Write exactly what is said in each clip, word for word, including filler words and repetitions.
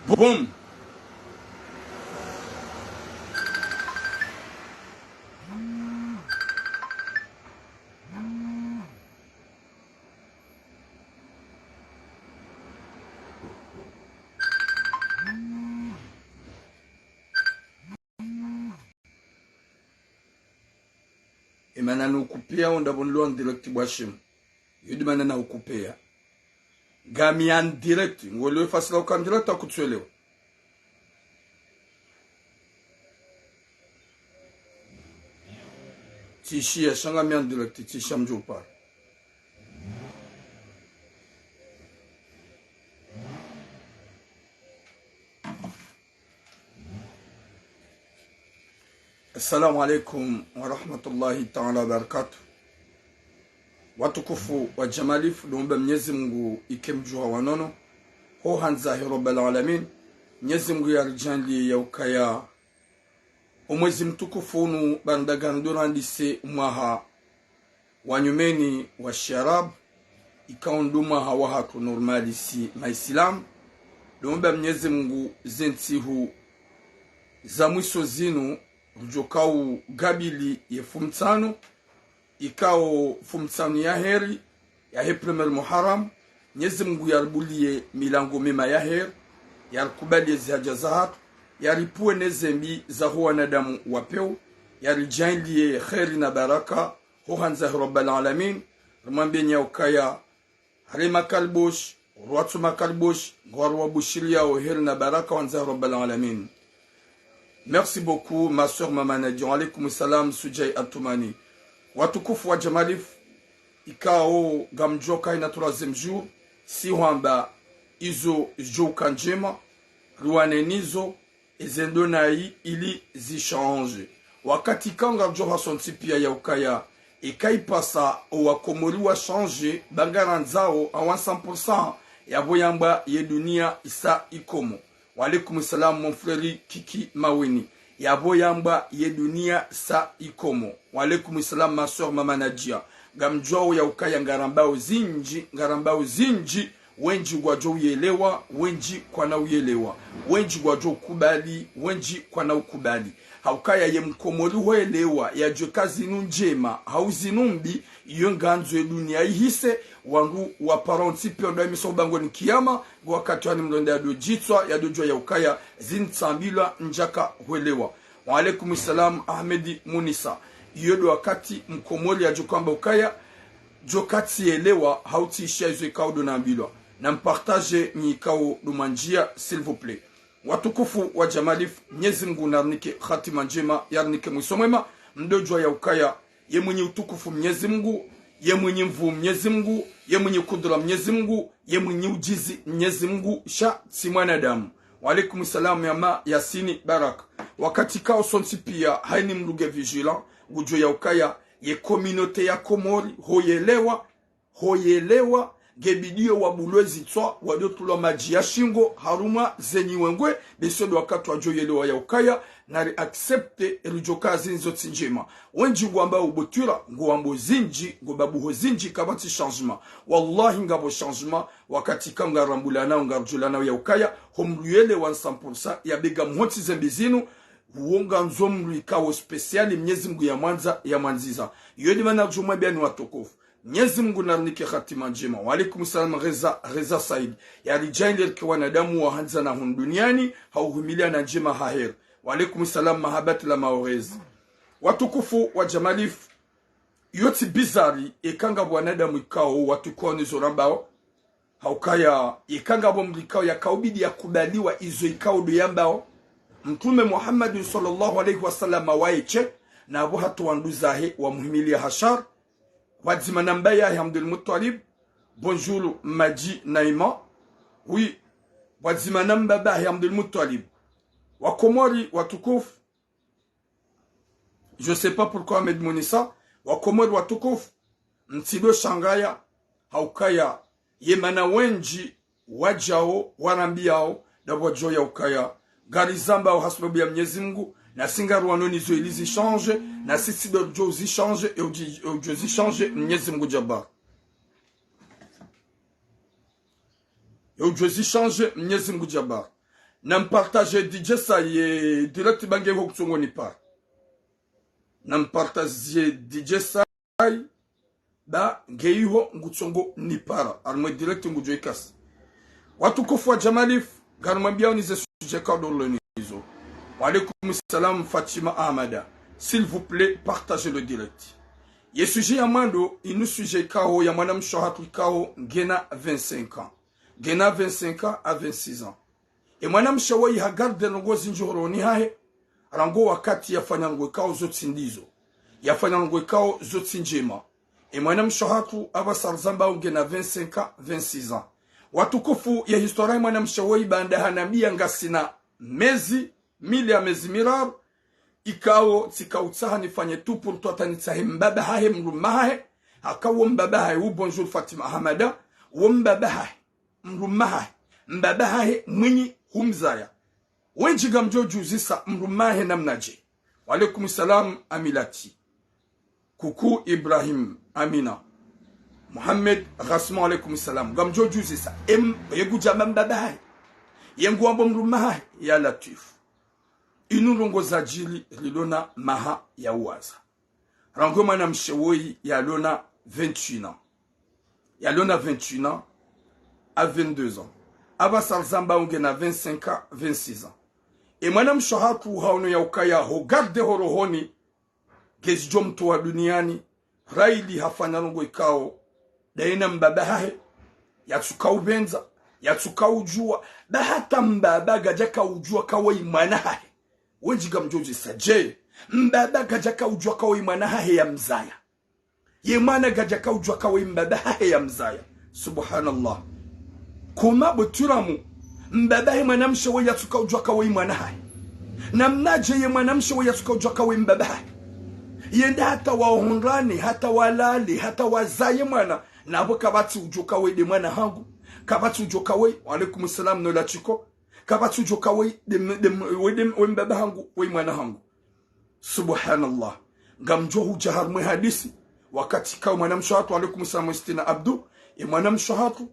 Boom. Emana nukupea, onda bonlo en direct bwa shemu. Yo de mana na ukupea. Ngami en direct, ngwelewa efasila uka en direct au kutsuelewa. Tsishiya, sha ngami en direct, tsishiya mdjo upara. Assalamu alaikum wa rahmatullahi ta'ala wa barakatuh. Watukufu wa Jamalifu, ndo mba Mnyezi Mungu ike mdjuha wa nono, ho handza he Rabbal Alamin. Mnyezi Mungu yaridjaanliye ya ukaya omwezi mtukufu unu, baanda ngarindo randise mwaha wa nyumeni wa shiarabu, ikao ndo mwaha wahatru normal si maisilamu. Ndo mba Mnyezi Mungu ze ntsihu za mwiso zinu, rudjokao gabili ye mfumotsanu, ikao mfumotsanu ya heri, ya he premier Muharram, Mnyezi Mungu yaribuliye milango mema ya heri, yarikubaliye ze haja zahatru, yaripvuwe ne zembi za ho wanadamu wa pewu, yaridjaanliye heri na baraka, ho handza he Rabbal Alamin. Rimwambeni ya ukaya, hari makaliboshi, rwatsu makaliboshi, ngwari wabushiriyao heri na baraka, ho handza he Rabbal Alamin. Merci beaucoup, ma sœur Mama Nadia. Wa alaikum salam, Sujai Atumani. Watukufu wa Jamalifu, ikao ngamdjuao ka ina troisième jour, si hwamba izo zidjo uka ndjema, riwane nizo, eze ndo nayi ili zishange. Wakati ikao ngarijo hasontsi piya ya ukaya, eka ipasa owakomori washange, ba ngarandzao awa cent pour cent, yapvo yambwa ye duniya isa ikomo. Wa alaikum salam, mon frère Kiki Maweni. Yapvo yambwa ye duniya sa ikomo. Wa alaikum salam, ma sœur Mama Nadia. Ngamdjuao ya ukaya ngarambao zindji, ngarambao zindji, wendji ngwadjo uyelewa, wendji kwana uyelewa, wendji ngwadjo ukubali, wendji kwana ukubali. Ha ukaya ye mkomori ho elewa, yadjuwe ka zinu ndjema, hau zinu mbi, iyo ngandzo ye duniya ihise, wandru wapara ontsi piya ndo wahimisa ubangoni kiyama, ngo wakati wani mlonda yado djitswa, yado djuwa ya ukaya, zintsambilwa ndjaka hwelewa. Wa alaikum salam, Ahmed Munisa. Iyo ndo wakati mkomori yadjo hwamba ukaya, djo ka tsielewa, hau tsishiya izo ikao ndo nambilwa. Na mpartage nyi ikao ndo mwandjiya, s'il vous plaît. Watukufu wa Jamalifu, Mnyezi Mungu narinike hatima ndjema, yarinike mwiso mwema, mdo djuwa ya ukaya, ye mwinyi utukufu Mnyezi Mungu, ye mwinyi nvuu Mnyezi Mungu, ye mwinyi kudura Mnyezi Mungu, ye mwinyi ujuzi Mnyezi Mungu, sha tsi mwanadamu. Wa alaikum salam ya ma Yasini Baraka. Wakati ikao sontsi piya, hayini mdru nge vigilant, ngudjuwe ya ukaya, ye communauté ya Komori, ho yelewa, ho yelewa, nge bidiyo wabulwe zitswa, wado tulwa madji ya shingo, harumwa ze nyiwengwe, be so ndo wakati wadjo yelewa ya ukaya, nari accepte, eridjo ka zinu zo tsi ndjema. Wendji ngwambao ubotwira, ngwambao zindji, ngwambao ho zindji, kapvatsi changement. Wallahi ngapvo changement, wakati ikao ngarambulanao, ngaridjulanao ya ukaya, ho mdru yelewa cent pour cent, ya be ngamhontsi zembi zinu, uwo ngandzo mdru ikao spécial, Mnyezi Mungu ya mwandza, ya mwandziza. Iyo ndo mana djumwa biyani watukufu. Mnyezi Mungu narinike hatima ndjema. Wa alaikum salam, Reza, Reza Said. Yaridjaanliye rike wanadamu wa handza na hunu duniani, ha uhimiliya na ndjema ha heri. Wa alaikum salam, Mahabat la Maorez. Watukufu wa Jamalifu, iyo tsi bizarre, eka ngapvo wanadamu ikao, watukufu wa nizo rambao. Ha ukaya, eka ngapvo mdru ikao yakaubidi yakubaliwa izo ikao ndo yambao. Mtrume Muhammadin swallallahu alayhi wa sallam waeshe, na pvo hata wandru zahe wamuhimiliya ha shari. Pvwadzima na mbaba yahe Abdul Muttalib, bonjour Madji Naima. Oui, pvwadzima na mbaba yahe Abdul Muttalib. Wakomori watukufu, je sais pas pourquoi Ahmed Munisa, Wakomori watukufu, mtsido shangaya, ha ukaya, ye mana wendji wadjao, warambiyao, ndapvo wadjao ya ukaya, ngarizambao ha sababu ya Mnyezi Mungu, nasi ngariwanao nizo ili zishange, nasi tsido djo zishange, e udji-, e udjo zishange, Mnyezi Mungu Jabbar. E udjo zishange, Mnyezi Mungu Jabbar. Nampartage D J Sai, ye direct ba nge iho ngutsongo nipara. Nampartage D J Sai, ba nge iho ngutsongo nipara. Harumwa ye direct ngudjo ikasa. Watukufu wa Jamalif, ngarimwambiao ni ze sujet kao ndo rilo nazo. Wa alaikum salam Fatima Ahmada. S'il vous plaît, partagez le direct. Ye sujet ya mwando, inu sujet ikao ya mwanamshe hatru ikao ngena vingt-cinq ans. Ngena vingt-cinq ans à vingt-six ans. E mwanamshe woyi ha garde ndrongoo zindji horoni hahe, rangu wakati yafanya ndrongoo ikao zo tsi ndizo. Yafanya ndrongoo ikao zo tsi ndjema. E mwanamshe hatru apvasa rizamba ngena vingt-cinq ans, vingt-six ans. Watukufu, ye histoire ya mwanamshe woyi baanda hanambia ngasina mezi mili ya mezi miraru, ikao tsika utsaha nifanye tout pour toi hata nitsahe mbaba hahe, mdrume hahe, haka wo mbaba hahe, ou bonjour Fatima Ahmada, wo mbaba hahe, mdrume hahe, mbaba hahe mwinyi humzaya. Wendji ngamdjo udjuzisa mdrume hahe namnadje. Wa alaikum salam Amilati. Coucou Ibrahim, Amina. Mohamed Ghassan, wa alaikum salam. Ngamdjo udjuzisa. Em, ye ngudjamba mbaba hahe. Ye nguwambo mdrume hahe. Ya Latwif. Inu ndrongoo zadjiri rilo na maha ya uwaza. Rangu mwanamshe woyi yalo na vingt et un ans. Yalo na vingt et un ans à vingt-deux ans. Apvasa rizamba ngena vingt-cinq ans, vingt-six ans. E mwanamshe hatru haono ya ukaya ho garde horohoni, ngezidjo mtowa duniani, rahili hafanya ndrongoo ikao, daye na mbaba hahe, yatsuka upvendza, yatsuka udjua, ba hata mbaba kadjaka udjua ka woyi mwana hahe. Wendji ngamdjo udjisa dje, mbaba kadjaka udjua ka woyi mwana hahe ya mzaya. Ye mwana kadjaka udjua ka woyi mbaba hahe ya mzaya. Subhanallah. Comment peut-on, mbaba he mwanamshe woyi yatsuka udjua ka woyi mwana hahe. Namnadje ye mwanamshe woyi yatsuka udjua ka woyi mbaba hahe. Yende hata wahundrane, hata walale, hata wazaye mwana. Napvo kapvatsi udjua ka woyi nde mwana hangu. Kapvatsi udjua ka woyi, wa alaikum salam no la chiko. Kapvatsi udjua ka woyi nde, nde, we nde, we mbaba hangu, woyi mwana hangu. Subhanallah. Ngamdjo hudja harumwa ye hadisi. Wakati kao mwanamshe hatru, wa alaikum salam Westina Abdou. E mwanamshe hatru,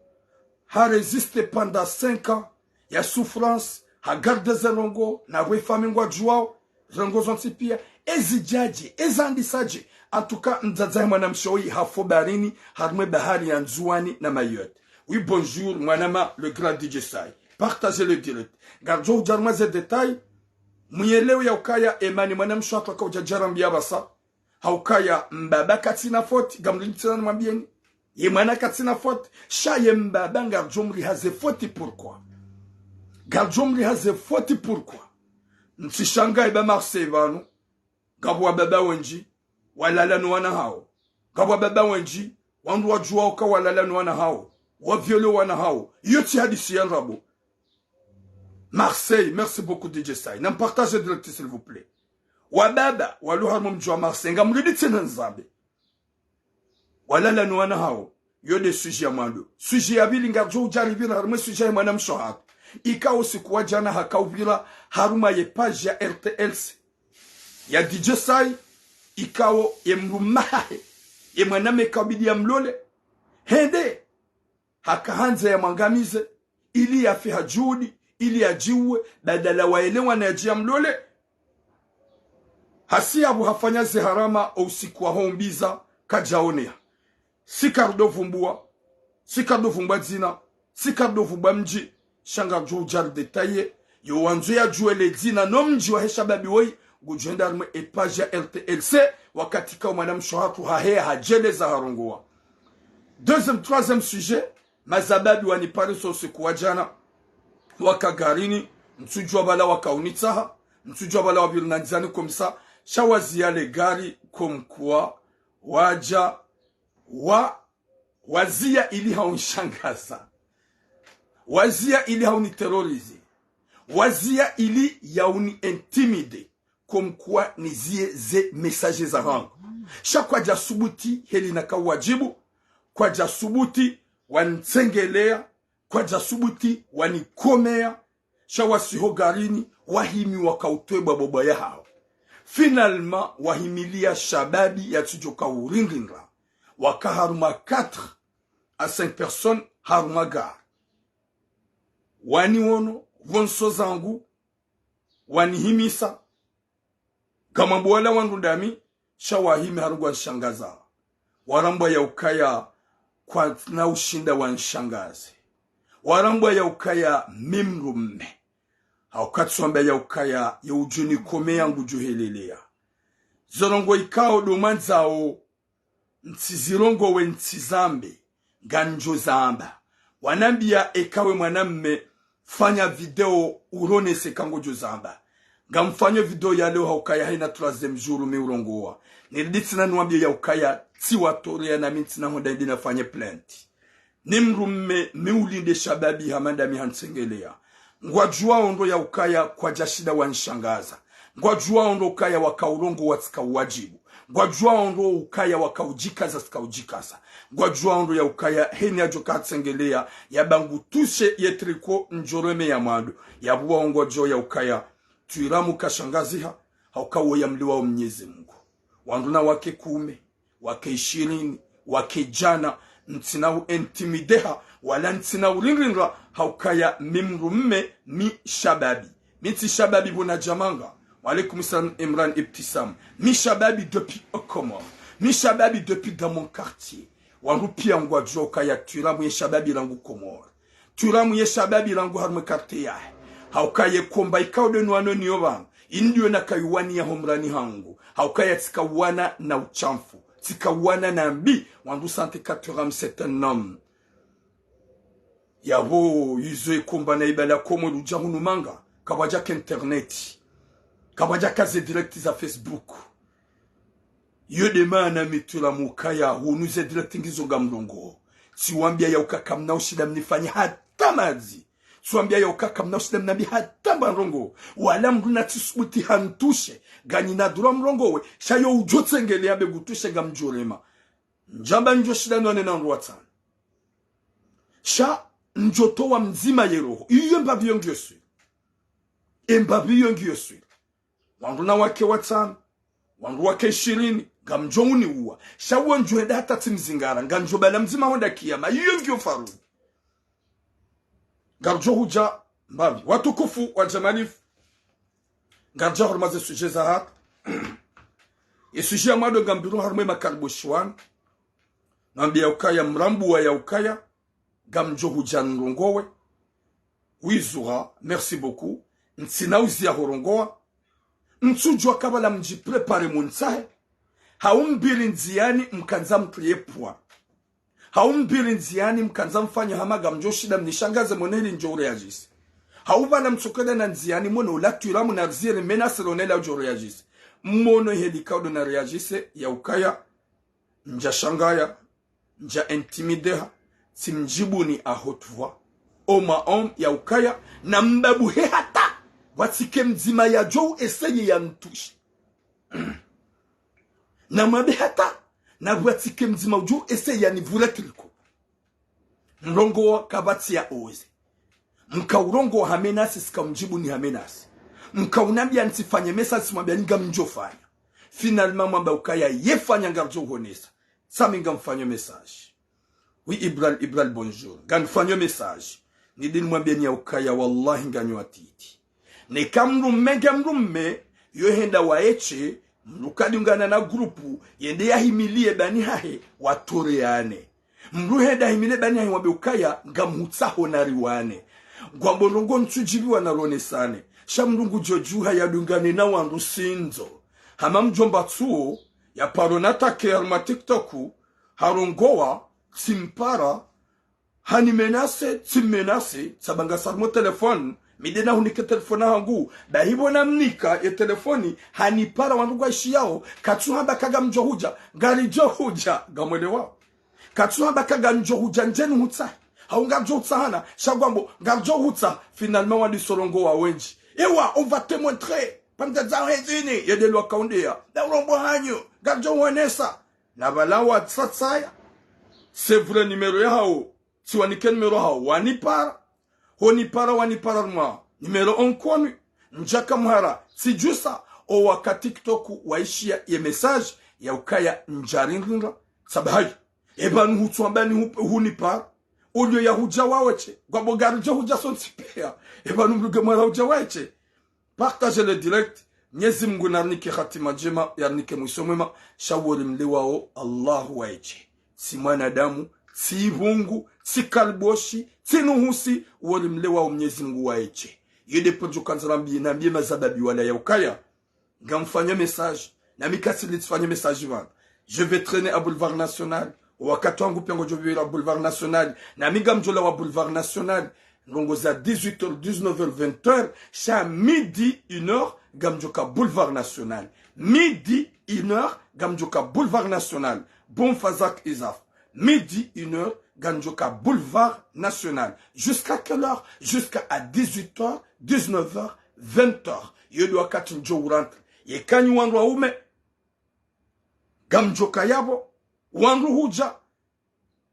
ha résister pendant cinq ans ya souffrance, ha garde ze ndrongoo, na we famille ngwadjuao, ze ndrongoo zontsi pia, ezi djadje, ezi andisa dje. En tout cas, mdzadze he mwanamshe woyi hafo baharini, harumwa ye bahari ya Ndzuwani na Mayotte. Oui, bonjour, mwanama, le grand D J Sai. Partagez le direct. Ngardjo hudja harumwa ze détails, mwelewe ya ukaya emani mwanamshe hatru haka udja djarambia pvasa. Ha ukaya mbaba katsina faute, ngamlinditse na nimwambieni. Ye mwana katsina faute, sha ye mbaba ngardjo mriha ze faute pourquoi? Ngardjo mriha ze faute pourquoi? Ntsishangayi ba Marseille pvanu, ngapvo wababa wendji, walala no wana hawo. Ngapvo wababa wendji, wandru wadjuwa uka walala no wana hawo. Wa viole wana hawo. Iyo tsi hadisi ya ndrabo. Marseille, merci beaucoup D J Sai. Nampartage direct, s'il vous plaît. Wababa, walo harumwa mdji wa Marseille, ngamlinditse na nizambe. Walala no wana hawo, yo nde sujet ya mwando. Sujet ya pvili ngardjo udjaribira harumwa ye sujet ya mwanamshe hatru. Ikao usiku wa djana haka upvira harumwa ye page ya R T L C. Ya D J Sai, ikao ye mdrume hahe, ye mwananya ikao bidi ya mlole. Hende, haka handza ya mwangamize, ili yafe ha djudi, ili yadjiuwe, badala waelewana yadje ya mlole. Hasi yapvo hafanya ze harama o usiku wa hombiza, kadjaoneha. Si kardo vumbua, si kardo vumbua dzina, si kardo vumbua mdji, sha ngardjo udjari détailler, yo wandzo yadjuwe le dzina no mdji wahe shababi woyi, ngudjo henda harumwa ye page ya R T L C, wakati kao mwanamshe hatru haheya hadjeleza harongowa. Deuxième, troisième sujet, mashababi waniparisa usiku wa djana, waka garini, ntsudjuwa pvala waka unitsaha, ntsudjuwa pvala wapviri na ndzani comme ça, sha waziya le gari comme quoi, wadja, wa, waziya ili haunishangaza. Waziya ili hauniterroriser. Waziya ili yauni intimider. Comme quoi niziye ze message zahangu. Sha kwadja subuti heli naka wadjibu. Kwadja subuti wanitsengeleya. Kwadja subuti wanikomeya. Sha wasi ho garini, wahimi waka utwebwa bobwa yahawo. Finalement, wahimiliya shababi yatsudjoka urindrindra. Waka harumwa quatre à cinq personnes harumwa gari. Waniwono, pvonso zangu, wanihimisa. Ngamwambo wala wandru ndami, sha wahimi harumwa nshangaza. Warambwa ya ukaya kwatsina ushinda wanshangaze. Warambwa ya ukaya mi mdrume. Hauka tsuwambia ya ukaya ye udjo nikome ya ngudjo helelea. Zo ndrongoo ikao ndo mwandzao ntsizirongowe ntsizambe, ngamdjo zamba. Wanambia eka we mwanamme, fanya video uronese eka ngodjo zamba. Ngamfanyo video ya leo haukaya hayina troisième jour mi urongowa. Niridi tsina niwambie ya ukaya tsiwatorea nami ntsina honda indi nafanye plainte. Ni mdrume mi ulinde shababi hama ndami hantsengelea. Ngwadjuwao ndro ya ukaya kwadjashinda wanshangaza. Ngwadjuwao ndro ukaya waka urongowa tsika uwadjibu. Ngwadjuwao ndro ukaya waka udjikaza tsika udjikaza. Ngwadjuwao ndro ya ukaya heni yadjo katsengelea yamba ngutushe ye tricot ndjoreme ya mwando. Yapvo wao ngwadjuwao ya ukaya Twiramu kashangaziha, hauka wo yamliwao Mnyezi Mungu. Wandru na wake kume, wake ishirini, wake djana, ntsina u intimideha, wala ntsina ulindrindra, haukaya mi mdrume, mi shababi. Mi tsi shababi pvo na djamanga. Wa alaikum salam Imran Ibtisam. Mi shababi depuis aux Comores. Mi shababi depuis dans mon quartier. Wandru pia ngwadjuwao ukaya Twiramu ye shababi rangu Comores. Twiramu ye shababi rangu harumwa ye quartier yahe. Hauka ye combat ikao ndo niwano niyo pvanu, inu ndiyo nakayuwaniya ho mrani hangu. Hauka ya tsika uwana na ushamfu. Tsika uwana na mbi, wandru sante ka Twiramu c'est un homme. Yapvo, izo ye combat na ibala Komori udja hunu manga, kapvwadjaka internet. Kapvwadjaka ze direct za Facebook. Iyo nde maana mi Twiramu ukaya hunu ze direct ngizo ngamrongoo. Tsiwambia ya uka kamna ushinda mnifanye hata madzi. Tsiwambia ya uka kamna ushinda mnambi hata mba ndrongoo. Wala mdru natsisubuti hantushe. Nganyina droit mrongowe. Sha yo udjo tsengelea yambe ngutushe ngamdjorema. Ndjamba ndjo shinda nwanena wandru watsanu. Sha ndjo towa mdzima ye roho. Iyo mbapvi yo ngiyo swili. Ye mbapvi yo ngiyo swili. Wandru na wake watsanu, wandru wake ishirini, ngamdjo uniuwa. Sha wo ndjo henda hata tsimzingara, ngamdjo bala mdzima hwenda kiyama, iyo ngiyo faruni. Ngamdjo hudja mbapvi. Watukufu wa djamalifu, ngamdja harumwa ze sujet zahatru. Ye sujet ya mwando ngambiro harumwa ye makaribu shiwani. Nambiya ukaya mrambuwa ya ukaya ngamdjo hudja nirongowe. Wizuha, merci beaucoup. Ntsina uziya hurongowa. Ntsudjuwa kabla mdjipréparé muntsahe. Hau mbili ndziyani mkandza mtriye pvwa. Hau mbili ndziyani mkandza mfanye hama ngamdjo shinda mnishangaze mone heli ndjo uréagisse. Hau pvala mtsukele na ndziyani mone ula Twiramu na riziri menace lone la udjo réagisse. Mone heli kaudo na réagisse ya ukaya ndja shangaya, ndja intimideha, tsimdjibuni à haute voix. Homme à homme ya ukaya, na mbabuhe hata, pvwatsike mdzima yadjo essayer yantushe. Na mwambe hata, na pvwatsike mdzima udjo essayer yanivule tricot. Mrongowa kapvatsi ya oser. Mkaurongowa ha menace, tsika mdjibuni ha menace. Mkaunambiya ntsifanye message, tsimwambiyani ngamdjo fanya. Finalement mwamba ukaya ye fanya ngamdjo uhonesa. Tsami ngamfanyo message. Oui, Ibral, Ibral, bonjour. Ngamfanyo message. Nidi nimwambiyeni ya ukaya wallahi nganyi watiti. Neka mdrume nge mdrume, yo henda waeshe, mdru kadungana na groupe, yende yahimiliye bani hahe, watoreane. Mdru henda himile bani hahe wambe ukaya, ngamhutsaho nariwane. Ngwambo ndrongoo ntsudjibiwa naronesane. Sha mdru ngudjo djuha yadungane na wandru sindzo. Hama mdjomba tsuo, ya paro na take harumwa TikTok, harongowa, tsimpara, hani menace, tsi menace, tsabanga sarmo téléphone, mi nde nahunike téléphone hangu, bahi pvo namnika ye téléphone, hanipara wandru ngwaishiyao, katsuhamba ka ngamdjo hudja, ngaridjo hudja, ngamwelewao. Katsuhamba ka ngamdjo hudja ndjeni hutsaha, hau ngamdjo hutsaha na, sha ngwambo, ngamdjo hutsaha, finalement wandru isorongowa wendji. Ewa, on va te montrer, pamdjadza hezini, yende lwakaundeya, na urombo hanyu, ngamdjo uonesa. Na pvala watsatsaya. C'est vrai, numéro yahao, tsiwanike numéro hao, wanipara. Honipara, wanipara harumwa numéro inconnu. Ndjaka mhara, tsidjusa, owaka TikTok waishiya ye message ya ukaya ndjarindrindra. Sababu hayi, eba nuhutswamba ni hu-, hunipara. Ulio ya hudja waweshe. Ngwabo ngaridjo hudja sontsi piya. Eba numluge mwala hudja waweshe. Partagez le direct. Mnyezi Mungu narinike hatima ndjema, yarinike mwiso mwema. Sha wori mlewao, Allahu waweshe. Tsi mwanadamu, tsi ibungu, tsi kaliboshi, tsi nuhusi, wori mlewao Mnyezi Mungu waweshe. Yede pondjo kandza nambiye, nambiye mazababi wala ya ukaya ngamfanyo message. Nami katsili tsifanye message pvanu. Je vais traîner à Boulevard National. Wakati wangu piya ngudjo pvira Boulevard National. Nami ngamdjo lawa Boulevard National. Ndrongoo za dix-huit heures, dix-neuf heures, vingt heures. Sha midi, une heure, ngamdjoka Boulevard National. Midi, une heure, ngamdjoka Boulevard National. Bon, Fazak Izaf. Midi, une heure, ngamdjoka Boulevard National. Jusqu'à quelle heure ? Jusqu'à dix-huit heures, dix-neuf heures, vingt heures. Yo ndo wakati ndjo urantre. Yeka nyi wandru waume, ngamdjoka yapvo, wandru hudja.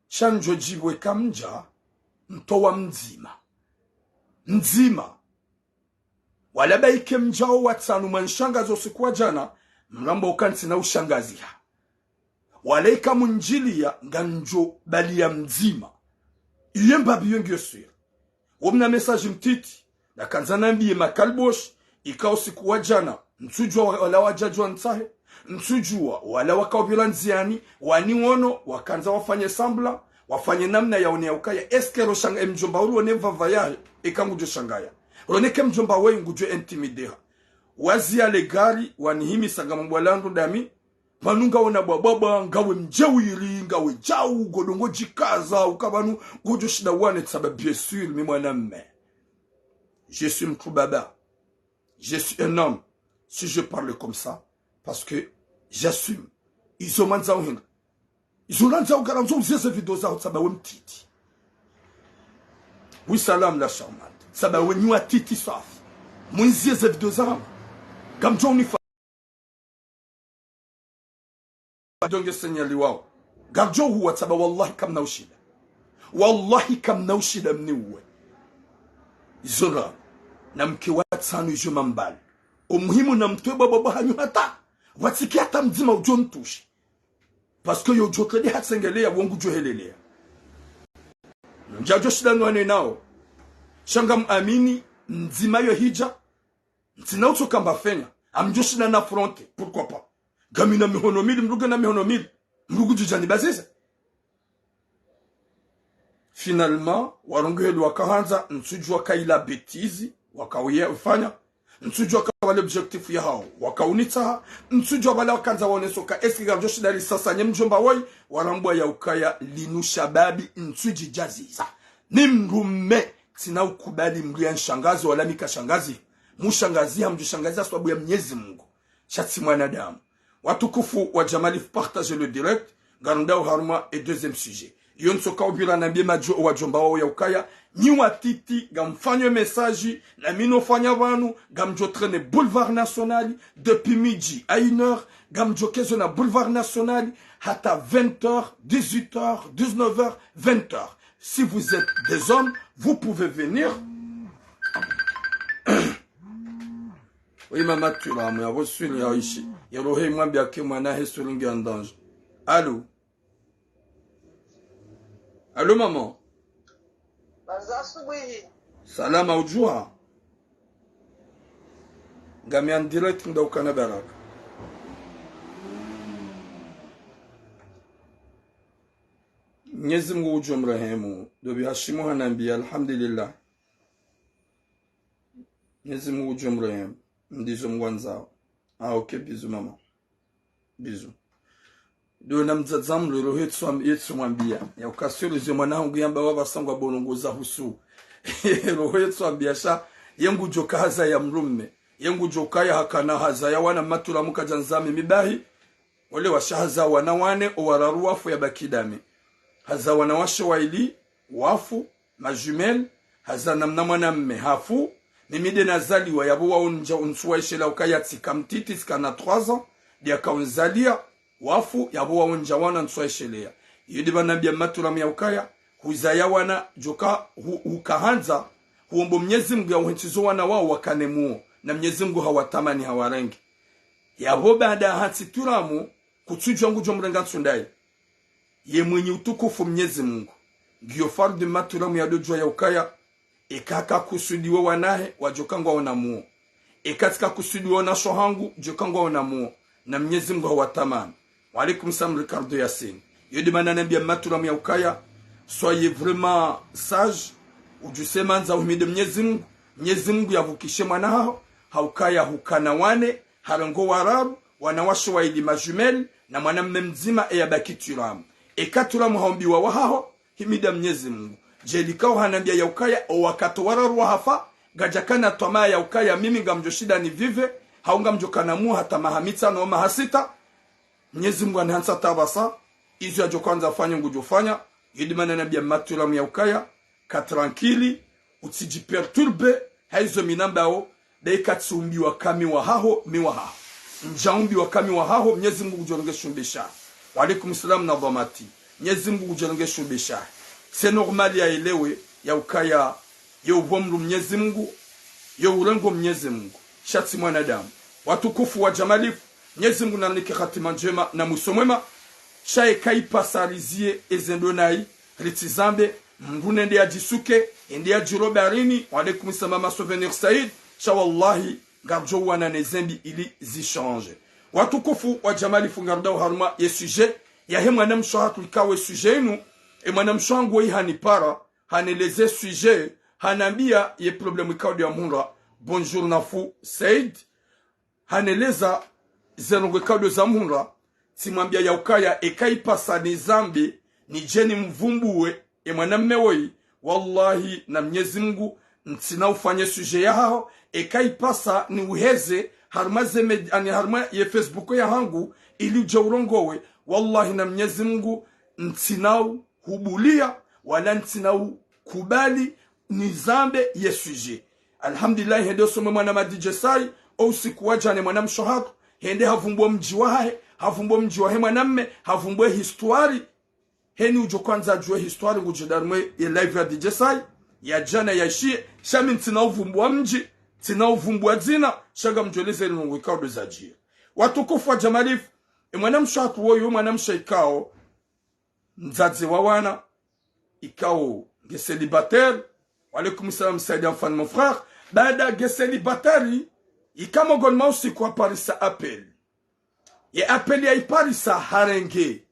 Sha ndjo djibu eka mdja, mtowa mdzima. Mdzima. Wala ba ike mdjao watsanu mwanishangaza usiku wa djana, mrambo uka ntsina ushangaziha. Wala ika mundjiliya ngamdjo baliya mdzima. Iye mbapvi yo ngiyo sûr. Wo mna message mtiti, nakandza nambiye makaliboshi, ika usiku wa djana, ntsudjuwa wa-, wala wadjadjuwa ntsahe, ntsudjuwa wala wakaupvira ndziyani, waniwono, wakandza wafanye semblant, wafanye namna yaone ya ukaya, est-ce que ro shanga-, e mdjomba uri wone mvava yahe, eka ngudjo shangaya. Roneke mdjomba weyi ngudjo intimideha. Waziya le gari, wanihimisa ngamwambwa landru dami, pvanu ngawona bwabwabwa, ngawe mdjewiri, ngawe djau, ngodjo ngodjikaza, uka pvanu ngodjo shinda wane tsaba, bien sûr, mi mwanamme. Je suis mtru baba. Je suis un homme. Si je parle comme ça, parce que j'assume. Izo mwandza uhindra. Izo randza ugara ndzo uziye ze video zaho tsaba we mtiti. Oui, salam la charmante. Tsaba we nyi watiti swafi. Mwiziye ze video zaho. Ngamdjo unifa donge senyali wao. Ngamdjo huwa tsaba, wallahi kamna ushida. Wallahi kamna ushida mniuwe. Izo ra. Na mke watsanu izo mambali. O muhimu na mtwe bwabwabwa hanyu hata. Watsike hata mdzima udjo ntushi. Parce que yo djo tredi hatsengeleya, wo ngudjo heleleya. Ndjadjo shinda nwane nao. Sha ngamwamini, mdzima yo hidja. Ntsina utsoka mbafenya. Amdjo shinda na affronter. Pourquoi pas ? Ngamina mihono mili, mruge na mihono mili. Mrugu djidjani bazize. Finalement, warongozi wakahandza, ntsudjuwa kayila bêtise, wakauye ufanya, ntsudjuwa ka wale objectif yahawo, wakaunitsaha, ntsudjuwa wale wakandza waonese uka, est-ce que ngamdjo shinda risasanye mdjomba woyi, warambwa ya ukaya linu shababi, ntsudjidjaziza. Ni mrume, tsina ukubali mdru ya nshangazi, wala mi ka shangazi. Mushangazi, hamdjo shangazi ha sababu ya Mnyezi Mungu. Sha tsi mwanadamu. Watukufu wa Jamali, partagez le direct. Ngarendao harumwa e deuxième sujet. Iyo ntsoka upvira nambiye madjo-, wadjomba wao ya ukaya. Nyi watiti, ngamfanyo message, na mi nofanya pvanu, ngamdjo traîner Boulevard National, depuis midi à une heure, ngamdjo kezo na Boulevard National, hata vingt heures, dix-huit heures, dix-neuf heures, vingt heures. Si vous êtes des hommes, vous pouvez venir. Oui, mama Turamu, yapvo swili ya ishi. Ye roho imwambiya ke mwana he swili nge en danger. Allô ? Allô, maman ? Baza asubuhi. Salama, udjuha ? Ngami en direct, nda ukana baraka. Mnyezi Mungu udjo mrehemu. Dobi Hashimu hanambiya, alhamdulillah. Mnyezi Mungu udjo mrehemu. Ndizo mngwandzao. Ah, ok, bisous, maman. Bisous. Ndo na mdzadze mdru, roho yetsu am-, yetsu mwambiya. Ya ukasiri ze mwana hangu yamba wapvasa ngwa bono nguza husu. Roho yetsu ambiya sha, ye ngudjo ka hazaya mrume. Ye ngudjo kaya hakana hazaya wana, mama Turamu kadja ndzami mibahi. Ole washe haza wana wane, o wararu wafu, yabaki dami. Haza wanawashe waili, wafu, ma jumelles, haza na mna mwanamme hafu, mimi nde nazaliwa, yapvo waonja untsu wa ishela ukaya tsika mtiti, tsika na trois ans, nde yakaunzaliya, wafu, yapvo waonja wana ntsu wa isheleya. Iyo nde pvanambiya mama Turamu ya ukaya, huzaya wana, djoka, hu-, hukahandza, huombo Mnyezi Mungu ya uhentsizo wana wao wakane muo, na Mnyezi Mungu hawatamani hawarenge. Yapvo baada hantsi Turamu, kutsudjuwa ngudjo mrenga ntsu ndayi. Ye mwinyi utukufu Mnyezi Mungu. Ngiyo fardhu matulamu yadodjuwa ya ukaya, eka kakusudiwa wanahe, wadjoka ngwaona muo. Eka tsikakusudiwa wanasho hangu, djoka ngwaona muo. Na Mnyezi Mungu hawatamani. Wa alaikum salam, Ricardo Yasin. Yo de mana nambia matulamu ya ukaya, soyez vraiment sage, udjuse mandza uhimide Mnyezi Mungu, Mnyezi Mungu yavukishe mwana haho, ha ukaya hukana wane, harengo wararu, wanawashe waili ma jumelles, na mwanamme mdzima eya baki tulamu. Eka tulamu haumbiwa wahaho, himida Mnyezi Mungu. Djeli kao hanambia ya ukaya, o wakati wararu wahafa, ngadjakana twamaa ya ukaya, mimi ngamdjoshinda nivive, hau ngamdjokana muo hata maha mitsanu au maha sita, Mnyezi Mungu anihantsa tabasa, izo yadjoka wandza afanye ngudjofanya, yo de mana nambia matulamu ya ukaya, ka tranquille, utsidjiperturbe, haizo mi nambao, de eka tsiumbiwa ka mi wahaho, mi wahaho. Ndjaumbiwa ka mi wahaho, Mnyezi Mungu ngudjorenge shumbe shahe. Wa alaikum salam na dhamati. Mnyezi Mungu ngudjorenge shumbe shahe. C'est normal yaelewe, ya ukaya, yo uvo mdru Mnyezi Mungu, yo urengo Mnyezi Mungu. Sha tsi mwanadamu. Watukufu wa djamalifu, Mnyezi Mungu nanike hatima ndjema na mwiso mwema. Sha eka ipasa rizie eze ndrongo nayi, ritsizambe, mdru nende yadjisuke, ende yadjirobe harini, wa alaikum salam ma souvenir Said, sha wallahi, ngardjo uwana ne zembi ili zichange. Watukufu wa djamalifu, ngarudao harumwa ye sujet, yahe mwanamshe hatru ikao ye sujet inu, e mwanamshe hangu woyi hanipara, haneleze sujet, hanambia ye problème ikao de ya mhundra. Bonjour Nafu Said, haneleza ze ndrongo ikao de za mhundra, tsimwambia ya ukaya eka ipasa nizambe, nidje nimvumbuwe, e mwanamme woyi, wallahi na Mnyezi Mungu, ntsina ufanye sujet yahaho, eka ipasa niuheze, harumwa ze med-, ani harumwa ye Facebook yahangu, ili udje urongowe, wallahi na Mnyezi Mungu, ntsina uhubulia, wala ntsina ukubali, nizambe ye sujet. Alhamdulillah, hende usome mwana ma D J Sai, o usiku wa djana mwanamshe hatru, hende havumbua mdji wahahe, havumbua mdji wahe mwanamme, havumbua histoire, heni udjo kwandza djuwe histoire ngudjo darumwe ye live ya D J Sai, ya djana ya ishiye, sha mi ntsina uvumbua mdji, ntsina uvumbua dzina, sha ngamdjoleze ndrongo ikao de zadjiri. Watukufu wa djamalifu, e mwanamshe hatru woyi, mwanamshe ikao, mdzadze wa wana, ikao nge célibataire. Wa alaikum salam Said Anfan mon frère. Baada nge célibataire, ika mongoni mwa usiku haparisa appel. Ye appel ya iparisa harenge.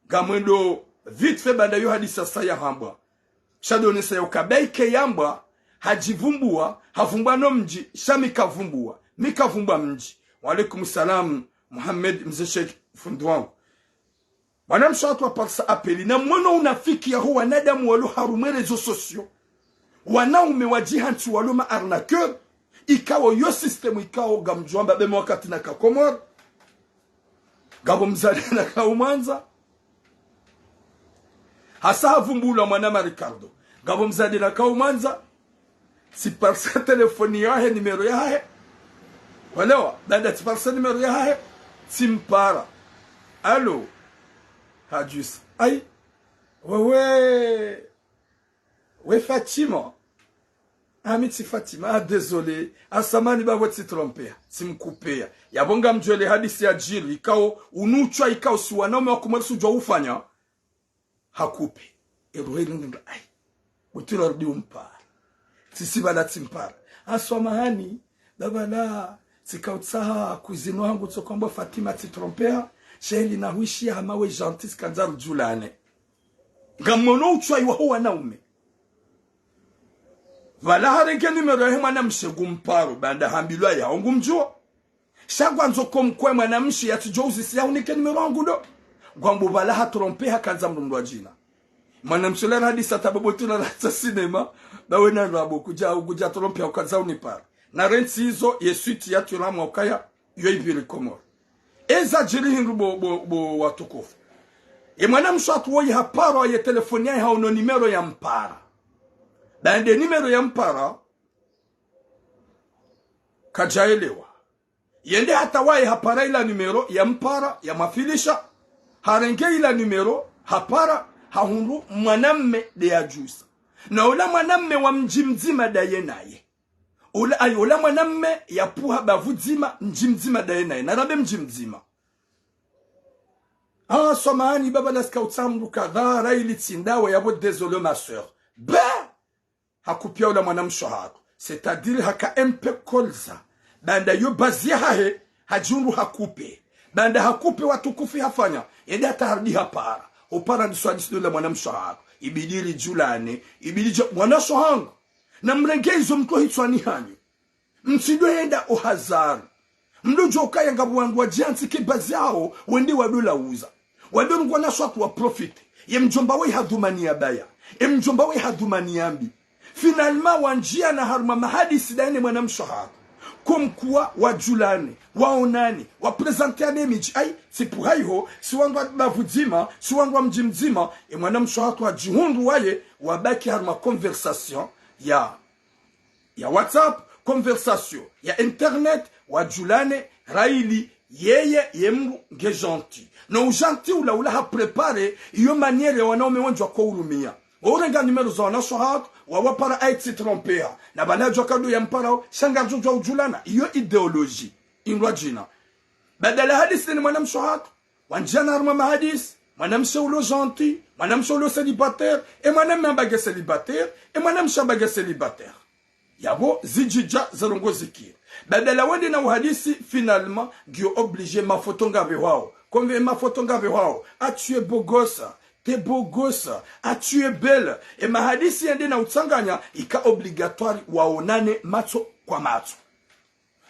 Ngamwendo vite fait baada yo hadisa saya hambwa. Sha de onesa ya uka baike yambwa, hadjivumbua, havumbua no mdji, sha mi kavumbua, mi kavumbua mdji. Wa alaikum salam, Mohamed Mze Sheikh fundi wangu. Mwanamshe hatru haparisa appel, na mwono unafiki yaho wanadamu walo harumwa réseaux sociaux. Wanaume wadjihantsi walo ma arnaqueur, ikao yo système ikao ngamdjo amba be mo wakati naka Komori. Ngapvo mdzadze naka umwandza. Hasa havumbulwa mwana ma Ricardo. Ngapvo mdzadze naka umwandza. Tsiparisa telefoni yahe, numéro yahe. Walewa, baada tsiparisa numéro yahe, tsimpara. Allô? Hadjusa. Ayi, wewe, we Fatima? Ah, mi tsi Fatima. Ah, désolé. Ah, samahani bapvo, tsitrompeha. Tsimkupeha. Yapvo ngamdjuwe le hadisi yadjiri, ikao, unuchwa ikao, si wanaume wa Komori sudjua ufanya. Hakupe. Eruhe ilungu ndo, ayi. Butula rudi umpara. Tsisi bala tsimpara. Ah, swamahani, baba la, tsika utsaha kuzinu hangu tsokwambwa Fatima tsitrompeha, sha heli na huishiya hama we gentil tsikandza rudjulane. Ngamwono utswayi waho wanaume. Pvala harenge numéro yahe mwanamshe ngumparo, baanda hambilwa yaho ngumdjuo. Sha ngwandzo ko mkwe mwanamshe yatsidjo uzisi yahunike numéro yangu ndo. Ngwambo pvala hatrompeha kandza mdru mdru wa djina. Mwanamshe ula rahadisa tabo botula rahatsa cinéma, bawe na ndrabo kudja, kudja trompeha ukandza unipara. Na rentsi izo, ye suite yatru ilamwa ukaya, yo ipviri Komori. Eza djiri hindru bo, bo, bo watukufu. Ye mwanamshe hatru woyi haparwa ye telefoni yahe haono numéro yampara. Baanda numéro yampara, kadjaelewa. Yende hata waye hapara ila numéro yampara, yamwafilisha. Harenge ila numéro, hapara, hahundru mwanamme nde yadjusa. Na ula mwanamme wa mdji mdzima ndaye naye. Ula, ayi, ula mwanamme yapvuha bavu dzima, mdji mdzima ndaye naye. Narambe mdji mdzima. Ah, samahani baba, la sika utsambu kadha, raili tsi ndawe yapvo, désolé ma sœur. Ba! Hakupia ula mwanamshe hatru. C'est-à-dire haka M P kolza. Baanda yo bazi yahahe, hadjihundru hakupe. Baanda hakupe watukufu hafanya, yende hata harudi hapara. Upara ndiso hadisi ndo la mwanamshe hatru. Ibidi ridjulane, ibidi dja, mwanashe hangu. Na mrenge izo mtro hitswani hanyu. Mtsindo yenda au hasard. Mdo djo ukaya ngapvo wandru wadjiantsike bazi yahawo, wende wado lauza. Wado ngwana swatu wa profiter. Ye mdjomba we hadhumani ya baya. Ye mdjomba we hadhumani ya mbi. Finalement, wandjiana harumwa mahadisi ndaye ne mwanamshe hatru. Comme quoi wadjulane, waonane, waprésenter ane midji. Ayi, tsi pvo haiho, si wandru wa bavu dzima, si wandru wa mdji mdzima, ye mwanamshe hatru hadjihundru waye, wabaki harumwa conversation ya ya WhatsApp, conversation ya internet, wadjulane, raili, yeye, ye mdru nge gentil. No u gentil ula, ula ha préparer iyo manière ya wanaume wendji wako urumia. Wa urenga numéro za wanashe hatru, wa wapara aitsi tromper. Na bala djwa kado ya mparao, sha ngardjo djwa udjulana, iyo idéologie. Indrwa djina. Badala hadisi ne mwanamshe hatru, wandjiana harumwa mahadisi, mwanamshe ulo gentil, mwanamshe ulo célibataire, ye mwanamme amba nge célibataire, ye mwanamshe amba nge célibataire. Yapvo zidjidja zarongo zikiri. Badala wende na uhadisi, finalement, ngiyo obligé mafoto ngapvehwao. Comme ye mafoto ngapvehwao. Ah, tu es beau gosse, t'es beau gosse, ah, tu es belle. Ye mahadisi yende na utsanganya, ika obligatoire waonane matso kwa matso.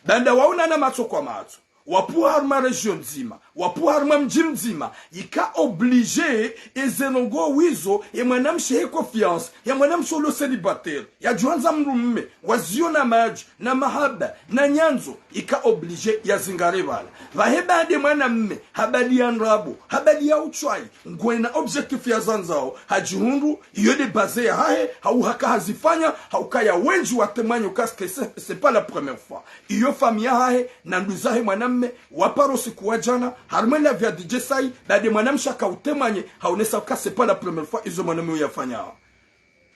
Baanda waonana matso kwa matso, wapvuha harumwa région ndzima, wapvuha harumwa mdji mdzima, ika obligé eze ndrongoo wizo, ye mwanamshe he confiance, ye mwanamshe ulo célibataire, yadjuhandza mdrumme, waziona madji, na mahaba, na nyandzo, ika obligé yazingare pvala. Pvahe baanda ye mwanamme, habaliya ndrabo, habaliya utswayi, ngwena objectif yazandzao, hadjihundru, iyo nde baze yahahe, hau haka hazifanya, haukaya wendji watemwanye uka c'est, c'est, c'est pas la première fois. Iyo famille yahahe, na nduzahe mwanamme, waparo siku wa djana, harumwa la vie ya D J Sai, baanda ye mwanamshe haka utemwanye, haonesa uka c'est pas la première fois, izo mwanamme uyafanyao.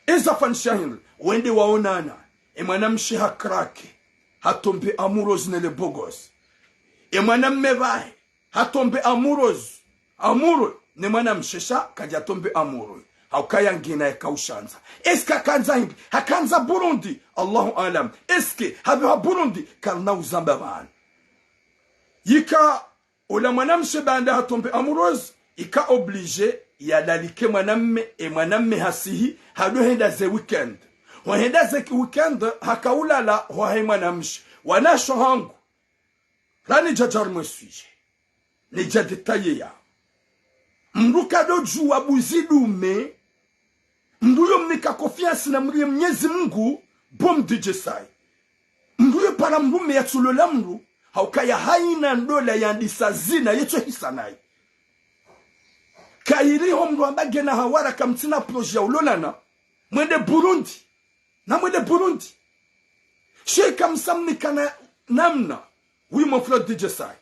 Eza fanyisha hindri, wende waonana, ye mwanamshe ha craquer, ha tomber amoureuse ne le beau gosse. Ye mwanamme pvahe, ha tomber amoureuse, amoureux, ne mwanamshe sha kadja tomber amoureux. Haukaya ngena yaka ushandza. Est-ce que hakandza hindri? Hakandza Burundi. Allahu aalam. Est-ce que hapvehwa Burundi? Karina uzamba pvanu. Yika, ola mwanamshe baanda ha tomber amoureuse, ika obligé yalalike mwanamme, ye mwanamme hasihi, hado henda ze weekend. Ho henda ze weekend, haka ulala, ho hahe mwanamshe. Wanashe hangu. Rani djadja harumwa sujet. Nidja détailler ya. Mdru kado djuwa buzi dume. Mdru yo mnika confiance na mdru ye Mnyezi Mungu, bo m D J Sai. Mdru yo para mdrume yatsulola mdru, haukaya haina ndola yandisa zina yetso hisa nayi. Kayiriho mdru amba ngena hawara kamtsina projet ya ulolana, mwende Burundi. Na mwende Burundi. Sha ika msamnikana namna. Oui, mon frère D J Sai.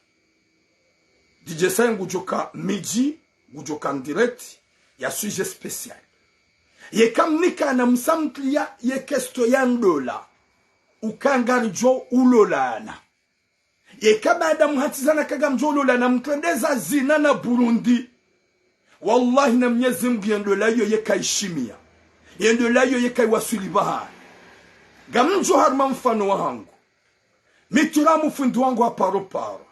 D J Sai ngudjoka midji, ngudjoka en direct, ya sujet spécial. Yeka mnikana msamtria ye question ya ndola. Uka ngaridjo ulolana. Yeka baanda muhatsizana ka ngamdjo ulolana mtrendeza zina na Burundi. Wallahi na Mnyezi Mungu ye ndola iyo yeka ishimia. Ye ndola iyo yeka iwaswili pvahanu. Ngamdjo harumwa mfano wahangu. Mi Twiramu fundi wangu ha paro paro.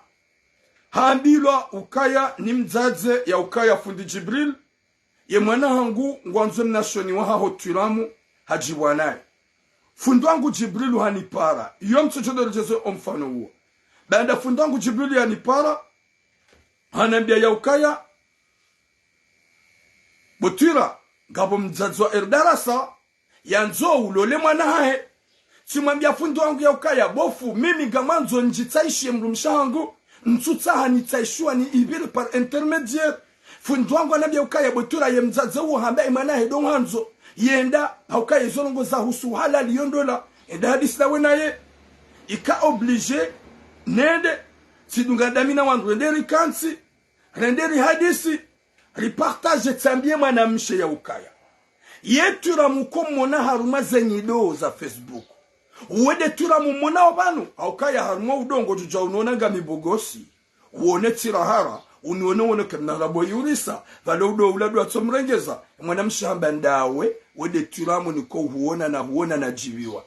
Hambilwa ukaya ni mdzadze ya ukaya fundi Djibril. Ye mwana hangu ngwandzo mnashoni wahaho Twiramu hadjibwa naye. Fundi wangu Djibrilu hanipara. Iyo mtsotsodoro djezo o mfano uwo. Baanda fundi wangu Djibrilu yanipara, hanambia ya ukaya, bo Twira, ngapvo mdzadze wa Erdarasa, yandzo ulole mwana hahe. Tsimwambia fundi wangu ya ukaya, bo fundi, mimi ngamwandzo ndjitsaishiye mdrumshe hangu, ntsutsaha nitsaishiwa ni ibiri par intermédiaire. Fundi wangu hanambia ukaya, bo Twira, ye mdzadze uwo hamba ye mwana hahe ndo ngwandzo. Yenda, ha ukaya izo ndrongoo zahusu halali yo ndola. Yenda hadisi ndawe naye. Ika obligé, nende, tsidunga dami na wandru, rende rikantsi, rende rihadisi, ripartage, tsambiye mwanamshe ya ukaya. Ye Twiramu ko mona harumwa ze nyido za Facebook. Uwe nde Twiramu mona wa pvanu, ha ukaya harumwa udongo djudja unona ngami bogosi. Uone Twirahara, Unione, uone ke mna rabo yurisa, pvalo udo ula dua tso mrengeza. Mwanamshe hamba ndawe, wende Turamu niko huona na huona na djiviwa.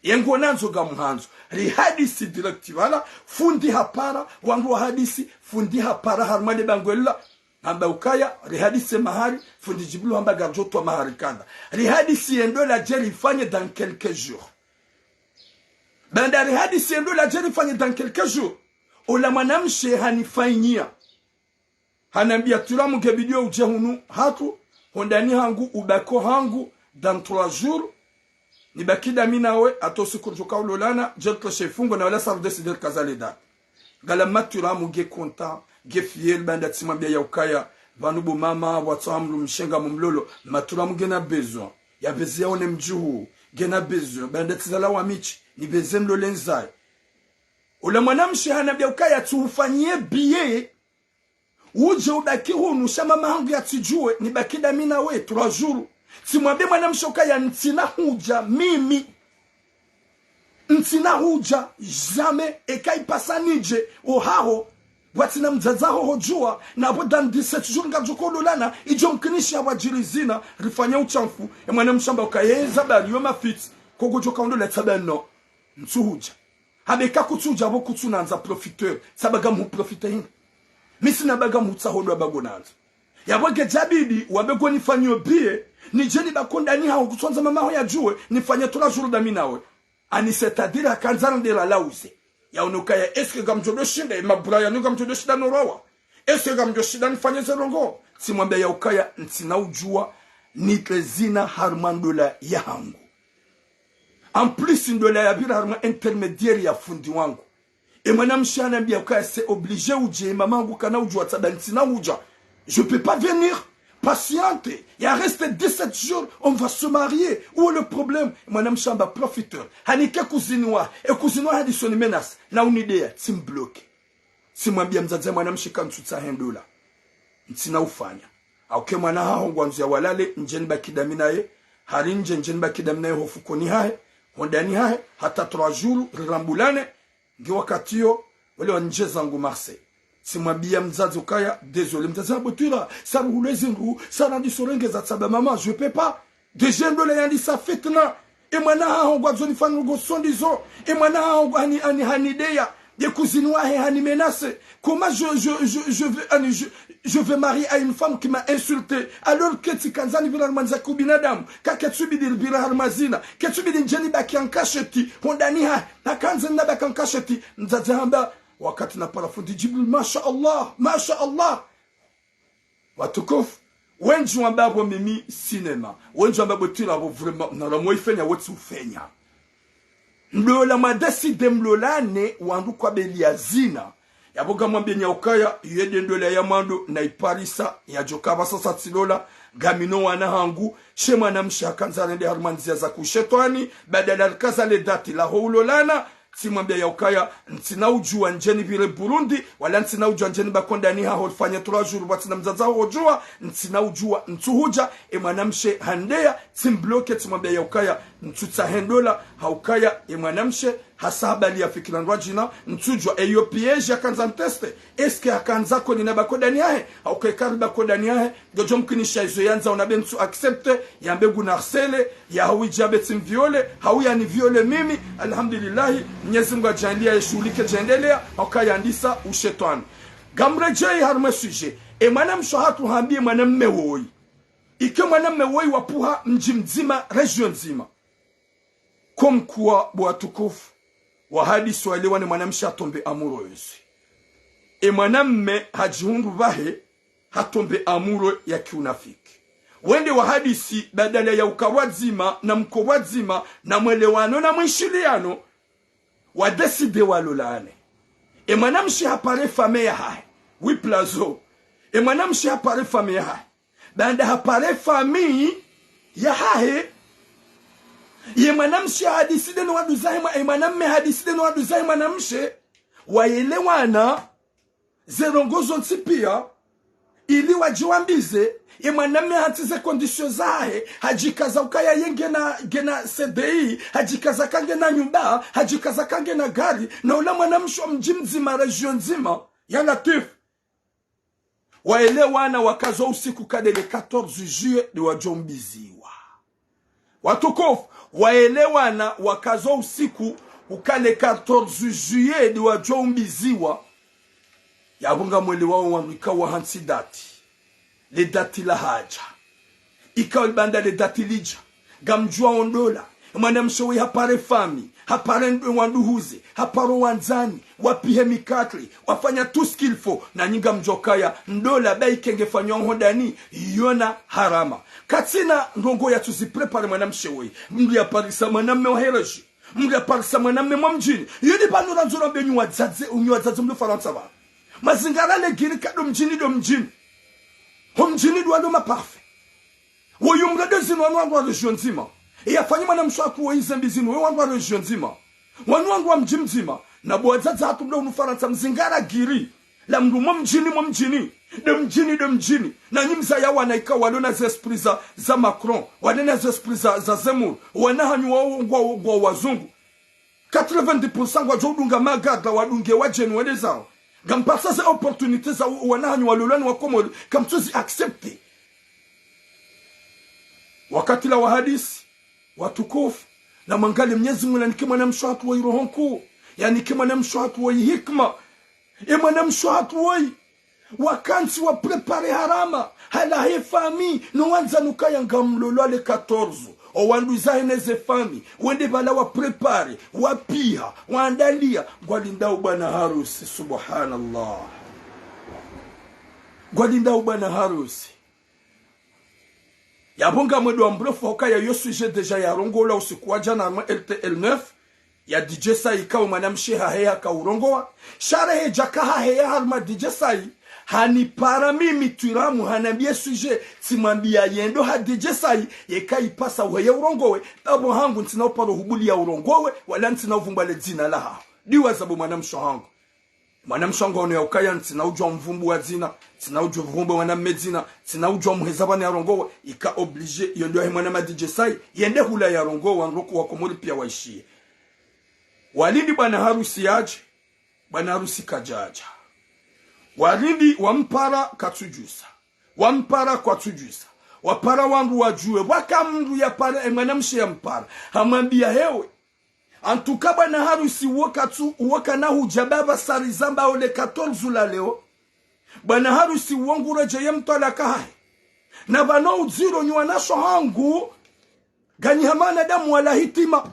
Yengo nandzo ngamhandzo. Rihadisi direct pvala, fundi hapara, wangu wahadisi, fundi hapara, harumwa le bangwe lila. Hamba ukaya, rihadisi mahari, fundi Djibrilu hamba ngarijo towa mahari kanda. Rihadisi ye ndola dje rifanye dans quelques jours. Baanda rihadisi ye ndola dje rifanye dans quelques jours. Ola mwanamshe hanifanyia. Hanambia Turamu nge bidi udje hunu hatru, hondani hangu, ubaki hangu, dans trois jours, nibaki dami nawe, hata usiku ridjoka ulolana, dje ritoshe ifungo na wala sa ridécider rikaza le date. Ngala mma Turamu nge content, nge fier, baanda tsimwambia ya ukaya, pvanu bo mama, watso amru mshenga mumlolo, mma Turamu ngena besoin, ya bezi yaone mdjuhu, ngena besoin, baanda tsizala wa mitsi, nibeze mlole ndzaye. Ola mwanamshe hanambia ukaya tsi ufanyie billet, udje ubaki hunu sha mama hangu yatsidjuwe, nibaki dami nawe trois jours. Tsimwambie mwanamshe ukaya ntsina hudja mimi. Ntsina hudja, jamais, eka ipasa nidje ohaho, pvwatsina mdzadze haho hodjuwa, na pvo dans dix-sept jours ngarijo ulolana, idjo mkinisha pvwadjiri zina, rifanya ushamfu, e mwanamshe hamba ukaya eza bari yo mafitsi, kogo djoka undo la tsaba no, ntsuhudja. Habe ka kutsudja pvo kutsunandza profiteur, tsaba ngamhu profite hina. Mi tsina ba ngamhutsaho ndo ba ngonandzo. Yapvo ngedjabidi, wambe ngo nifanyio billet, nidje nibaki hondani haho kutsondza mama haho yadjuwe, nifanye trois jours dami nawe. Ani c'est-à-dire hakandza rende la lauze. Yaone ukaya, est-ce que ngamdjo do shinda, e mabura yanu ngamdjo do shinda no rowa? Est-ce que ngamdjo shinda nifanye ze ndrongoo? Tsimwambia ya ukaya, ntsina udjuwa, nitre zina harumwa ndola yahangu. En plus, ndola yapvira harumwa intermédiaire ya fundi wangu. E mwanamshe hanambia ukaya c'est obligé udje, mama hangu kana udjuwa tsaba ntsina udja. Je peux pas venir. Patiente. Il reste dix-sept jours, on va se marier. Où est le problème? E mwanamshe hamba profiteur. Hanike cousine wahe. E cousine wahe hadisoni menace. Na unideya, tsimbloke. Tsimwambia mdzadze mwanamshe ka ntsutsahe ndola. Ntsina ufanya. Hauka e mwana haho ngwandzo ya walale, ndje nibaki dami naye. Hari ndje, ndje nibaki dami naye ho fukoni hahe, hondani hahe, hata trois jours, rirambulane, nge wakati yo, wale wandjeza ngu Marseille. Tsimwambia mdzadze ukaya, désolé, mdzadze hamba twira, sa ruhulwe zindru, sa randiso rengeza tsaba mama, je peux pas. Déjà ndola yandisa fitna. E mwana haho ngwandzo nifanye ndrongoo sondizo. E mwana haho ngwa-, hani, hani, hanideya. Ye cousine wahe hani menace. Comment je, je, je, je vais, ani, je, je vais marier à une femme qui m'a insulté. Alors que tsikandza nipvira mwanza kubinadamu. Ka ketsubidi nipvira harumwa zina. Ketsubidi ndje nibaki en cachette. Hondani ha, nakandza nabaki en cachette. Mdzadze hamba, wakati napara fundi Djibril, masha Allah, masha Allah. Watukufu, wendji wamba pvo mimi cinéma. Wendji wamba pvo twira pvo vraiment, na la mwa ifanya wotsi ufanya. Ndola mwa décidé mlolane, wandru kwabeli ya zina. Yapvo ngamwambieni ya ukaya, yede ndola ya mwando, na iparisa, yadjoka pvasa sa tsilola, ngami no wana hangu, she mwanamshe hakandza rende harumwa ndzia za kushetwani, badala rikaza le date la ho ulolana, tsimwambia ya ukaya, ntsina udjuwa ndje nipvire Burundi, wala ntsina udjuwa ndje nibaki hondani haho rifanye trois jours pvwatsina mdzadze haho hodjuwa, ntsina udjuwa, ntsuhudja, e mwanamshe handeya, tsimbloke, tsimwambia ya ukaya, ntsutsahe ndola, ha ukaya, e mwanamshe, hasa habali ya fikira ndrwadjina, ntsudjuwa, eyo piège yakandza nteste, est-ce que hakandza ko ninabaki hondani hahe, ha ukaya eka ribaki hondani hahe, ngodjo mkinisha izo yandza ona be ntsu accepté, yambe ngu harcelé, ya hawidja be tsimviole, hau yaniviole mimi, alhamdulillahi, Mnyezi Mungu hadjaanlia ye shughuli ke djaendelea, hauka yandisa ushetwani. Ngamredjei harumwa sujet, e mwanamshe hatru hambi e mwanamme woyi. Ike mwanamme woyi wapvuha mdji mdzima, région ndzima. Comme quoi, bo watukufu, wahadisi waelewane mwanamshe hatombe amoureux. E mwanamme hadjihundru pvahe hatombe amoureux ya kiunafiki. Wende wahadisi badala ya uka pvwadzima, na mko pvwadzima, na mwelewano, na mwishiliano, wadécidé walolane. E mwanamshe hapare famille yahahe. Oui, Plazo. E mwanamshe hapare famille yahahe. Baanda hapare famille yahahe, ye mwanamshe hadécidé no wanduzahe mwa-, e mwanamme hadécidé no wanduzahe mwanamshe, wayelewana, ze ndrongoo zontsi pia, ili wadjiwambize, e mwanamme hatsize conditions zahe, hadjikaza ukaya ye ngena, ngena C D I, hadjikaza ka ngena nyumba, hadjikaza ka ngena gari, na ula mwanamshe wa mdji mdzima, région ndzima, ya Latwif. Waelewana wakaza usiku ka le quatorze juillet de wadjo mbiziwa. Watukufu, waelewana wakaza usiku uka le quatorze juillet de wadjo mbiziwa. Yapvo ngamwelewao wandru ikao wahantsi dati. Le dati lahadja. Ikao libanda le dati lidja. Ngamdjuao ndola. Mwanamshe woyi hapare fami, hapare ndo wanduhuze, haparo wandzani, wapihe mikatre, wafanya tout ce qu'il faut, nanyi ngamdjuao kaya ndola baike ngefanywao hondani, yona harama. Katsina ndrongo yatsuzi préparer mwanamshe woyi. Mndru yaparisa mwanamme wa hereji. Mndru yaparisa mwanamme mwa mdjini. Yoni pvanu randzo rambe nyi wadzadze, nyi wadzadze mlo Farantsa pvanu. Mazingara legiri ka do mdjini, do mdjini. Ho mdjini do walo maparfait. Woyi mndru de zinu wanu wandru wa région ndzima. Yafanyi mwanamshe waku woyi zembi zinu, we wandru wa région ndzima. Wanu wandru wa mdji mdzima. Na bo wadzadze hatru mlo unu Farantsa mzingara giri. La mndru mwa mdjini, mwa mdjini. De mdjini, de mdjini. Nanyi mzaya wana ikao walo na ze esprit za, za Macron. Walo na ze esprit za, za Zemmour. Wana hanyu wa, wa, wa, wa wazungu. Quatre-vingt-dix pour cent ngwadjo udunga magadra wadunge wadjeni wende zao. Ngamparisa ze opportunité za u-, wana hanyu walolwa ni wakomori, kamtsuzi accepter. Wakati la wahadisi, watukufu, na mwangalie Mnyezi Mungu nanike mwanamshe hatru woyi roho nkuu, yanike mwanamshe hatru woyi hikma. E mwanamshe hatru woyi, wakantsi wa préparer harama, halahe fami, no wandzani ukaya ngamlolwa le quatorze. O wandru zahe ne ze fami, wende pvala wa préparer, wapiha, waandalia, ngwalindao bwana harusi, subhanallah. Ngwalindao bwana harusi. Yapvo ngamwendo wa mrefu hukaya yo sujet déjà yarongowa usiku wa djana harumwa R T L neuf, ya D J Sai ikao mwanamshe haheya kaurongowa. Sha rehe djaka haheya harumwa D J Sai, hanipara mimi Twiramu hanambia sujet, tsimwambia yendo ha D J Sai, yeka ipasa uheye urongowe, ndapvo hangu ntsina uparo hubulia urongowe, wala ntsina uvumbwa le dzina lahaho. Diwaza bo mwanamshe hangu. Mwanamshe wangu ono ya ukaya ntsina udjuwa mvumbuwa dzina, ntsina udjuwa mvumbuwa mwanamme dzina, ntsina udjuwa muheza pvanu yarongowa, ika obligé, yo ndo yahe mwana ma D J Sai, yende hula yarongowa, ndroko wakomori pia waishiye. Walindi bwana harusi yadje, bwana harusi kadjadja. Walindi wampara katsudjusa. Wampara kwatsudjusa. Wapara wandru wadjuwe. Waka mndru yapara, e mwanamshe yampara. Hamwambia hewe. Antuka bwana harusi uwo katsu, uwo kana hudja baba sari zamba ole quatorze la leo. Bwana harusi uwo nguredjeye mtwalaka hahe. Na pvanu udziro nyi wanasho hangu. Nganyi hama wanadamu wala hitima.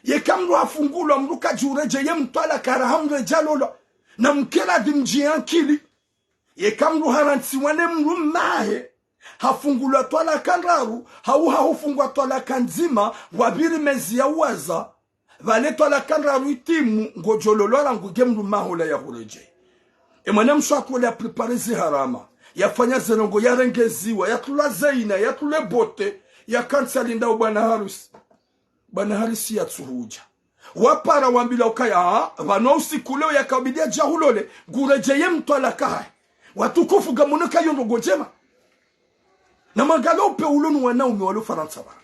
Yeka mndru hafungulwa mndru kadji uredjeye mtwalaka raha mndru edja lolwa. Na mkera dhi mdji ya nkili. Yeka mndru harantsiwa ne mndru mmahe, hafungulwa twalaka ndraru, hau hahufungwa twalaka ndzima, wapviri mezi ya uwaza, pvale twalaka ndraru itimu, ngodjo lolwa rangu nge mndru mmahe ola yahuredjeye. E mwanamshe hatru ole ya préparer zi harama, yafanya ze ndrongo yarengeziwa, yatrula zeina, yatrule bote, yakantsi alindao bwana harusi. Bwana harusi yatsuhudja. Wapara wambilwa ukaya, ah, pvanu usiku leo yakaubidi yadje hulole, nguredjeye mtwalaka hahe. Watukufu ngamono ka yo ndrongo ndjema. Na mwangalie upve ulo nu wanaume walo Farantsa pvanu.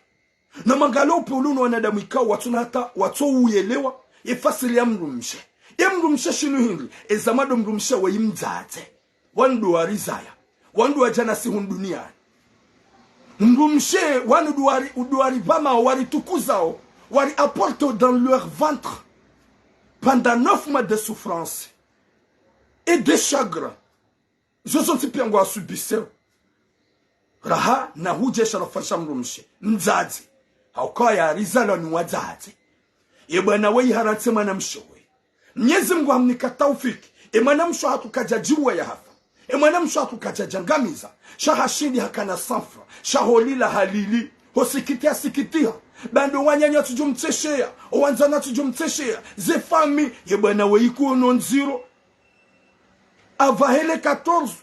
Na mwangalie upve ulo nu wanadamu ikao watsuna hata watso uyelewa, ye fasiri ya mndrumshe. Ye mndrumshe shinu hindri, eza mwando mndrumshe weyi mdzadze. Wandru warizaya. Wandru wadja nasi hunu duniani. Mndrumshe, wandru duwari, uduwari pvamao, waritukuzao, wari apporter dans leur ventre pendant neuf mois de souffrance et de chagrin. Zo zontsi pia ngwa subisseo. Raha, na hudje sharafa sha mndrumshe. Mdzadze. Hauka yarizalwa ni wadzadze. Ye bwana weyi harantsi mwanamshe weyi. Mnyezi Mungu hamnika taufiki. E mwanamshe hatru kadjadjiwa yahafa. E mwanamshe hatru kadjadjangamiza. Sha hashindi hakana sanfra. Sha holila halili. Hosikiti hasikitiha. Bando wananya tsudjo mtsesheya. Owandzani tsudjo mtsesheya. Ze fami. Ye bwana weyi kuono ndziro. Apvaha le quatorze.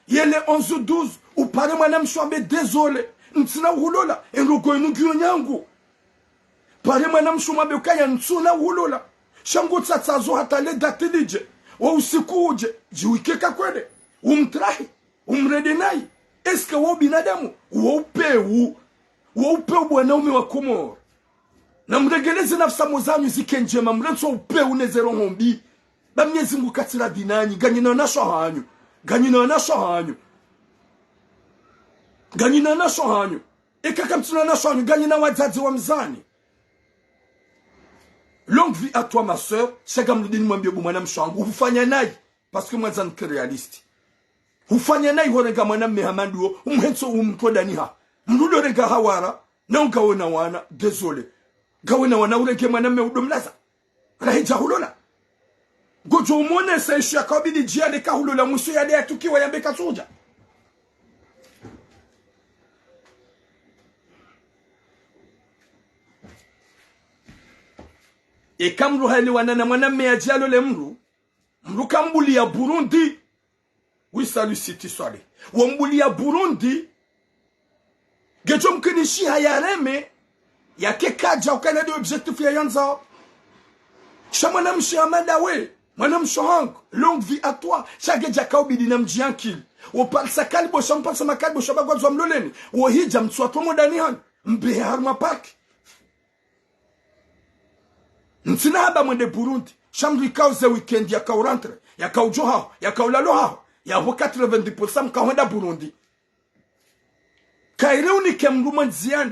Ye le onze douze, upare mwanamshe wambe désolé, ntsina uhulola, e ndrongo inu ngiyo nyangu. Pare mwanamshe wambe ukaya ntsina uhulola. Sha ngo tsatsazo hata le date lidje, wo usiku udje, djiwike kakwende, umtrahi, umrende nayi. Est-ce que wo binadamu, wo upvewu, wo upvewu bwanaume wa Komori. Na mregeleze nafsi zanyu zike ndjema, mrentso upvewu ne ze roho mbi. Ba Mnyezi Mungu katsi radhi nanyi, nganyina wanasho hanyu. Nganyina wanashe hanyu. Nganyina wanashe hanyu. Eka kamtsina wanashe hanyu, nganyina wadzadze wa mzani. Longue vie à toi, ma sœur. Sha ngamrudi nimwambie bo mwanamshe wangu, hufanya nayi. Parce que mwandzani ke réaliste. Hufanya nayi horenga mwanamme hama ndo, umhentso umtodaniha. Mndru ndo renga hawara, na ungawona wana, désolé. Ngawona wana urenge mwanamme udo mlaza. Rahidja hulola. Ngodjo umwonesa ishu yakabidi djiya neka hulola mwiso yade yatukiwa yambe katsudja. Eka mndru haelewana na mwanamme yadje yalole mndru, mndru kambuliya Burundi. Oui, salut, Siti Swale. Wambuliya Burundi. Ngedjo mkinishiha yareme, yake kadja ukana de objectif ya yandzao. Sha mwanamshe Amada we, mwanamshe hangu, longue vie à toi. Sha ngedja kaubidi na mdjiankili. Wo parisa kalibosha, mparisa makalibosha bagwadzwa mloleni. Wo hidja mtswatwa modani hanyu. Mbehe harumwa parc. Ntsina haba mwende Burundi, sha mndru ikao ze weekend yakao rentré, yakao djo haho, yakao lalo haho, yapvo quatre-vingt-dix pour cent mkao hwenda Burundi. Kaire unike mndru mwandziani,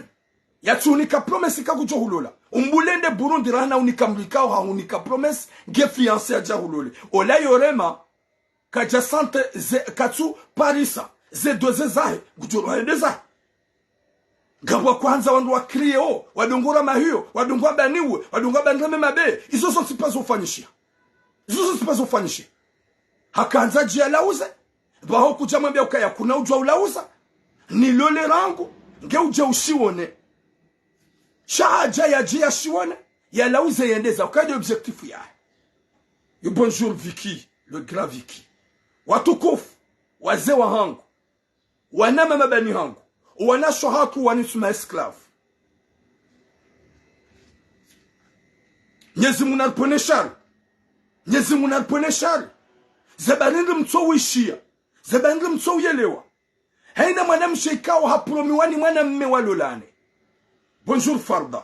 yatsuhunika promesse kakudjo hulola. Umbulende Burundi rahana unika mndru ikao hahunika promesse, nge fiancé yadja hulole. Ola yorema, kadja sante ze, katsu parisa, ze doze zahe, ngudjo rohende zahe. Ngapvo wakohandza wandru wa crier o, wadungura mahiyo, wadungura baniwe, wadungura banreme mabe, izo zontsi pvazo ufanyishiha. Izo zontsi pvazo ufanyishiha. Hakahandza djiya lauze, pvaho kudja mwambia ukaya kuna udjwa ulauza, nilole rangu, nge udje ushiwone. Sha hadja yadje yashiwone, yalauze yende zahe, ukaya de objectif yahe. Yo, bonjour Vicky, le grand Vicky. Watukufu, wazee wahangu, wanamama bani hangu, wanashe hatru wanu suma esclave. Mnyezi Mungu naripvwene shari. Mnyezi Mungu naripvwene shari. Ze bari ndri mtso wishiya. Ze bari ndri mtso uyelewa. Haina mwanamshe ikao hapromiwa ni mwanamme walolane. Bonjour Farda.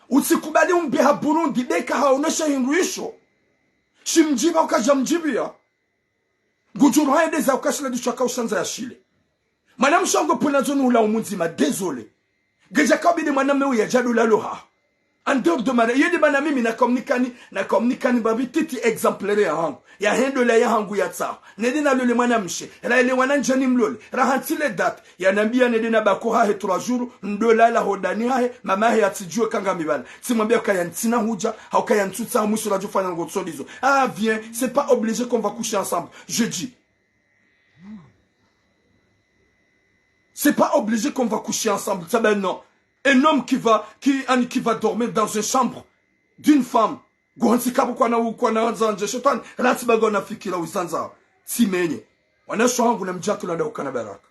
Utsikubali umbe ha Burundi, deka haonesha hindru isho. Shimdjiba ukadja mdjibia. Ngudjo rohende zahe ukashila ndisho akaushandza yashile. Mwanamshe wangu pvwena zo nihula umundzima, désolé. Ngedja kaubidi mwanamme uya djadula loha. En dehors de mari, yedi mana mimi nakamnikani, nakamnikani babi titi exemplaire yahangu. Yahendo la yahangu yatsaho. Nende nalole mwanamshe, raelewana ndjani mlole, rahantsi le date, yanambia nende na bako hahe trois jours, ndolala hodani hahe, mama hahe yatsidjuwe kanga mibala. Tsimwambia ukaya ntsina hudja, ha ukaya ntsutsaha mwiso radjo fanya ngo tsondizo. Ah, viens, c'est pas obligé qu'on va coucher ensemble. Je dis, c'est pas obligé qu'on va coucher ensemble. Ça, ben non. Un homme qui va, qui, un, qui va dormir dans une chambre d'une femme. Guhansi kabu kwana u-, kwana zanza shetwani, ratsi bago na fikira uzanza. Tsimenye. Wanashe hangu na mdjaki landa ukana baraka.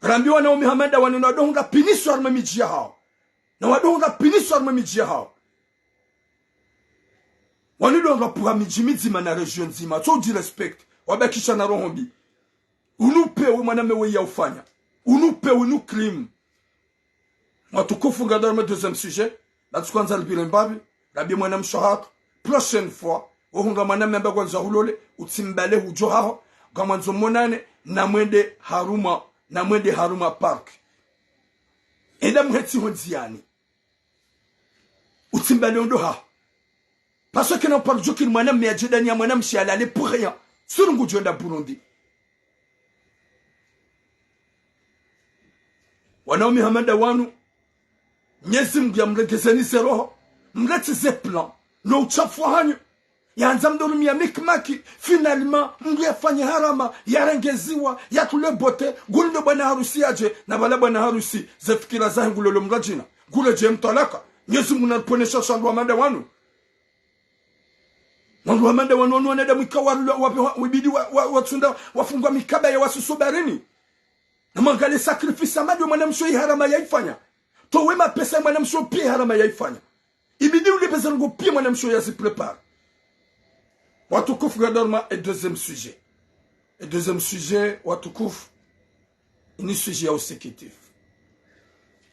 Rambi wanaume hama nda wanu na wadohunga punition harumwa midji yahao. Na wadohunga punition harumwa midji yahao. Wanu ndo ngapvuha midji midzima na région ndzima. Tso udji respect. Wabakisha na roho mbi. Unu pewe mwanamme we yaufanya. Unu pewe unu crime. Watukufu ngarudi harumwa deuxième sujet. Natsukwandza libile mbapvi. Rabi mwanamshe hatru. Prochaine fois. Wohunga mwanamme amba kwandza hulole. Utsimbale hudjo haho. Ngamwandzo monane. Namwende harumwa. Namwende harumwa parc. Enda muhetsi ho ndziani. Utsimbale ondo haho. Parce que na uparo djukiri mwanamme yadje dani ya mwanamshe yalale pour rien. Suru ngudjo enda Burundi. Wanaume hama nda wanu. Mnyezi Mungu yamregezeni ze roho. Mretsi ze plan. No uchafu hanyu. Yandza mdorumia mikimaki. Finalement, mndru yafanye harama. Yarengeziwa. Yatule bote. Nguli ndo bwana harusi yadje. Na bala bwana harusi. Ze fikira zahe ngulolo mradjina. Ngule dje mtwalaka. Mnyezi Mungu naripvwene shari sha wandru hama nda wanu. Wandru hama nda wanu, wanu wanadamu ikao wa, wa, wa, wibidi wa, wa, watsunda, wafungwa mikaba ya wasuso barini. Na mwangalie sacrifice hama nda mwanamshe iharama yaifanya. Towe mapesa ya mwanamshe pia iharama yaifanya. Ibidi ulipve ze ndrongo pia mwanamshe yaziprépare. Watukufu ngarudi harumwa e deuxième sujet. E deuxième sujet, watukufu. Ini sujet ya usikitif.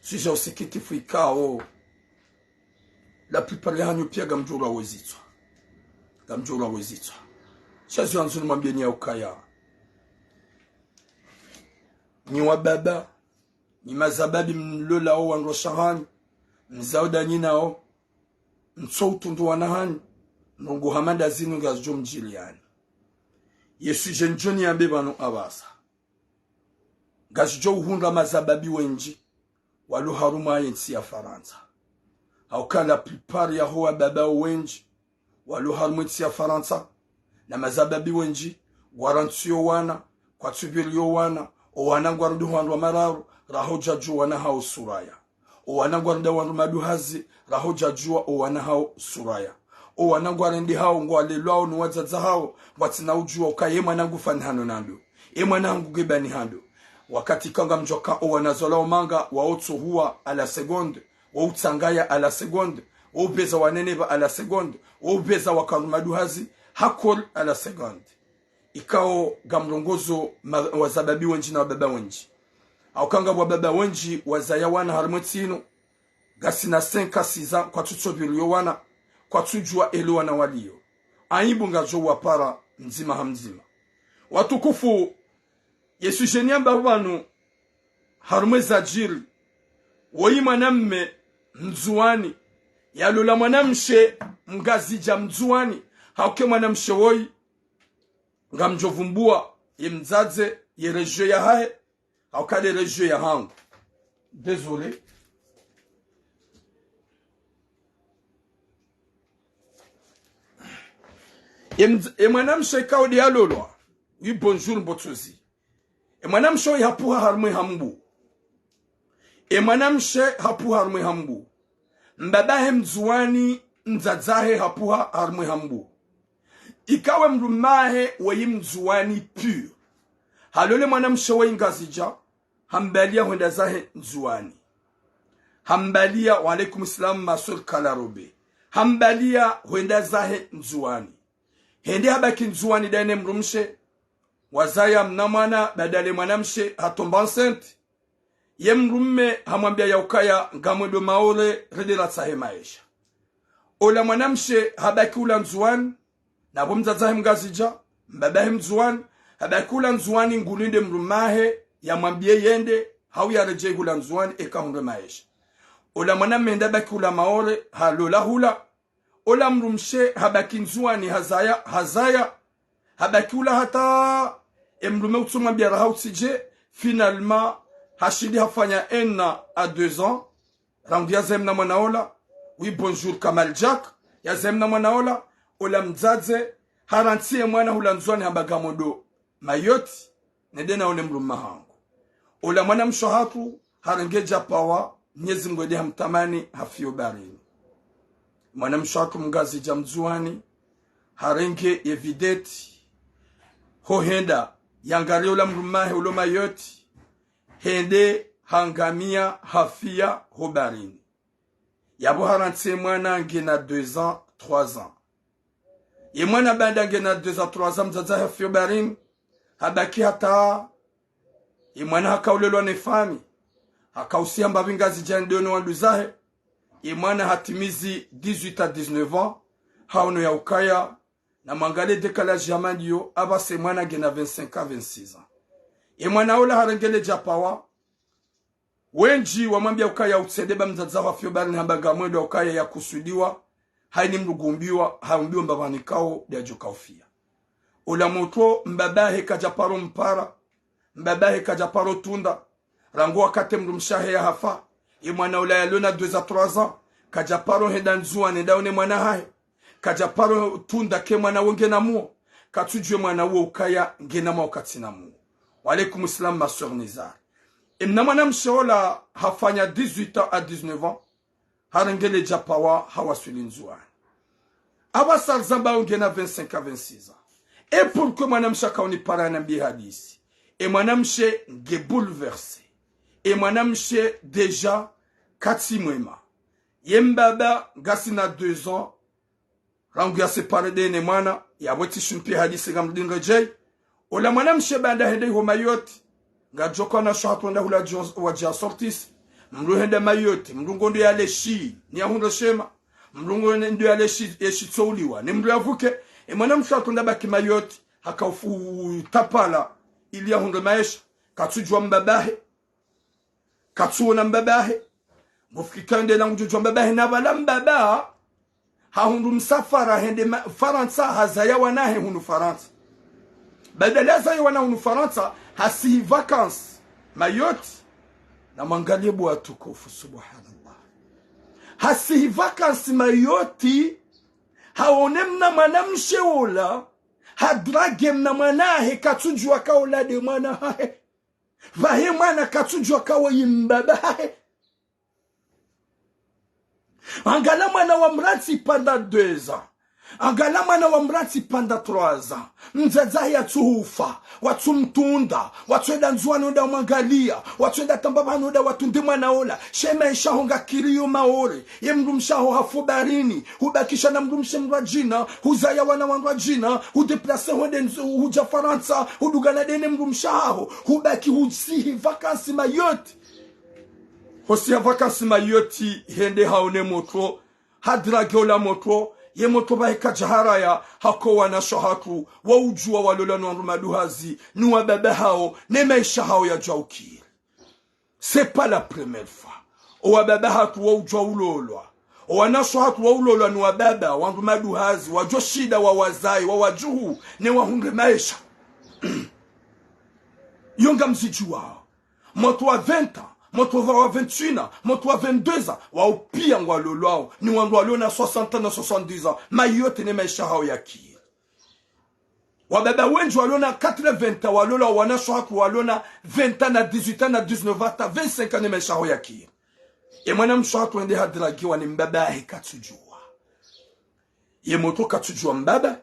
Sujet ya usikitif ikao. La plupart yahanyu pia ngamdjorwa wezitswa. Ngamdjorwa wezitswa. Sha zo yandzo nimwambieni ya ukaya. Nyi wababa, nyi mazababi mlolao wandru washe hanyu, mzao nda nyi nao, mtso utundu wana hanyu, ndrongoo hama nda zinu ngazidjo mdjiliani. Ye sujet ndjo niyambe pvanu apvasa. Ngazidjo uhundra mazababi wendji, walo harumwa ye ntsi ya Farantsa. Hauka la plupart yaho wababa wendji, walo harumwa ye ntsi ya Farantsa, na mazababi wendji, ngwarantsiyo wana, kwatsupviriyo wana, o wana ngwarendao wandru wa mararu, raho djadjuwa wana hao suraya. O wana ngwarendao wandru maduhazi, raho djadjuwa o wana hao suraya. O wana ngwarendao hao ngwalelwao no wadzadze hao, ngwatsina udjuwa uka ye mwana ngufanihano na ndo. Ye mwana hangu nge bani ha ndo. Wakati ka ngamdjoka o wana zolao manga, wao tsohuwa à la seconde, wao utsangaya à la seconde, wao upveza wanenepva à la seconde, wao upveza wakandru maduhazi, hakor à la seconde. Ikao ngamrongozo ma-, wazababi wendji na wababa wendji. Hauka ngapvo wababa wendji wazaya wana harumwa ye ntsi inu, ngasina cinq à six ans, kwatsutsopviriyo wana, kwatsudjuwa ele wana waliyo. Aibu ngazidjo wapara mdzima ha mdzima. Watukufu, ye sujet niyamba pvanu, harumwa eza djiri, woyi mwanamme Mndzuwani, yalola mwanamshe Mngazidja Mndzuwani, hauka ye mwanamshe woyi, ngamdjo vumbuwa ye mdzadze, ye région yahahe, hauka nde région yahangu. Désolé. Ye mdz-, ye mwanamshe ikao nde yalolwa. Oui, bonjour, Mbotsozi. Ye mwanamshe woyi hapvuha harumwa ye Hambu. Ye mwanamshe hapvuha harumwa ye Hambu. Mbabahe Mndzuwani, mdzadzahe hapvuha harumwa ye Hambu. Ikao ye mdrumme wahe woyi Mndzuwani pur. Halole mwanamshe woyi Ngazidja, hambaliya hwenda zahe Ndzuwani. Hambaliya, wa alaykum salam, ma sœur Kalarobe. Hambaliya hwenda zahe Ndzuwani. Hende habaki Ndzuwani ndaye ne mdrumshe. Wazaya mna mwana, baada le mwanamshe hatomba enceinte. Ye mdrumme hamwambiya ya ukaya ngamwendo Maore, rende ratsahe maesha. Ola mwanamshe habaki hula Ndzuwani, na pvo mdzadzahe Mngazidja, mbabahe Mndzuwani, habaki hula Ndzuwani ngulinde mdrumme wahe, yamwambiye yende, hau yaredjeyi hula Ndzuwani, eka hundre maesha. Ola mwanamme hende habaki hula Maore, halola hula. Ola mdrumshe habaki Ndzuwani hazaya, hazaya. Habaki hula hata ye mdrumme utsumwambiya raha utsidje, finalement, hashindi hafanya un an à deux ans, rangu yazaye mna mwana ola. Oui, bonjour, Kamal Jack. Yazaye mna mwana ola, ola mdzadze, harantsi ye mwana hula Ndzuwani hamba ngamwendo Mayotte, nende naone mdrumme wahangu. Ola mwanamshe hatru, harenge djapawa, Mnyezi Mngu ende hamtamani, hafiyo baharini. Mwanamshe hatru Mngazidja Mndzuwani, harenge ye vedette, ho henda, yangariye ola mdrumme wahe ulo Mayotte, hende hangamiya hafiya ho baharini. Yapvo harantsi ye mwana ngena deux ans, trois ans. Ye mwana baanda ngena deux ans, trois ans, mdzadze hafiyo baharini, habaki hata, ye mwana hakaulelwa ne fami, hakausiha mbapvi Ngazidja ndo no wandru zahe, ye mwana hatimizi dix-huit à dix-neuf ans, haono ya ukaya, namwangaliye décalage ya mandiyo, apvasa ye mwana ngena vingt-cinq à vingt-six ans. Ye mwana ola harenge le djapawa, wendji wamwambiya ukaya utsende ba mdzadze hafiyo baharini hamba ngamwendo ukaya yakusudiwa, hayini mdru ngumbiwa, haumbiwa mbapvani kao, ndiyadjo kaufiya. Ola mwana mbaba hahe kadjaparo mpara, mbaba hahe kadjaparo tunda, rangu wakati mdrumshe wahe yahafa, ye mwana ola yalona deux à trois ans, kadjaparo henda Ndzuwani nende yaone mwana wahahe, kadjaparo tunda ke mwana wo ngena muo, katsudjuwa ye mwana wo ukaya ngena muo katsina muo. Wa alaykum salam, ma sœur Nizar. Ye mna mwanamshe ola hafanya dix-huit ans à dix-neuf ans, harenge le djapawa hawaswili Ndzuwani. Apvasa rizamba ngena vingt-cinq à vingt-six ans. Et pourquoi mwanamshe hakaunipara yanambiye hadisi? Ye mwanamshe nge bouleversé. Ye mwanamshe déjà katsi mwema. Ye mbaba ngasina deux ans, rangu ya séparé ndaye ne mwana, yapvo tsi shimpi hadisi ngamdjo redjeyi. Ola mwanamshe baanda hende iho Mayotte, ngadjoka na shahatru nda hula djo-, wadja sortir. Mdru henda Mayotte, mdru ngondo yale shi, ni yahundre shema. Mdru ngondo yale shi, ye shi tsouliwa, ni mdru yavuke. Ye mwanamshe hatru nda baki Mayotte, hakaufu tapala, ili yahundre maesha. Katsudjuwa mbaba hahe. Katsuona mbaba hahe. Ngofikiri ka yende la ngudjodjuwa mbaba hahe na pvala mbaba hahundru msafara hende ma-, Farantsa hazaya wana hahe hunu Farantsa. Badala hazaya wana hunu Farantsa, hasihi vacances Mayotte. Namwangaliye bo watukufu, subhanallah. Hasihi vacances Mayotte, haone mna mwanamshe ola, hadrague mna mwana hahe, katsudjuwa ka ola nde mwana hahe. Pvahe mwana katsudjuwa ka woyi mbaba hahe. Angalia mwana wa mrantsi pendant deux ans. Angalia mwana wa mrantsi pendant trois ans. Mdzadze hahe yatsuhufa. Watsumtunda. Watsuenda Ndzuwani wende wamwangalia. Watsuenda tamba pvanu wende watunde mwana ola. She maesha ho ngakiriyo Maore. Ye mdrumshe haho hafu baharini. Hubakisha na mdrumshe mdru wa djina. Huzaya wana wandru wa djina. Hudéplacer hwende Ndzu-, hudja Farantsa. Hudungana nde ne mdrumshe haho. Hubaki husihi vacances Mayotte. Hosihi vacances Mayotte hende haone motro. Hadrague ola motro, ye motro pvahe kadja haraya, hako wanashe wahatru, waudjuwa walolwa ni wandru maduhazi, ni wababa hawo, ne maesha hawo yadjaukiri. C'est pas la première fois. Owababa hatru waudjuwa ulolwa. Owanashe wahatru waulolwa ni wababa, wandru maduhazi, wadjo shinda wawazaye, wawadjuhu, ne wahundre maesha. Yo ngamzidjuwao. Motro wa vingt ans, motro wa vingt et un ans, motro wa vingt-deux ans, wao piya ngwalolwao, ni wandru waliona soixante ans na soixante-dix ans, Mayotte ne maesha hawo yakiri. Wababa wendji waliona quatre-vingts ans, walolwa wanashe wahatru waliona vingt ans na dix-huit ans na dix-neuf ans, hata vingt-cinq ans ne maesha hawo yakiri. Ye mwanamshe wahatru hende hadraguiwa ni mbaba hahe katsudjuwa. Ye motro katsudjuwa mbaba,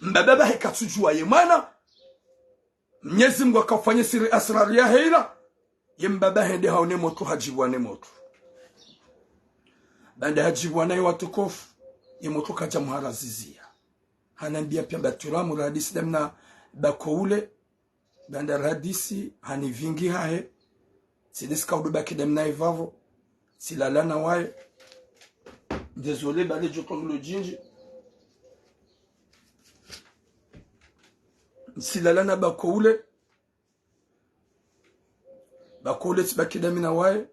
mbaba hahe katsudjuwa ye mwana. Mnyezi Mungu hakaufanya siri asrari yahe ila. Ye mbaba hende haone motro hadjibiwa ne motro. Baanda hadjibiwa naye watukufu, ye motro kadja muharaziziya. Hanambiya piya mba turamu rahadisi damna bako ule. Baanda rahadisi hanivingi hahe. Tsidisi kaudu baki damna ivavo. Tsilala na waye. Désolé, bale djoto ngilo djindji. Tsilala na bako ule. Bako ule tsibaki dami na waye.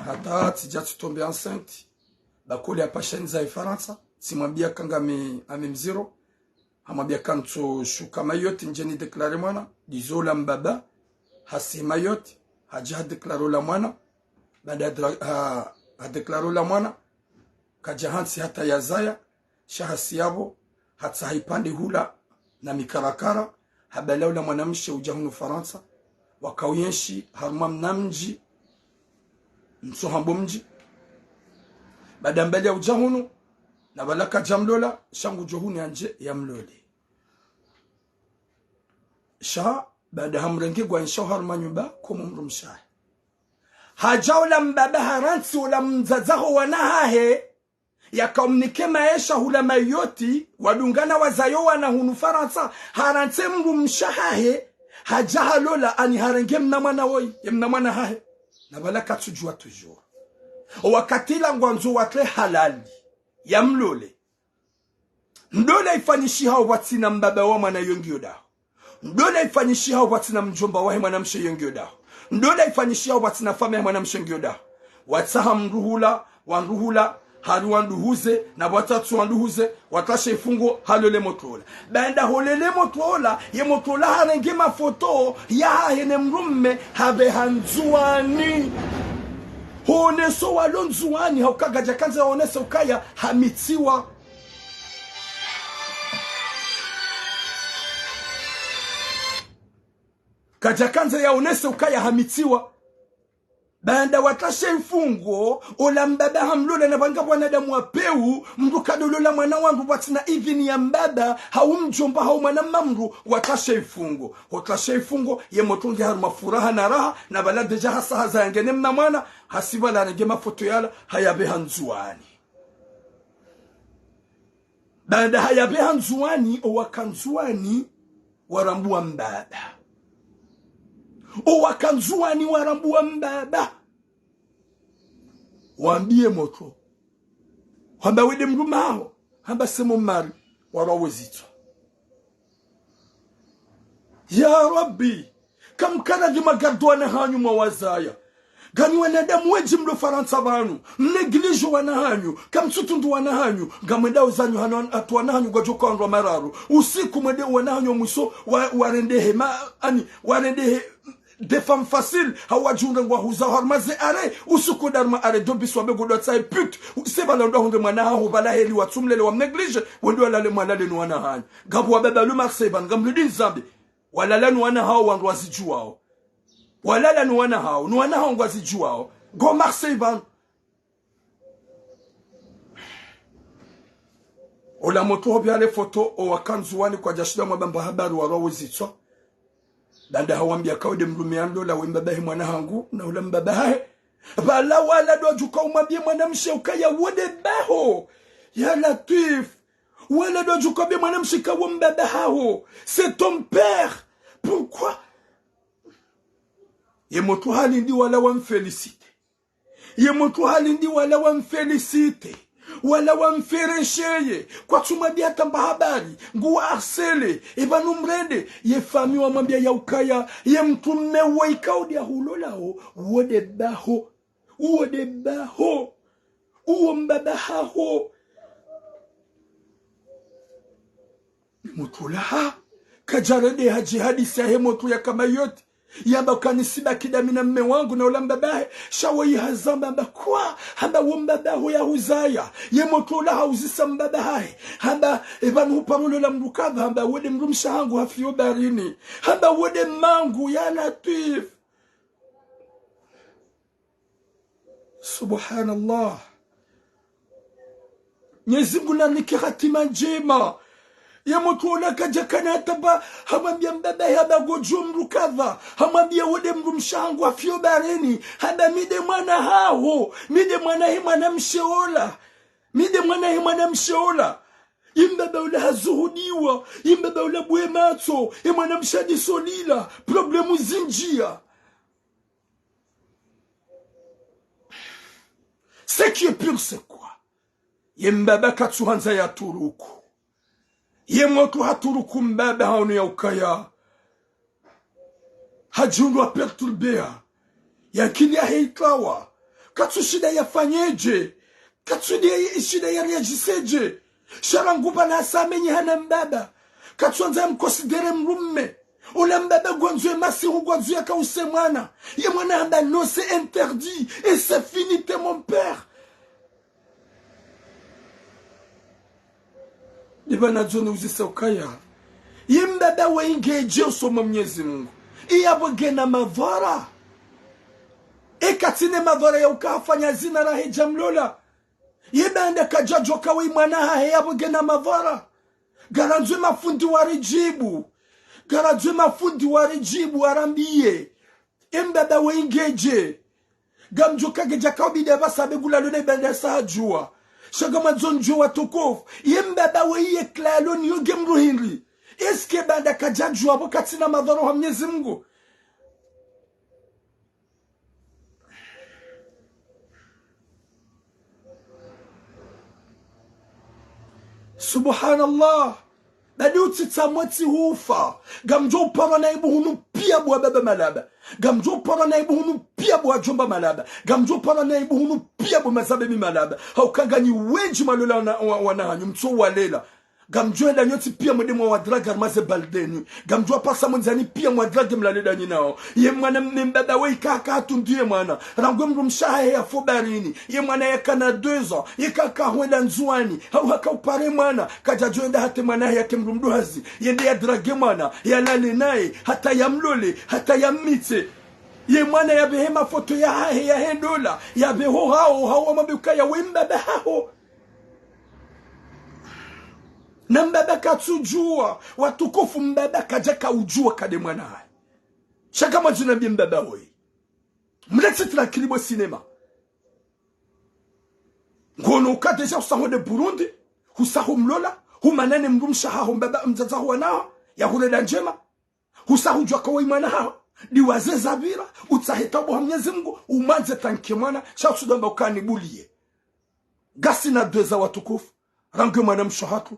Hata tsidja tsitombe enceinte. Bako ule hapvasha nizaye Farantsa. Tsimwambiya ka ngami, ami mziro. Hamwambiya ka ntso shuka Mayotte ndje nidéclare mwana. Ndizo ola mbaba hasihi Mayotte. Hadja hadéclare ola mwana. Baanda hadra-, ha, hadéclare ola mwana. Kadja hantsi hata yazaya, sha hasi yapvo, hatsaha ipvandre hula na mikarakara, habala ola mwanamshe udja hunu Farantsa, wakauyenshi harumwa mna mdji, ntsohambo mdji. Baanda mbali ya udja hunu, na pvala kadja mlola, sha ngudjo hunu yandje yamlole. Sha, baanda hamrenge ngwayenshao harumwa nyumba, komo mdrumshe wahe. Hadja ola mbaba harantsi ola mdzadze ho wana hahe, yakaumnike maesha hula Mayotte, wadungana wazayo wana hunu Farantsa, harantsi mdrumshe wahahe, hadja halola ani harenge mna mwana woyi, ye mna mwana hahe. Na pvala katsudjuwa toujours. Owakati ila ngwandzo watre halali, yamlole. Ndola ifanyishihao pvatsina mbaba wa mwana yo ngiyo daho. Ndola ifanyishihao pvatsina mdjomba wahe mwanamshe yo ngiyo daho. Ndola ifanyishihao pvatsina famiyi ya mwanamshe ngiyo daho. Watsaha mndru hula, wandru hula, hari wandruhuze, na pvwatsatsu wandruhuze, watrashe ifungo, halole motro ola. Baanda holele motro ola, ye motro ola harenge mafoto yahahe ne mdrumme, hapveha Ndzuwani. Honeso walo Ndzuwani, hauka kadjakandza yaonese ukaya hamitsiwa. Kadjakandza yaonese ukaya hamitsiwa. Baanda watrashe ifungo, ola mbaba hamlola na pvanga wanadamu wa pewu, mndru kadolola mwana wandru pvatsina idhini ya mbaba, hau mdjomba, hau mwana mma mndru, watrashe ifungo. Hotrashe ifungo, ye motro nge harumwa furaha na raha, na pvala déjà hasa haza yange ne mna mwana, hasi pvala harenge mafoto yala, hayapveha Ndzuwani. Baanda hayapveha Ndzuwani, owaka Ndzuwani warambuwa mbaba. Owaka Ndzuwani warambuwa mbaba. Wambiye motro. Hamba wende mdrumme haho. Hamba semo mari. Warwa wezitswa. Ya Rabbi, Kamkaradhi magarde wana hanyu mwawazaya. Nganyi wanadamu wendji mlo Farantsa pvanu. Mnéglige wana hanyu. Kamtsutundu wana hanyu. Ngamwendao zanyu hanu wan-, hata wana hanyu ngwadjo ka wandru wa mararu. Usiku mwende wana hanyu mwiso wa, warendehe ma, ani, warendehe des femmes faciles. Hawadjunga ngwahuzao harumwa ze arrêt. Usiku darma arrêt do bus wambe ngodjo tsahe pute. Usiku pvala ndo hundre mwana haho pvala heli watsumlele wamnéglige. Wende walale mwalale no wana hanyu. Ngapvo wababa lo Marseille pvanu. Ngamludini zambe. Walala no wana hawo wandru wazidjuwao. Walala no wana hawo, no wana hawo ngwazidjuwao. Ngo Marseille pvanu. Ola motro hopvi ale foto, owaka Ndzuwani kwadjashinda mwabamba habari warwa wezitswa. Baanda hawambia ka wende mdrume yalola we mbaba he mwana hangu, na ola mbaba hahe. Pvala wala ndo djuka umwambie mwanamshe ukaya wende baho. Ya Latwif. Wala ndo djuka wambie mwanamshe ka wo mbaba haho. C'est ton père. Pourquoi? Ye motro halindi wala wamfélicité. Ye motro halindi wala wamfélicité. Wala wamferesheye. Kwatsumwambia hata mba habari. Nguwa harcelé. Epvanu mrende. Ye fami wamwambia ya ukaya. Ye mdrume wo ikao ndo yahulolao. Wende baho. Uwo nde baho. Uwo mbaba haho. Motro laha. Kadjarende hadji hadisi yahe motro yaka Mayotte. Yamba kani sibaki ndami na mme wangu na ola mbaba hahe. Sha wo yihazamba hamba kwa. Hamba wo mbaba haho yahuzaya. Ye motro laha uzisa mbaba hahe. Hamba epvanu huparo lola mdru kadha. Hamba wende mdrumshe hangu hafiyo baharini. Hamba wende mangu ya Latwif. Subhanallah. Mwenyezi Mungu nanike hatima ndjema. Ye motro ola kadjakana hata mba, hamwambia mbaba hahe hamba ngodjo mdru kadha. Hamwambia wende mdrumshe hangu hafiyo baharini. Hamba mi nde mwana haho. Mi nde mwana he mwanamshe ola. Mi nde mwana he mwanamshe ola. Ye mbaba ola hazuhudiwa. Ye mbaba ola bwe matso. Ye mwanamshe hadiso lila. Problème zindjia. Ce qui est pire, c'est quoi? Ye mbaba katsuhandza yaturuku. Ye motro haturuku mbaba haono ya ukaya. Hadjihundru perturbé. Ye akili yahe itrawa. Katsushinda yafanyedje. Katsushinda yaréagissedje. Sha rangu pvala hasa amenyeha na mbaba. Katsuhandza yamconsidéré mdrume. Ola mbaba ngwandzo ye masihu ngwandzo yakause mwana. Ye mwana hamba non, c'est interdit. Et c'est fini, t'es mon père. Ndipvo nandzo niuzise ukaya. Ye mbaba we ingedje usoni mwa Mwenyezi Mungu. Iyapvo ngena madhara. Eka katsina madhara ya uka hafanya zina raha yadja mlola. Ye baanda kadjadjuwa ka we mwana hahe yapvo ngena madhara. Ngarandzo mafundi waridjibu. Ngarandzo mafundi waridjibu warambie. Ye mbaba we ingedje. Ngamdjo ka ngedja kaubida pvasa be ngulalo ne baanda sa hadjuwa. Sha ngamwandzo ndjuwe watukufu. Ye mbaba we iye klalo ni yo nge mdru hindri. Est-ce que baanda kadjadjuwa pvo katsina madhara ha Mwenyezi Mungu? Subhanallah. Badi utsitsa mwatsi hufa. Ngamdjo uparwa na aibu hunu piya bo wababa malaba. Ngamdjo uparwa na aibu hunu piya bo wadjomba malaba. Ngamdjo uparwa na aibu hunu piya bo mazabemi malaba. Hauka nganyi wendji mwalola wana, wa-, wana hanyu mtso walela. Ngamdjo enda nyontsi piya mwende mwawadrage harumwa ze boîte de nuit. Ngamdjo wapasa mwandzani piya mwadrage mlale ndanyi nawo. Ye mwana mme mbaba we ika haka hatundu ye mwana. Rangu ye mdrumshe hahe yafa baharini. Ye mwana yakana deux ans. Yeka haka hwenda Ndzuwani. Hau haka upare mwana. Kadjadjo enda hata mwana hahe yake mdru mduhazi. Yende yadrage mwana. Yalale naye. Hata yamlole. Hata yammitse. Ye mwana yapvehe mafoto yahahe yahe ndola. Yapveho haho. Hau wamwambe ukaya we mbaba haho. Na mbaba katsudjuwa, watukufu, mbaba kadjaka udjuwa ka nde mwana hahe. Sha ngamwandzo nambiye mbaba woyi. Mletse tranquille bo cinéma. Ngono uka déjà husaho nde Burundi, husaho mlola, humanane mdrumshe haho mbaba mdzadze haho wanaho, yahurenda ndjema. Husa hudjuwa ka woyi mwana haho, ndiwaze zapvira, utsahe tauba ha Mwenyezi Mungu, umwandze tanke mwana, sha utsudjo amba ukaya nibuliye. Ngasina deux ans watukufu, rangu ye mwanamshe hatru,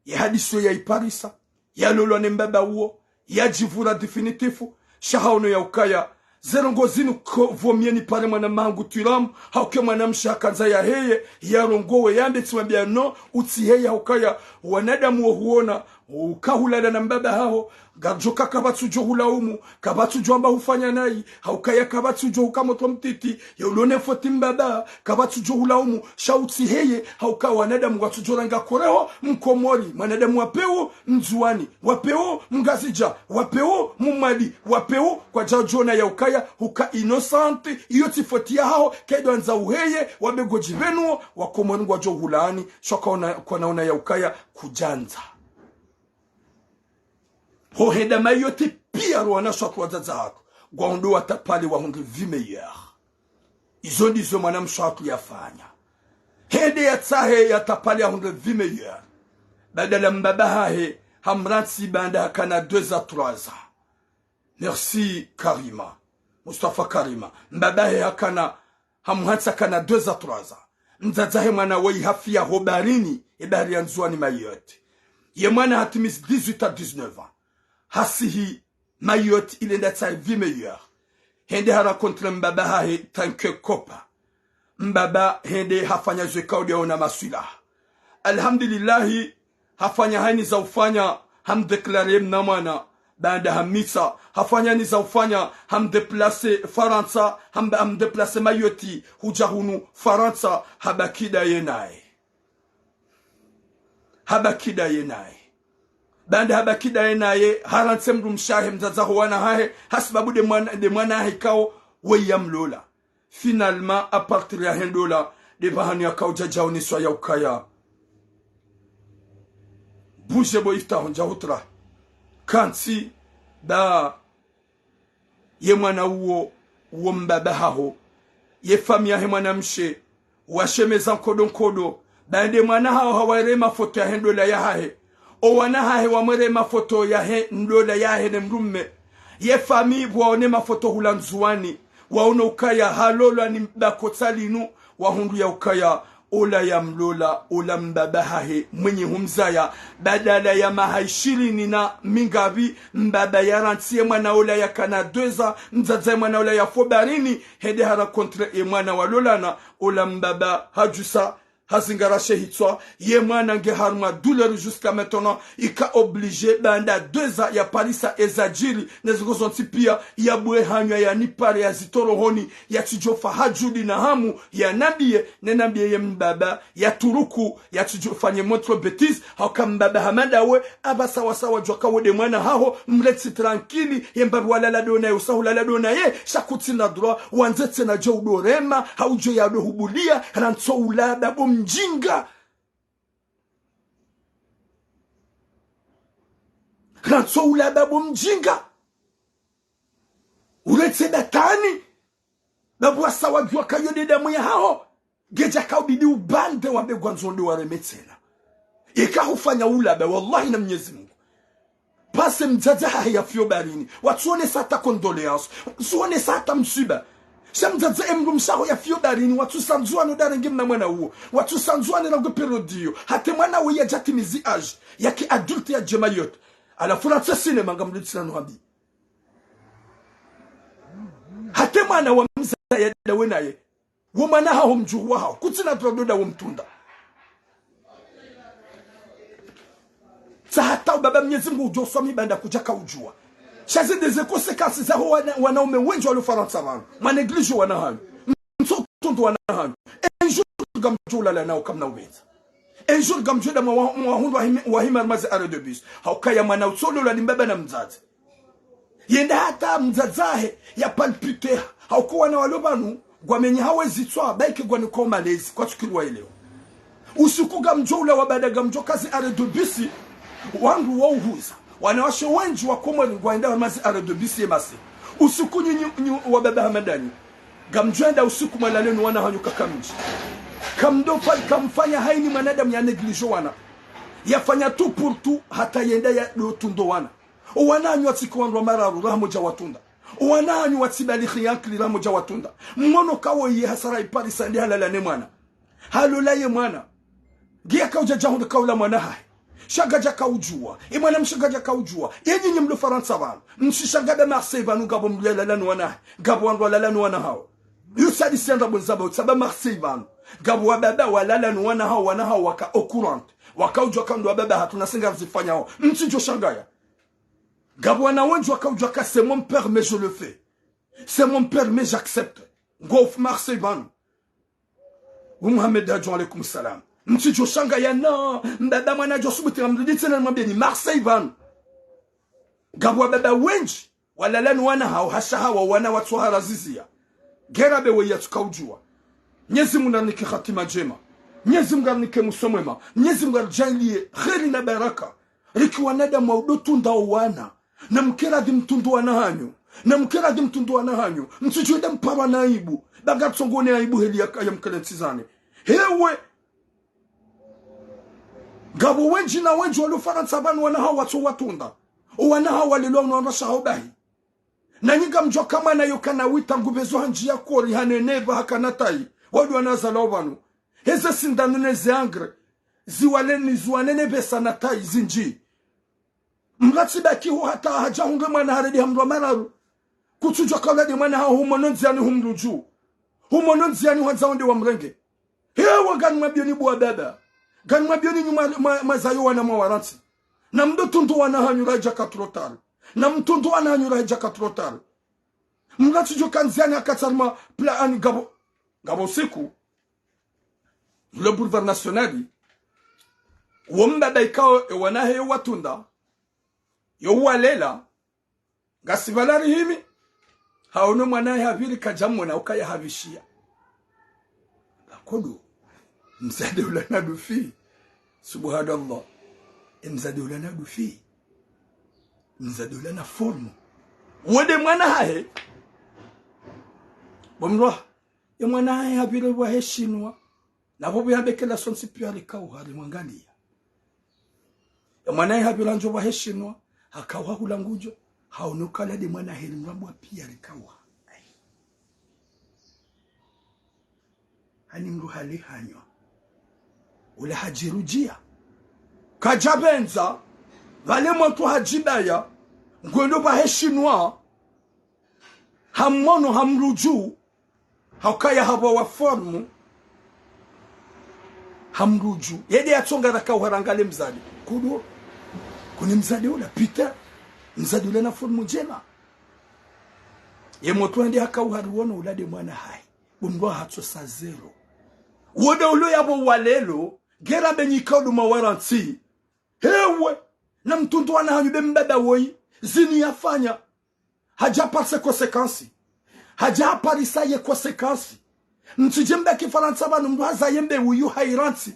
ye hadisi yo yayiparisa, yalolwa ne mbaba uwo, yadjivura définitif, Sha haono ya ukaya, ze ndrongoo zinu ko pvo mie nipare mwananyangu Twiramu, hauka ye mwanamshe hakandza yaheye, yarongowe yambe tsimwambia no, utsiheye hauka ya wanadamu wo huona, uka hulala na mbaba haho, ngarijo ka kapvatsi ujo hulaumu, kapvatsi ujo amba hufanya nayi, hauka ya kapvatsi ujo huka motro mtiti, ye ulo ne foti mbaba, kapvatsi ujo hulaumu, sha utsiheye, hauka wanadamu watsujo ranga koreho, Mkomori, mwanadamu wa pewu, Mndzuwani, wa pewu, Mngazidja, wa pewu, Mmwali, wa pewu, kwadjajo ona ya ukaya, huka innocent, iyo tsi foti yahaho, kaido andza uheye, wambe ngo djipvenuo, Wakomori ngwajo hulaani, sha kwaona, kwanaona ya ukaya, kudjandza. Ho henda Mayotte pia ro wanashe watru wadzadze hatru, ngwaondo watapale wahundre vie meilleure. Izo ndizo mwanamshe hatru yafanya. Hende yatsahe yatapale yahundre vie meilleure. Badala mbaba hahe, hamrantsi baanda hakana deux à trois ans. Merci Karima. Mustafa Karima. Mbaba hahe hakana, hamhantsi hakana deux à trois ans. Mdzadze hahe mwana woyi hafiya ho baharini, e bahari ya Ndzuwani Mayotte. Ye mwana hatimizi dix-huit à dix-neuf ans. Hasihi Mayotte il enda tsahe vie meilleure. Hende ha rencontre mbaba hahe tant que copain. Mbaba hende hafanya zo ikao de ona maswilaha. Alhamdulillahi, hafanya haina za ufanya, hamdéclare mna mwana, baanda hamitsa, hafanya haina za ufanya, hamdéplace Farantsa, ham-, hamdéplace Mayotte, huja hunu Farantsa, habaki daye naye. Habaki daye naye. Baanda habaki daye naye, harantsi mdrumshe hahe mdzadze ho wana hahe, hasibabu de mwana, de mwana hahe ikao, woyi yamlola. Finalement, à partir yahe ndola, de pvahanu yakao jaja oneswa ya ukaya. Bouge bo ifta honja hutra. Kantsi, ba, ye mwana uwo, uwo mbaba haho. Ye famiyi yahe mwanamshe, washemeza nkodo nkodo. Baanda ye mwana haho hawaereye mafoto yahe ndola yahahe. O wana hahe wamwereye mafoto yahe ndola yahe ne mdrume. Ye famiyi pvo waone mafoto hula Ndzuwani, waono ukaya halolwa ni mbaba kotsa linu, wahundru ya ukaya, ola yamlola, ola mbaba hahe, mwenye humzaya, badala ya maha ishirini na mingapvi, mbaba yarantsi ye mwana ola yakana deux ans, mdzadze ye mwana ola yafo baharini, hende ha rencontre ye mwana walolana, ola mbaba hajusa, hazingara she hitswa, ye mwana nge harumwa douleur jusqu'à maintenant, ika obligé, baanda deux ans yaparisa eza jiri, ne zingo zontsi pia, yabuwe hanywa yanipare yazitro rohoni, yatsijofa ha judi na hamu, yanambiye, ne nambiye ye mbaba, yaturuku, yatsijo fanye motro bêtise, hauka mbaba hama dawe, aba sawa sawa jua ka wo de mwana haho, mretsi tranquille, ye mbapvi walala do naye, usa hulala do naye, sha kutsina droit, wandze tsena jo udo rema, hau jo yado hubuliya, rantso ula baba mjinga. Rantso ula baba mjinga. Uretse datani. Baba wa sawa jua ka yo de damu yahaho. Ngeja ka ubidi ubande wambe ngwandzo ndo wareme tsena. Ika hufanya ula baba, wallahi na Mnyezi Mungu. Pase mdzadze hahe yafiyo baharini. Watsuonesa hata condoléances. Watsuonesa hata msiba. Sha mdzadze e mdrumshe haho yafiyo baharini. Watsusa Ndzuwani udarenge mna mwana uwo. Watsusa Ndzuwani rangu période iyo. Hata mwana uwo yajatimizi âge yaki adulte yaje Mayotte. Halafu rantsi cinéma ngamlitsina nuhambi. Hata mwana wa mdzadze ya dawe naye. Wo mwana haho mdjuhu wahaho. Kutsina droit do da wo mtunda. Tsa hata ubaba Mnyezi Mungu ujo swami baanda kuja ka ujua. Sha ze de ze conséquences zaho wana, wanaume wendji walo Farantsa pvanu. Mwa négligé wana hanyu. Mtso tundu wana hanyu. Un jour ngamjo ulala nao kamna uweza. Un jour ngamjo enda mwa, mwa hundru wahime, wahime harumwa ze arrêt de bus. Hauka ya mwana utsololwa ni mbaba na mdzadze. Yenda hata mdzadze hahe ya palpiter. Hauka wana walo pvanu, ngwamenye hawe zitswa, baike ngwani ko malezi, kwatsukiri wa elewa. Usiku ngamjo ulawa baanda ngamjo ka ze arrêt de bus, wandru wa uhuza. Wanawashe wendji wa Komori ngwaenda harumwa ze arrêt de bus ye mase. Usiku nyinyi, nyi, wababa hama danyi. Ngamjo enda usiku mwalale no wana hanyu kakamdji. Kamdo fa-, kamfanya haina mwanadamu ya négligé wana. Yafanya tout pour tout hata yenda yado tunda wana. O wana hanyu watsike wandru wa mararu, raha moja watunda. O wana hanyu watsibalighi yankili, raha moja watunda. Mwono ka wo ye hasara iparisa nde halala ne mwana. Halola ye mwana. Ngiya ka uja jahundru ka ula mwana hahe. Sha kadjaka udjuwa. Ye mwana mshe kadjaka udjuwa. Ye nyinyi mlo Farantsa pvanu. Msishangaye Marseille pvanu ngapvo mlo yalala no wana. Ngapvo wandru walala no wana hawo. Yo sadisi yandra bwenzaba utsaba Marseille pvanu. Ngapvo wababa walala no wana hawo, wana hawo waka au courant. Waka udjuwa ka ndo wababa hatru na si ngarizifanyao. Mtsidjo shangaya. Ngapvo wana wendji waka udjuwa ka c'est mon père, mais je le fais. C'est mon père, mais j'accepte. Ngwao Marseille pvanu. Wu Mohamed Hadjo, alaykum salam. Mtsidjo shangaya na, mbaba mwana djo subuti ngamrudi tsena nimwambiyeni Marseille pvanu. Ngapvo wababa wendji, walala no wana hawo, hasha hawo, wana watsu haraziziya. Ngera be we yatsuka udjuwa. Mnyezi Mungu narinike hatima ndjema. Mnyezi Mungu narinike mwiso mwema. Mnyezi Mungu naridjaanliye kheri na baraka. Riki wanadamu wa udo tunda o wana. Na mkeradhi mtundu wana hanyu. Na mkeradhi mtundu wana hanyu. Mtsidjo enda mparwa na aibu. Ba ngatsongone aibu heli ya, ya mkele ntsi zane. Hewe. Ngapvo wendji na wendji walo Farantsa pvanu wana hawo watso watunda. O wana hawo walelwa no wandru washe hawo bahi. Nanyi ngamdjuwa ka mwana yo kana wita ngupvezo ha ndjiya kori haneneva hakana tayi. Wandru wana zalwa pvanu. Heze sindano ne ze engrais. Ziwale ni ziwanenevesa na tayi zindji. Mratsi baki ho hata hadja hundre mwana haredi ha mndru wa mararu. Kutsudjuwa ka ula de mwana haho humono ndziyani humrudju. Humono ndziyani hwandza wende wamrenge. Hewa nganimwambiyoni bo wababa. Nganimwambiyoni nyi mwa, mwa, mwazayo wana mwa Farantsa. Na mdo tundu wana hanyu raha idjaka trop tard. Na mtundu wana hanyu raha idjaka trop tard. Mratsi djo ka ndziyani haka tsarima pla ani ngapvo. Ngapvo usiku. Le boulevard national. Wo mbaba ikao e wana he yo watunda. Yo walela. Ngasi pvala rihimi. Haono mwana he hapviri kadjamwona ukaya hapvishiya. Bakodo. Mdzadze ula na dufi. Subhanallah. E mdzadze ula na dufi. Mdzadze ula na forme. Wo de mwana hahe. Bo mndru wa. Ye mwana hahe hapviri pvwa he shinwa. Na pvo pvi hambekela sontsi piya rikauha rimwangaliya. Ye mwana hahe hapvira ndjo pvwa he shinwa, hakauha hula ngudjo, haono ukaya de mwana hahe ri mrambwa piya rikauha. Ai. Hani mndru hali hanywa. Ula hadjirudjiya. Kadjapvendza, pvale mwana hadjibaya, ngwendo pvwa he shinwa, hamono hamrudju, haukaya hapvawa forme, hamrudju. Yede yatsonga raka uharangale mdzadze. Kudo, kuni mdzadze ula, putain, mdzadze ula na forme ndjema. Ye mwana hende haka uhari wono ula de mwana hahe. Bo mndru wa hatso sa zéro. Wo de ulo yapvo walelo, ngera be nyi ikao do mwa Farantsa. Hewe, na mtundu wana hanyu be mbaba woyi, zinu yafanya. Hadja parisa conséquence. Hadja parisa ye conséquence. Mtsidje mbaki Farantsa pvanu mndru hazaye mbe uyu ha Farantsa.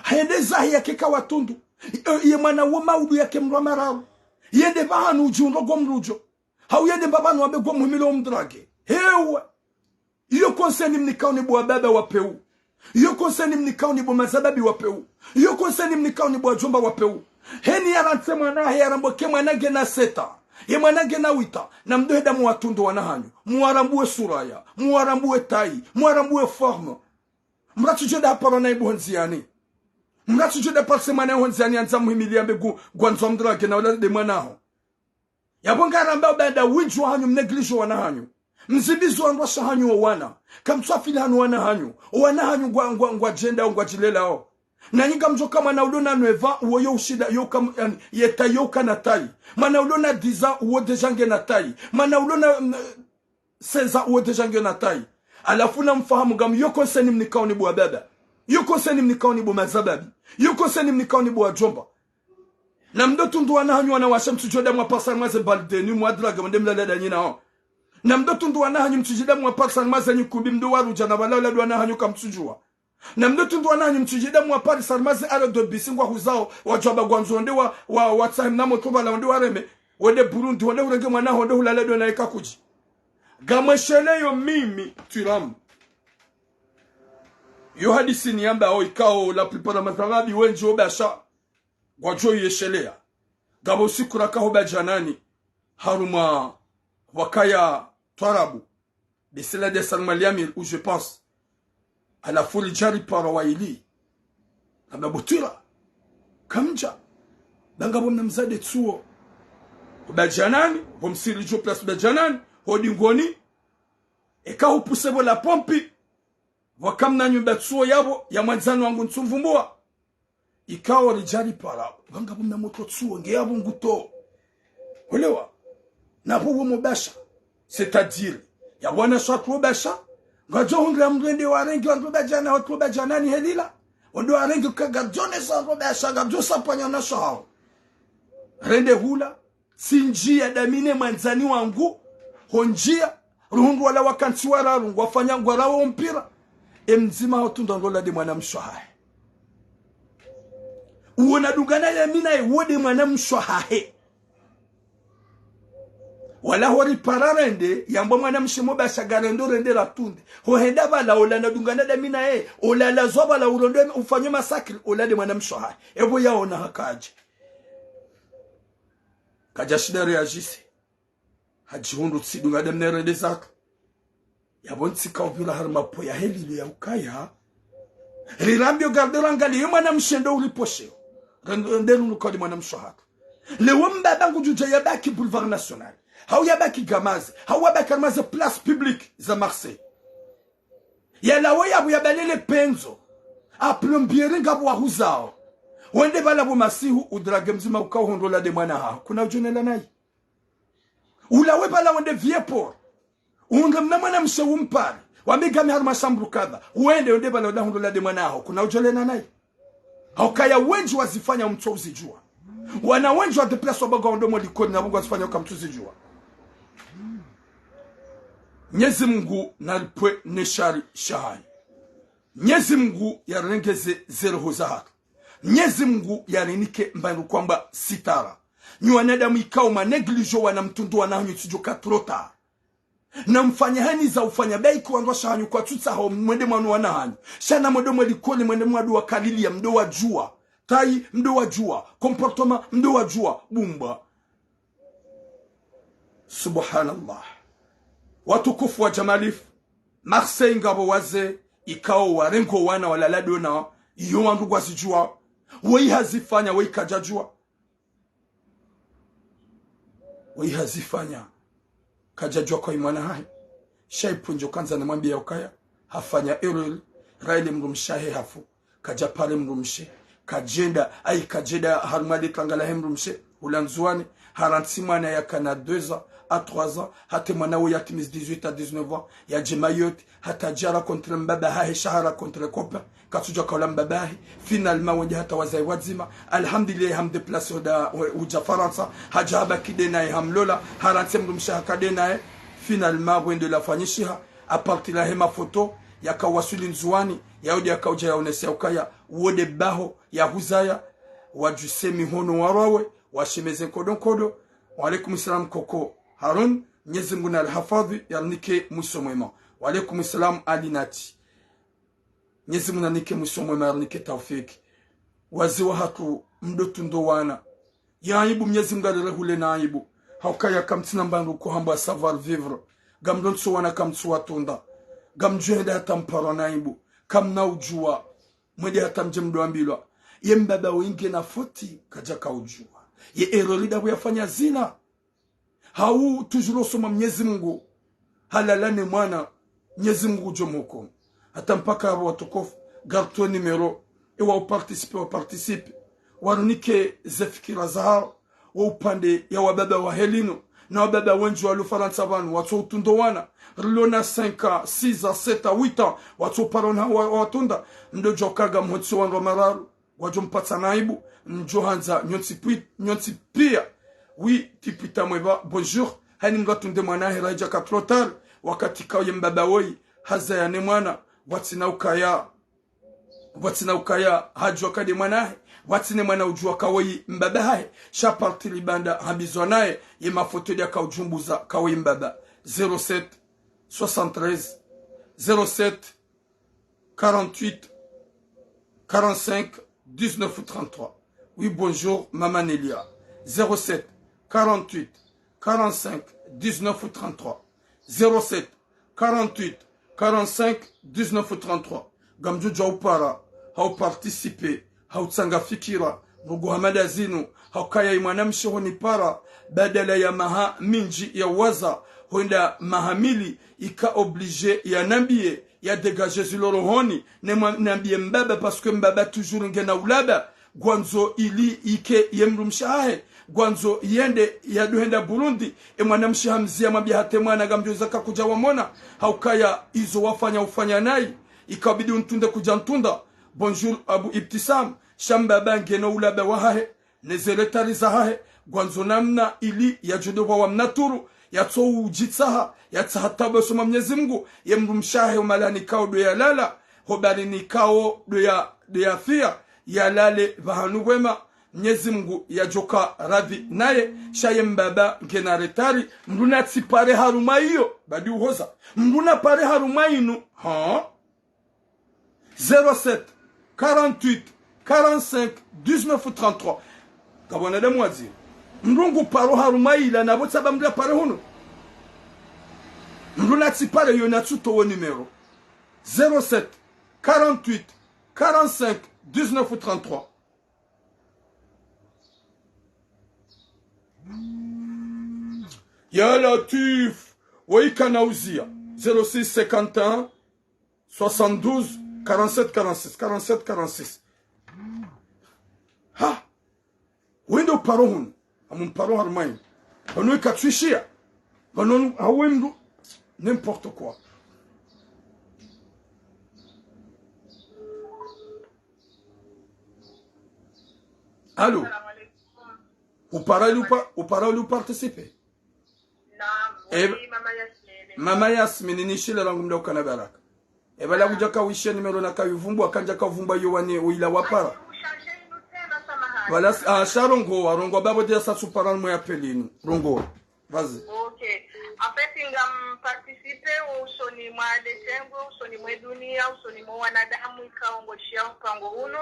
Hende zahe yake ka watundu. Ye, ye mwana wo maudu yake mndru wa mararu. Yende pvahanu udji undro go mrudjo. Hau yende mbapvanu wambe go muhimilo umdrage. Hewe. Iyo conseil nimnikao ni bo wababa wa pewu. Iyo conseil nimnikao ni bo mazababi wa pewu. Iyo conseil nimnikao ni bo wadjomba wa pewu. Heni yarantse mwana hahe yarambo ke mwana ngena sept ans. Ye mwana ngena huit ans. Na mdo henda muwatundu wana hanyu. Muwarambuwe suraya. Muwarambuwe taille. Muwarambuwe forme. Mratsi djo da hapara na ibu hondziyani. Mratsi djo da parisa mwana hondziyani yandza muhimiliya mbe gu, ngwandzo mdrage na ula de mwana haho. Yapvo ngaramba ubanda windji wa hanyu mnégligé wana hanyu. Mzimbizi wandru washe hanyu wo wana. Kamtswafili hanu wana hanyu. Wo wana hanyu ngwa, ngwa, ngwadjenda, ngwadjilelao. Nanyi ngamdjo ka mwana ulo na neuf ans, uwo yo ushinda, yo kam, yani, ye taille yo kana taille. Mwana ulo na dix ans, uwo déjà ngena taille. Mwana ulo na, mm, seize ans, uwo déjà ngena taille. Halafu na mfahamu ngam yo conseil nimnikao ni bo wababa. Yo conseil nimnikao ni bo mazababi. Yo conseil nimnikao ni bo wadjomba. Na mdo tundu wana hanyu wanawashe mtsudjo da mwaparisa harumwa ze boîte de nuit mwadrage mwende mlale da nyi nao. Na mdo tundu wana hanyu mtsudjo da mwaparisa harumwa ze nyikumbi mdo warudja na pvala ula de wana hanyu kamtsudjuwa. Na mdo tundu wana hanyu mtsudjo da mwaparisa harumwa ze arrêt de bus ngwahuzao wadjwamba ngwandzo wende wa, wa, watsahe mna motro pvala wende wareme. Wende Burundi wende urenge mwana haho wende hulale de na ika kudji. Ngamwesheleyo mimi Twiramu. Yo hadisi niyambao ikao la plupart ya mazababi wendji wo basha. Ngwadjo yesheleya. Ngapvo usiku raka ho Badjanani. Harumwa pvwakaya twarabu. Besela de Salma Liamir, où je pense. Halafu ridja ripara wayili. Namba bo Twira. Kamdja. Ba ngapvo mna mzade tsuo. Ho Badjanani, pvo msiri djo place Badjanani, ho Dingoni. Eka hupuse pvo la pompi. Pvwaka mna nyumba tsuo yapvo, ya mwandzani wangu ntsumvumbua. Ikao ridja ripara, ba ngapvo mna moto tsuo, nge yapvo nguto. Hwelewa? Na pvo wo mobasha. C'est-à-dire, ya wana sha tro basha. Ngadjo hundra mrende warenge, wandru Badjana, wandru Badjanani helila. Wandru warenge ka ngadjo nesa wandru basha, ngadjo sapanya na shahao. Rende hula, tsi ndjia dami ne mwandzani wangu, ho ndjia, ruhundru wala wakantsi wararu, ngwafanya ngwarawo mpira. E mdzima hotunda ndola de mwana mshe wahahe. Uwo nadungana yami naye, wo de mwana mshe wahahe. Wala ho ripara rende, yambwa mwana mshe mobasha ngarendo rende ratunde. Ho henda pvala, ola nadungana dami naye, ola lazwa pvala urondo ufanywa masakri, ola de mwana mshe wahahe. Epvo yaona hakadje. Kadja shinda réagisse. Hadjihundru tsi dunga de mna rende zaka. Yapvo ntsi kaupvira harimwa po ya helilo ya ukaya. Rirambio garde rangali ye mwana mshe ndo uriposheo. Rende, rende runu kali mwana mshe wahatru. Lewo mbaba ngudjudja yabaki Boulevard National. Hau yabaki Gamaze. Hau yabaki harimwa ze place publique za Marseille. Yalawe yapvo yabalele penzo. A plombier ngapvo wahuzao. Wende pvala pvo masihu udrage mdzima ukao hundrola de mwana haho. Kuna udjonela nayi. Ulawe pvala wende Vieux Port. Unge mna mwana mshe umpare. Wambe ngami harimwa shambru kadha. Wende, wende pvala wende hundrola de mwana haho. Kuna udjonela nayi. Haukaya wendji wazifanya mtsu uzidjua. Wana wendji wa déplace wabaga wandru mo likoli na Mungu wazifanya uka mtsu uzidjua. Mnyezi Mungu naripve ne shari shahahe. Mnyezi Mungu yarirengeze ze roho zahatru. Mnyezi Mungu yarinike mbandru kwamba sitara. Nyi wanadamu ikao ma négligé wana mtundu wana hanyu tsidjo ka trop tard. Na mfanye hanyu za ufanya baiki wandru washe hanyu kwatsutsaho mwende mwanu wana hanyu. Sha na mwende mwe likoli mwende mwadu wakalilia mdo wadjua. Taille mdo wadjua. Comportement mdo wadjua. Bumba. Subhanallah. Watukufu wa Jamalif, Marseille ngapvo wazee, ikao warengo wana walala dona, iyo wandru ngwazidjua, woyi hazifanya, woyi kadjadjua. Woyi hazifanya, kadjadjua kwa imwana hahe. Sha ipvundjo kandza namwambia ukaya, hafanya erreur, raile mdrumshe hahe hafu. Kadja pare mdrumshe, kadjenda, ayi kadjenda harumwa le tanga lahe mdrumshe, hula Ndzuwani, harantsi mwana yakana deux ans à trois ans, hata mwana wo yatimizi dix-huit à dix-neuf ans, yadje Mayotte, hata dja rencontré mbaba hahe, sha ha rencontré copain, katsudja kaula mbaba hahe, finalement wendje hata wazayi wadzima, alhamdulillah, ham déplacé huda, hudja Farantsa, hadja habaki de naye hamlola, harantsi mdrumshe haka de naye, finalement wende lafanyishiha, à partir lahe mafoto, yakawaswili Ndzuwani, yaudi yakaudja yaonese ukaya, wo de baho, yahuzaya, wadjuse mihono warwawe, washemeze nkodo nkodo. Wa alaikum salam koko Harun, Mnyezi Mungu narihafadhwi, yarinike mwiso mwema. Wa alaikum salam Ali Nati. Mnyezi Mungu narinike mwiso mwema, yarinike taufiki. Wazee wahatru, mdo tundo wana. Ya aibu, Mnyezi Mungu alirehule na aibu. Haukaya kamtsina mbandru ko hambwa savoir vivre. Ngamdo ntso wana kamtsu watunda. Ngamdjo henda hata mparwa na aibu. Kamna udjua. Mwende hata mdje mdo ambilwa. Ye mbaba wenge na foti, kadja kaudjua. Ye erreur ndapvo yafanya zina. Hau toujours osoma Mnyezi Mungu. Halala ne mwana, Mnyezi Mungu ngudjo mhukumu. Hata mpaka apvo watukufu, ngaritowe numéro, ewa uparticipe, waparticipe. Warinike ze fikira zahao, wo upande ya wababa wahe linu, na wababa wendji walo Farantsa pvanu, watso utundo wana, rilo na cinq ans, six ans, sept ans, huit ans, watso upara wana wa, watunda, mdo djoka ngamhontsi wandru wa mararu. Wadjo mpatsa na aibu, ndjo handza nyontsi pwi-, nyontsi pia. Oui, tipita mweba, bonjour. Hani mdru atunde mwana hahe raha idja ka trop tard, wakati kaye mbaba woyi, hazaya ne mwana, pvwatsina ukaya, pvwatsina ukaya, hadjua ka de mwana hahe, pvwatsina mwana udjua ka woyi mbaba hahe, sha partir ibanda hambizwa naye, ye mafoto de yakaudjumbuza ka woyi mbaba. Zéro sept, soixante-treize, zéro sept, quarante-huit, quarante-cinq, dix-neuf, trente-trois. Oui, bonjour, Maman Nelia. Zéro sept, quarante-huit, quarante-cinq, dix-neuf, trente-trois. Zéro sept, quarante-huit, quarante-cinq, dix-neuf, trente-trois. Ngamdjo djua upara, hau participer, hau tsanga fikira, Ndugu Hamada zinu, haukaya ye mwanamshe honipara, badala ya maha mindji ya waza, hwenda maha mili, ika obligé ya nambiye, ya dégagé zilo rohoni, ne mwa-, nambiye mbaba, parce que mbaba toujours ngena ulaba, ngwandzo ili ike ye mdrumshe hahe, ngwandzo yende ya duhenda Burundi, ye mwanamshe hamziya mwambiya hata ye mwana ngamdjo zaka kudja wamona, haukaya izo wafanya ufanya nayi, ikabidi untunde kudja ntunda. Bonjour Abu Ibtisam, sha mbaba ngena ulaba wahahe, ne ze retard zahahe, ngwandzo namna ili yadjo dopva wa mnaturu, yatso udjitsaha, yatsaha tabu yasoma Mnyezi Mngu, ye mdrumshe hahe umalani kao ndo yalala, hobarini kao ndo ya, ndo yafiya, yalale pvahanu pvwema, Mnyezi Mngu yadjoka radhi naye, sha ye mbaba ngena retard, mdru natsipare harumwa iyo, badi uhoza, mdru napare harumwa inu, ha? Zéro sept, quarante-huit, quarante-cinq, dix-neuf, trente-trois. Ngapvo wanadamu wadzi. Mdru ngu paro harumwa ila na pvo tsaba mdru ya pare hunu. Mdru natsipare yo natsutowo numéro. Zéro sept, quarante-huit, quarante-cinq, dix-neuf, trente-trois. Ya Latif, woyi kana uziya. Zéro six, cinquante et un, soixante-douze, quarante-sept, quarante-six, quarante-sept, quarante-six. Ha! Wende uparo hunu. Amu mparo harumwa inu. Pvanu ikatswishiya. Pvanu hawe mdru. N'importe quoi. Allô? Upara ili upa-, upara ili uparticiper? Naam, eh, oui, Mama Yasmine. Mama Yasmine, nishile rangu mda ukana baraka. Eba la kudjaka wishe numéro na kayuvumbwa, kandjaka uvumbwa yo wane uila wapara. Ati ushanje inu tsena, samahani. Voilà, ah, sha rongowa, rongowa babo dia sa tsupara mwe appel inu. Rongowa. Vas-y. Ok. En fait, ngam participer usoni mwa le tengwe, usoni mwe dunia, usoni mwe wanadamu, ikao ngoshiya mpango unu.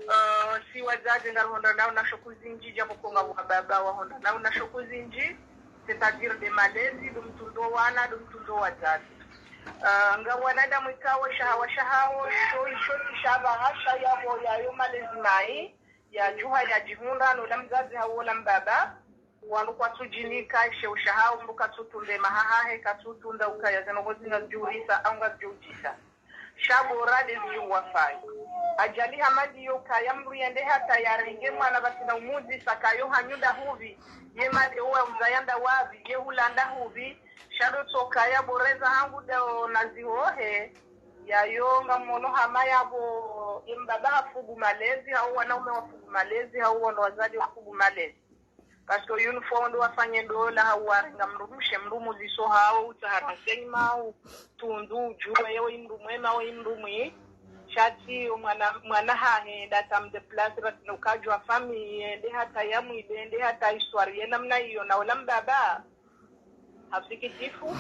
Euh, si wadzadze ngarihondra nao na shauku zindji, djapvo ko ngapvo wababa wahondra nao na shauku zindji, c'est-à-dire nde malezi, ndo mtrundo wana, ndo mtrundo wadzadze. Euh, nga wanadamu ikao shahawa shahawo, sho isho tsi shapvaha sha yapvo yayo malezi mayi, yadjuha yadjihundra, no la mdzadze hau la mbaba, wandru kwatsudjinika, ishe ushahawo, mdru katsutunde maha hahe, katsutunda ukaya zinu ngozina djurisa, au ngazidjo udjisa. Sha bora ndezi yo wafayi. Ajali hama ndiyo kaya mdru yende hata yarenge mwana pvatsina umudzisa kayo hanyu ndahupvi, ye mali uwa uzaya ndawapvi, ye hula ndahupvi, sha ndo tso kaya bora eza hangu ndao nazihohe, yayo ngamono hama yapvo, ye mbaba hafugu malezi, hau wanaume wafugu malezi, hau wandru wadzadze wafugu malezi. Parce que une fois wandru wafanye ndola hau warenga mdrumshe, mdru mudziso hau utsaha renseignement, utundu, udjuwe, yewe mdru mwema, we mdru mwi. Sha tsi yo mwana, mwana hahe, nda tam de place, pvatsina ukadjuwa famille, nde hata yamwile, nde hata histoire, ye namna iyo, na ola mbaba. Ha usikitifu,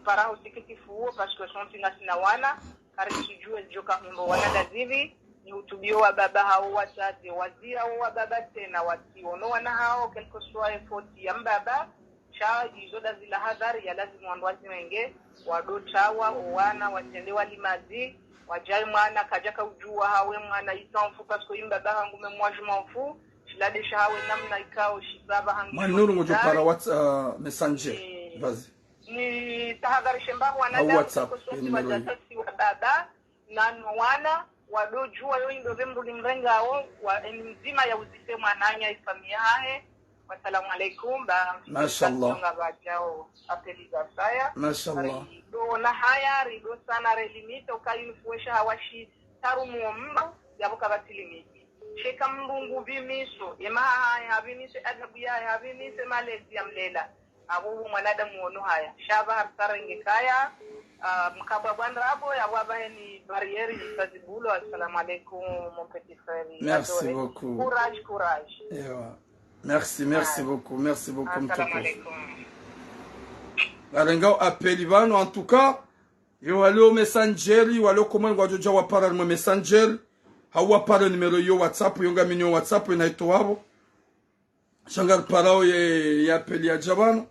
para ha usikitifu uwo, parce que sontsi ngasina wana, karitsidjuwe zidjoka hundro wana ndazipvi, ni utubiyo wababa hau wadzadze, wazia wo wababa tsena, watsiono wana hao, quel que soit ye faute ya mbaba, sha izo ndazila hadhari ya lazimu wandru wazirenge, wado tawa, o wana, watsende walimadzi, wadjayi mwana, kadjaka udjuwa hawe mwana, il s'en fout, parce que i mbaba hangu, même moi je m'en fous, shilade shahawe namna ikao, shibaba hangu. Mwanuru ngudjo para Whats-, euh, Messenger. Eh. Vas-y. Ni tahadharishe mbapvi wanadamu, WhatsApp, ko sontsi ye numéro iyo. Wadzadze si wababa, nano wana, wado djuwa yo indo pve mdru ni mrengao, wa, eni mdzima ya uzise mwananya, ifamiya hahe. Wassalamu alaikum, ba, mashallah. Nga badjao, appel za saya. Mashallah. Rido na haya, rido sana, re limite, uka une fois shahawa shi, tarumu omba, yapvo kapvatsi limite. Sheka mdru ngu pvimiso, ye maha hahe hapvimise, adabu yahe hapvimise, malezi ya mlela. Apvo wo mwanadamu wono haya. Sha pvaha harisa renge kaya, ah, mkabwa bwana apvo, yapvo apvahe ni barrière, ni sazibulo. Assalamu alaikum, mon petit frère. Merci beaucoup. Courage, courage. Ewa. Merci, merci beaucoup, merci beaucoup, mtukufu. Assalamu alaikum. Barengao appel pvanu, en tout cas, yo walo Messenger, walo comment ngwadjo dja wapara mwe Messenger, hau wapara numéro yo WhatsApp, yo ngamina yo WhatsApp, yo naito wapvo. Sha ngariparao ye, ye appel yadja pvanu.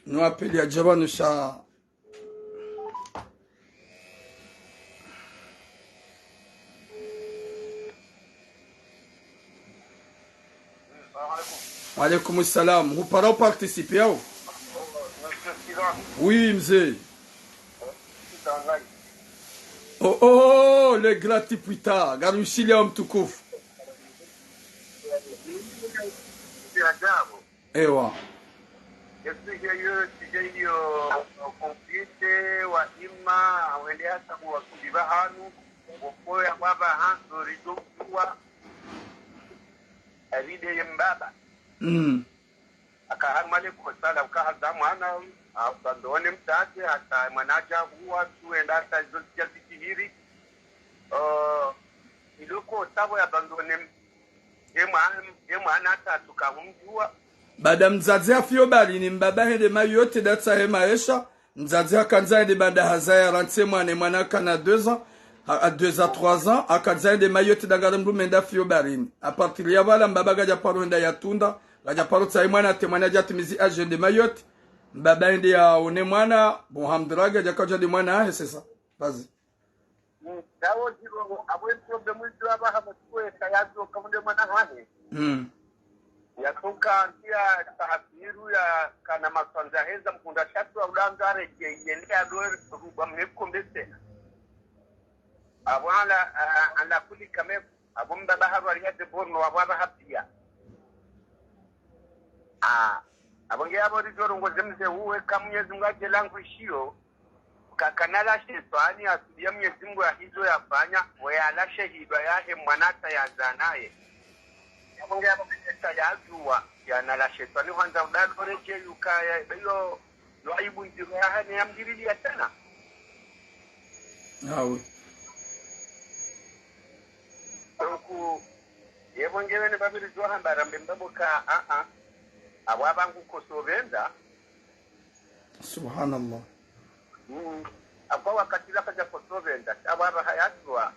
No appel yadja pvanu sha. Wa alaikum salam. Hupara uparticiper au? Oui, mze. Oh, oh, le grand Tipwita. Garushili ya mtukufu. Ewa. Ye sujet yo, sujet yo, conflit, wa ima, wende hata kuwa kuliba hanu, wokoya waba hanso rido kuwa, aride ye mbaba. Mm. Aka harumwa le kosa la uka haza mwana, abandone mdzadze, hata mwana aja huwa, tsuenda hata izo zija zikihiri. Uh, ilo kosa bo ya abandone m-, ye mwa-, ye mwana hata tsuka humjua. Baada mdzadze hafiyo baharini, mbaba hende Mayotte ndatsahe maesha, mdzadze hakandza hende baada hazaya rantse mwana, mwana akana deux ans, ha, à deux à trois ans, hakandza hende Mayotte ndangare mdrume ndafiyo baharini. À partir ya pvala, mbaba kadja paro henda yatunda, kadja paro tsahe mwana, hata mwana yadja timizi âge hende Mayotte, mbaba hende yaone mwana, bon, hamdrage, kadja kadja nde mwana, ah, c'est ça. Vas-y. Mm, ndawo ziro, abo ye problème izo aba hama tsuwe ka yazo kamunde mwana hahe. Mm. Yatoka ndia tahafiru ya kana maswanza heza mkunda shatu wa ulanga reke yende ya doer ruba mne kombe tsena. Abo ala, ah, ala kuli kame, abo mbaba harwa ya de borno, abo aba hapia. Ah, abo nge abo rijo rongoze mze uwe ka Mwenyezi Mungu aje langu ishiyo, kakana la shetwani asubiya Mwenyezi Mungu ya hizo yafanya, we ala shehidwa yahe mwana hata yazanaye. Abo nge abo bideta yazuwa, yana la shetwani hwanza udalore je yukaya, beyo, yo aibu ndziro yahane yamdirili ya tsena. Ah oui. Donc, yebo nge wene babiri zo hamba rambe mbabo ka, ah, ah. Abo aba ngu koso benda. Subhanallah. Mm. Abo wakati la kaja koso benda. Abo aba hayatwa.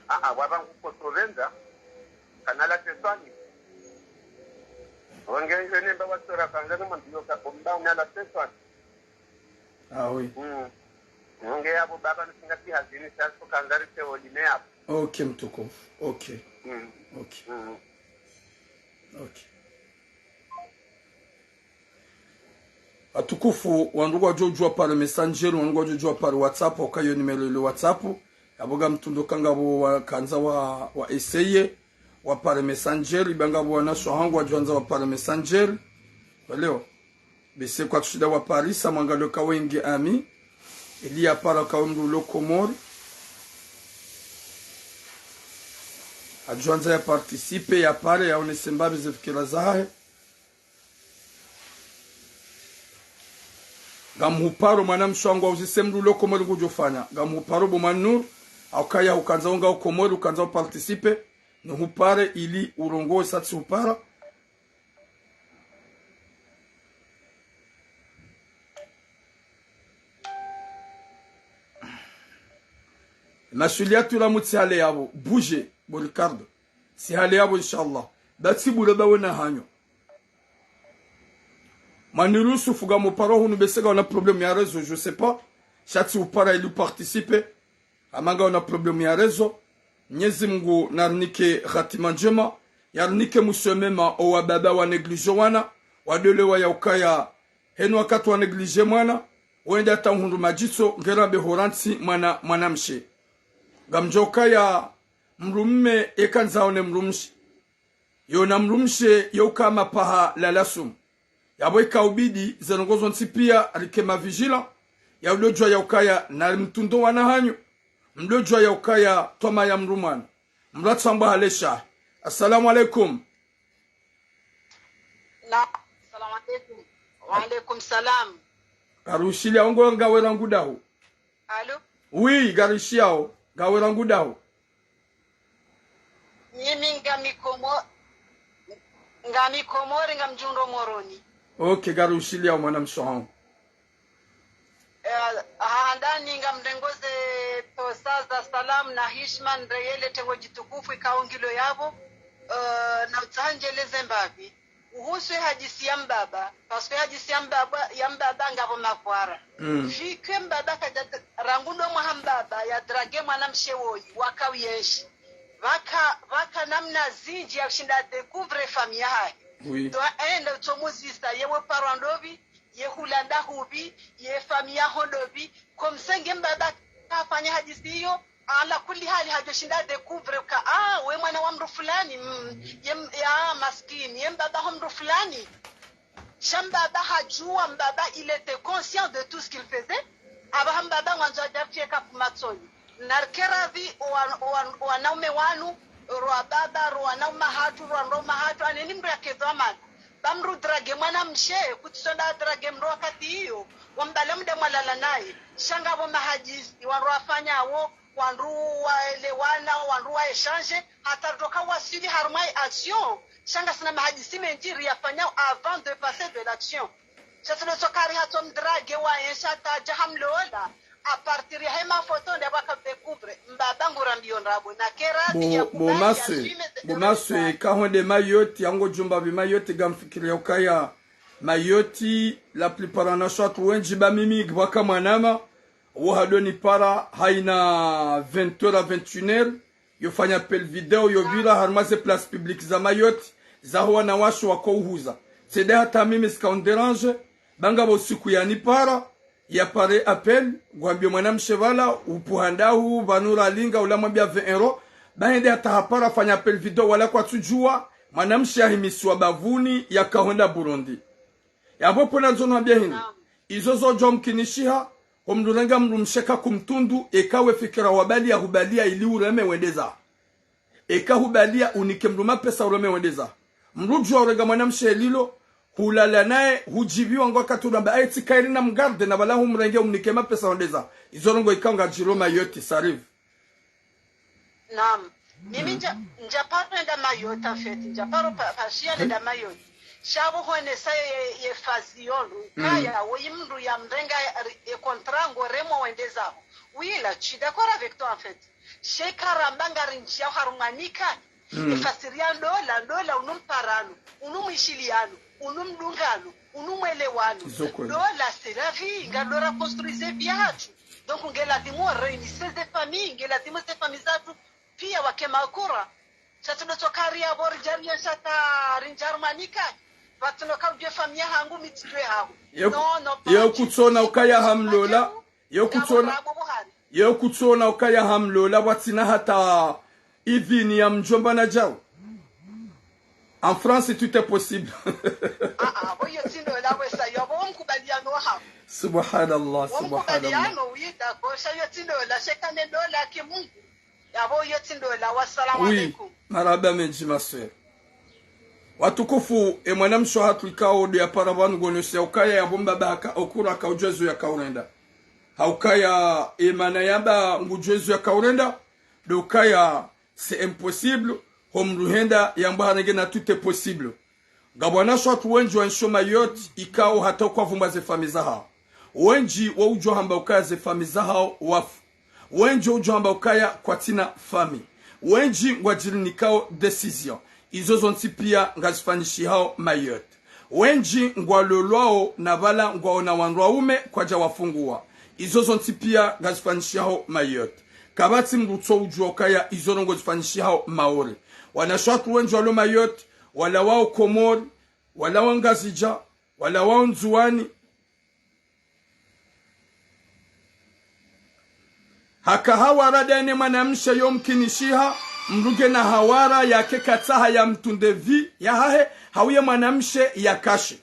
Ah, ah, abo aba ngu koso benda. Kana la shetwani. Wange wene mba watsora kanga no mambiyo ka bomba na la shetwani. Ah oui. Mm. Nge abo baba nisinga ti hazini sa so kanga rite olime abo. Ok, mtukufu. Ok. Mm. Ok. Mm. Ok. Watukufu, wandru ngwadjo djuwa par Messenger, wandru ngwadjo djuwa par WhatsApp, uka yo numéro ile WhatsApp. Abo ngamtsundo kanga bo wakandza wa, wa essayer, wa par Messenger, iba ngapvo wanasho hangu wadjwandza wa par Messenger. Waleo. Bese kwatsushinda wa parisa, mwangalio ka wengi ami. Ili ya para ka mndru ulo Komori. Adjwandza ya participer, ya pare, yaonese mbapvi ze fikira zahahe. Ngamhuparo mwanamshe wangu auzise mndru ulo Komori ngudjofanya. Ngamhuparo bo Manur, aukaya ukandza unga uKomori, ukandza uparticiper. Nihupare ili urongowe sa tsihupara. Masuliya tula mutsi hale yabo, bouge, bo Ricardo. Tsi hale yabo, inshallah. Batsi bure bawe na hanyo. Manur Yusuf ngamhuparo hunu bese ngawona problème ya réseau, je sais pas. Sha tsihupara ili uparticiper. Ama ngawona problème ya réseau. Mnyezi Mungu narinike hatima ndjema. Yarinike mwiso mwema owa baba wa négligé wana. Wadole wa yaukaya henu wakati wa négligé mwana. Wende hata uhundru madjitso ngera be horantsi mwana, mwanamshe. Ngamdjo ukaya mdrume eka ndzaone mdrumshe. Yona mdrumshe yauka mapaha lala sumu. Yabo ika ubidi, ze ndrongo zontsi piya, rike ma vigilant, ya udodjwa yaukaya, nari mtsundo wana hanyu, mdodjwa yaukaya, twama ya mdru mwana. Mdru atsamba halesha. Assalamu alaikum. Na, assalamu alaikum. Wa alaikum salam. Garushiliya ongo ngawe rangu daho. Allô? Oui, garushiyao, ngawe rangu daho. Mimi ngami Komo-, ngami Komori, ngamdjundro Moroni. Ok, garushiliya mwanamshe hangu. Eh, handani ngamrengoze posa za salamu na hishima nreyele tengo djitukufu ikao ngilo yabo, eh, na utsaha ndjeleze mbapvi. Uhusu ye hadisi ya mbaba, parce que hadisi ya mbaba, ya mbaba ngapvo makwara. Mm. Vu que mbaba kadja t-, rangu ndo mwaha mbaba ya draguer mwanamshe woyi, waka uyenshi. Pvaka, pvaka namna zindji ya ushinda découvrir famille yahahe. Oui. Ndo ende utsomuzisa, ye we parent ndopvi, ye hula ndahupvi, ye famille yaho ndopvi. Comme ça nge mbaba kafanya hadisi iyo, ala kulli hali hadjoshinda découvre ka, ah, we mwana wa mndru fulani, mm, ye m-, ya maskini, ye mbaba ho mndru fulani. Sha mbaba hadjuwa, mbaba il était conscient de tout ce qu'il faisait. Apvaha mbaba ngwandzo adjartie kapu matsoni. Narike radhi wa, wa, wanaume wanu, rwa baba, rwa wanaume hatru, rwa ndrongoo hatru, aneni mndru yake dhwamana. Ba mndru drague mwanamshe, kutsonda drague mndru wakati iyo, wambale mde mwalala naye. Sha ngapvo mahadisi, wandru wafanya wo, wandru waelewana, wandru wa échange, hata ritoka wasili harumwa ye action. Sha ngasina mahadisi mendji riyafanya avant de passer de l'action. Sha tsi ndo tsoka ri hatso mdrague wa ensha tadja hamlola. À partir ya he mafoto nde pvaka découvre. Mbaba ngurambiyo ndrabo. Na kera Bo, bo maswe, bo maswe, kahonde Mayotte, yango djumba pvi Mayotte, ngamfikiri ya ukaya Mayotte, la plupart wanashe watru wendji ba mimi, ngwaka mwanama, wo hadoni para, haina vingt heures à vingt et une heures, yo fanya appel vidéo, yo pvira harumwa ze place publique za Mayotte, zaho wanawashe wako uhuza. Tsende hata mimi sika on dérange, ba ngapvo siku yanipara, yapare appel, ngwambiyo mwanamshe pvala, upvuha ndahu, pvanu ralinga, ula mwambiya vingt euros, ba hende hata hapara fanya appel vidéo, wala kwatsudjuwa, mwanamshe yahimisiwa bavuni, yakahonda Burundi. Yapvo pvo nandzo nwambiye hindri. Izo zodjo mkinishiha, ho mndru renga mndru mshe ka kumtundu, eka we fikira wabaliya hubaliya ili ureme wendeza. Eka hubaliya unike mndru mapesa ureme wendeza. Mndru djuwa urenga mwanamshe lilo, hulala naye, hudjiviwa ngo wakati uramba, ayi tsi kairi na mgarde na pvala humrenge umnike mapesa wendeza. Izo ndrongoo ikao ngadjiro Mayotte, ça arrive. Naam. Mimi ndja, ndja paro nenda Mayotte, en fait. Ndja paro pa, pashiya nenda Mayotte. Sha pvo honesa ye, ye fazi yondru. Kaya, woyi mndru yamrenga ye, ye contrat ngo remo wendezaho. Oui, là, je suis d'accord avec toi, en fait. Sha eka ramba ngarindjiya harumwa nika. Ye fasiri ya ndola, ndola unu mparano, unu mwishiliyano, unu mdungano, unu mwelewano. Izo kweli. Ndola c'est la vie, ngadora construire vie yahatru. Donc, nge lazimu wa réunir ze famille, nge lazimu ze famille zatru, piya wake makura. Sha tsi ndo tsoka ri yapvo ridjariya sha ta rindjia harumwa nika. Pvatsina uka udjuwe famille yahangu, mi tsidjuwe yahangu. Yo, non, non, pas du tout. Yo kutsona ukaya hamlola. Yo kutsona, yo kutsona ukaya hamlola, pvatsina hata idhini ya mdjomba na djawo. En France, tout est possible. Ah, ah, pvo iyo tsi ndola wesa, yo pvo mkubaliano wahaho. Subhanallah, subhanallah. Mkubaliano, oui, d'accord, sha iyo tsi ndola, sha eka ne ndola ki Mungu. Yapvo iyo tsi ndola, wassalamu alaikum. Oui, marahaba mendji, ma sœur. Watukufu, e mwanamshe hatru ikao ndo yapara pvanu ngonesha ukaya yapvo mbaba haka okura haka udjuwa zo yaka urenda. Ha ukaya e mana yamba ngudjuwa zo yaka urenda, ndo ukaya c'est impossible, ho mndru henda yamba harenge na tout est possible. Ngapvo wanashe watru wendji wa nsho Mayotte, ikao hata ukwa vumbwa ze famille zahawo. Wendji wo udjo hamba ukaya ze famille zahawo wafu. Wendji wo udjo hamba ukaya kwatsina famille. Wendji ngwadjirinikao décision. Izo zontsi piya ngazifanyishihao Mayotte. Wendji ngwalolwao na pvala ngwaona wandru waume kwadja wafunguwa. Izo zontsi piya ngazifanyishihao Mayotte. Kapvatsi mndru tso udjuwa ukaya izo ndrongoo zifanyishihao Maore. Wanashe watru wendji walo Mayotte, wala wao Komori, wala wa Ngazidja, wala wao Ndzuwani. Haka hawara daye ne mwanamshe yo mkinishiha, mndru nge na hawara yake katsaha ya mtunde vie yahahe, hau ye mwanamshe ya kashe.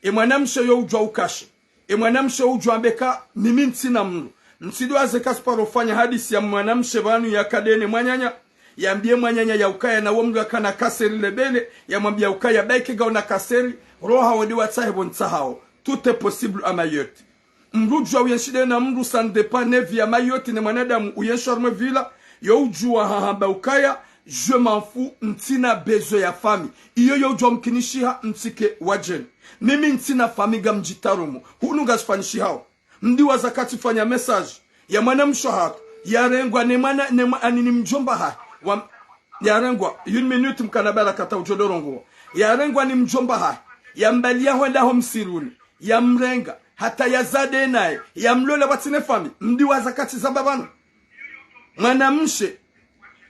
E mwanamshe yo udjuwa ukashe. E mwanamshe udjuwa mbeka, mimi ntsina mndru. Mtsidiwaze ka siparo fanya hadisi ya mwanamshe pvanu yaka daye ne mwananya. Yambiye mwananya ya ukaya na wo mndru yakana kaseri lebele, yamwambiya ukaya ba eka ngaona kaseri, roha wende watsahe pvo ntsahao. Tout est possible à Mayotte. Mndru udjuwa uyenshi daye na mndru, ça ne dépend ne vie ya Mayotte ne mwanadamu uyenshi harumwa e villa, yo udjuwa hahamba ukaya, je m'en fous, ntsina besoin ya famille. Iyo yo udjuwa mkinishiha ntsike wadjeni. Mimi ntsina famille ngamdjitarumu. Hunu ngazifanyishihao. Mdiwaza ka tsifanya message ya mwanamshe hatru, yarengwa ne mwana, ne mwa-, ani ni mdjomba hahe. Wa, yarengwa, une minute mkana baraka ta udjo dorongowa. Yarengwa ni mdjomba hahe. Yambaliya hwenda ho msiruni. Yamrenga. Hata yaza daye naye. Yamlola pvatsina famille. Mdiwaza ka tsi zamba pvanu. Mwanamshe,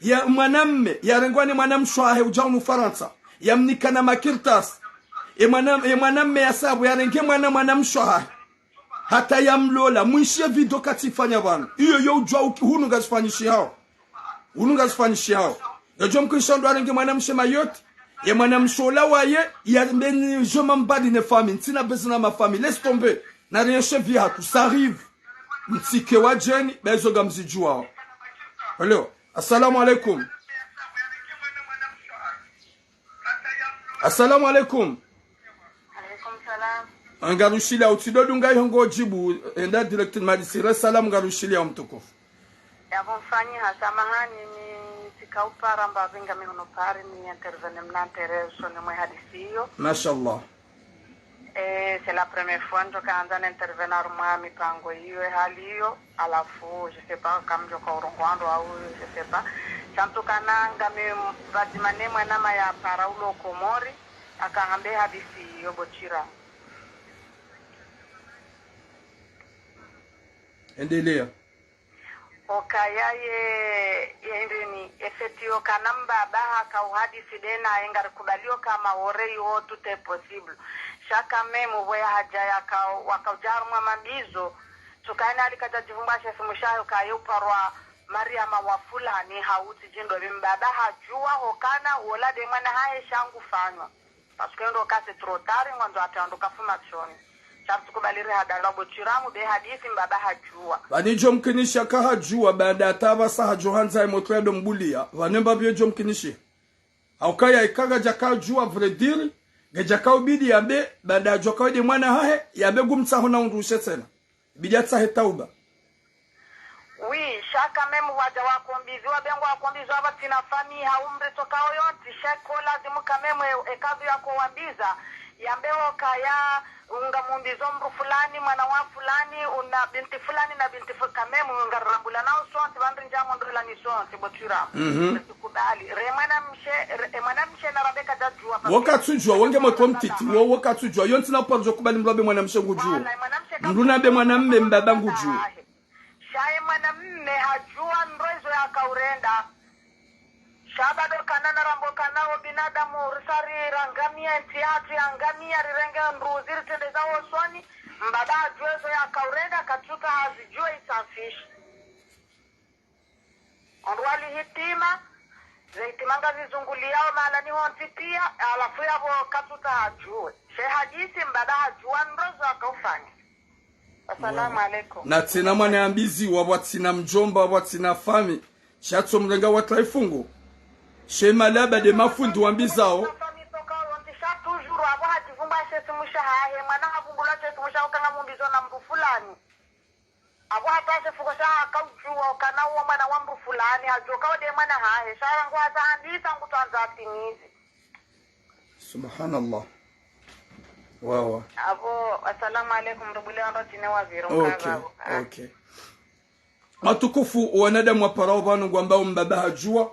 ya, mwanamme, yarengwa ne mwanamshe wahe udja hunu Farantsa. Yamnika na makartasi. Ye mwana, ye mwanamme ya sabu yarenge mwana, mwanamshe wahahe. Hata yamlola, mwishiye video katsifanya pvanu. Iyo yo udjuwa uki-, hunu ngazifanyishihao. Hunu ngazifanyishihao. Ngadjo mkinisha ndo arenge mwanamshe Mayotte. Ye mwanamshe ola waye, yambe ni je m'en bats de famille. Ntsina besoin na ma famille. Laisse tomber. Na rien chez vie hatu. Ça arrive. Mtsike wadjeni, bezo ngamzidjuwao. Hello. Assalamu alaikum. Assalamu alaikum. Alaikum salam. Ngarushiliya, utsidodunga iho ngodjibu, enda direct madisire salamu, ngarushiliya mtukufu. Yapvo mfanyi ha samahani, ni tsika upara mbapvi ngami hunu Paris, ni intervenir mna intérêt usoni mwe hadisi iyo. Mashallah. Eh, c'est la première fois ndjo kaandza na intervenir mwa mipango iyo, hali iyo, halafu, je sais pas, kamdjo ka urongoa ndo au, je sais pas. Sha en tout cas na ngami pvadzima ne mwanama ya para ulo Komori, aka hambe hadisi iyo bochira. Endelea. Okaya ye, ye ndeni, efeti yo kana mbaba haka uhadisi de naye ngarikubaliyo kama ore iwo tout est possible. Sha quand même, pvo ya hadja yaka, waka udja harumwa mambizo, tsukana ali kadja djivumba she simu shahe ukaye uparwa Mariama wa fulani, hautsi djindo bi mbaba hadjuwa hokana, wola de mwana hahe sha ngufanywa. Parce que ndo ka c'est trop tard, ngwandzo ata ndo kafuma tsoni. Sha tsikubali ri hadalwa bochira mu be hadisi mbaba hadjuwa. Pvani djo mkinisha ka hadjuwa, baanda hata pvasa hadjo handza ye motro ya do mbuliya. Pvani mbapvi yo djo mkinishi. Haukaya ika ngadjaka djuwa vrai dire, ngadjaka ubidi yambe, baanda hadjuwa ka wede mwana hahe, yambe ngumtsaho na undrushe tsena. Bidi atsahe tauba. Oui, sha quand même wadja wakombiziwa, be ngwakombiziwa pvatsina famille, ha umri tsoka oyo ntsi, sha ko lazimu quand même, e, e kadhi yako wambiza, yambe okaya, unga mumbizo mdru fulani, mwana wa fulani, una binti fulani na binti fu-, quand même, unga rambula na usontsi, pvandri ndjamo ndrula ni sontsi, bochira. Mhm. Kubali. Re mwanamshe, re, e mwanamshe na Rebecca djadjuwa. Wo katsudjuwa, wonge motro mtiti, wo, wo katsudjuwa, yo ntsina uparo djo kubali mrabe mwanamshe ngudjuwa. Wala, e mwanamshe mdru na be mwanamme mbaba ngudjuwa. Sha ye mwanamme hadjuwa ndro izo yaka urenda. Sha bado kana na rambo kana wo binadamu risari rangamia ntsi yatru yangamia rirenge ndruzi ritrendeza wosoni. Mbaba hadjuwa izo yaka urenda katsuka hazidjuwa isafishi. Ondru wali hitima, ze hitima ngazizunguliyao mahala ni hontsi piya, halafu yapvo katsuta hadjuwe. She hadisi mbaba hadjuwa ndro zo akaufanya. Assalamu alaikum. Na tsina mwana yambiziwa, pvwatsina mdjomba, pvwatsina fami. Sha tso mrenga wa traifungu. She malaba de mafundi wambizao. Sha toujours, apvo hadjivumba she simu shahahe, mwana havumbulwa she simu shaho kanga mumbizo na mdru fulani. Apvo hata she fuko sha haka udjuwa, ukana uwo mwana wa mdru fulani, hadjuwa ka wode mwana hahe, sha rangu hata handisa ngutwandza atimizi. Subhanallah. Wawa. Apvo, assalamu alaikum, rubule wandru tine waziri, okay, mkaza apvo. Ah. Okay. Matukufu, wanadamu waparao pvanu ngwambao mbaba hadjuwa,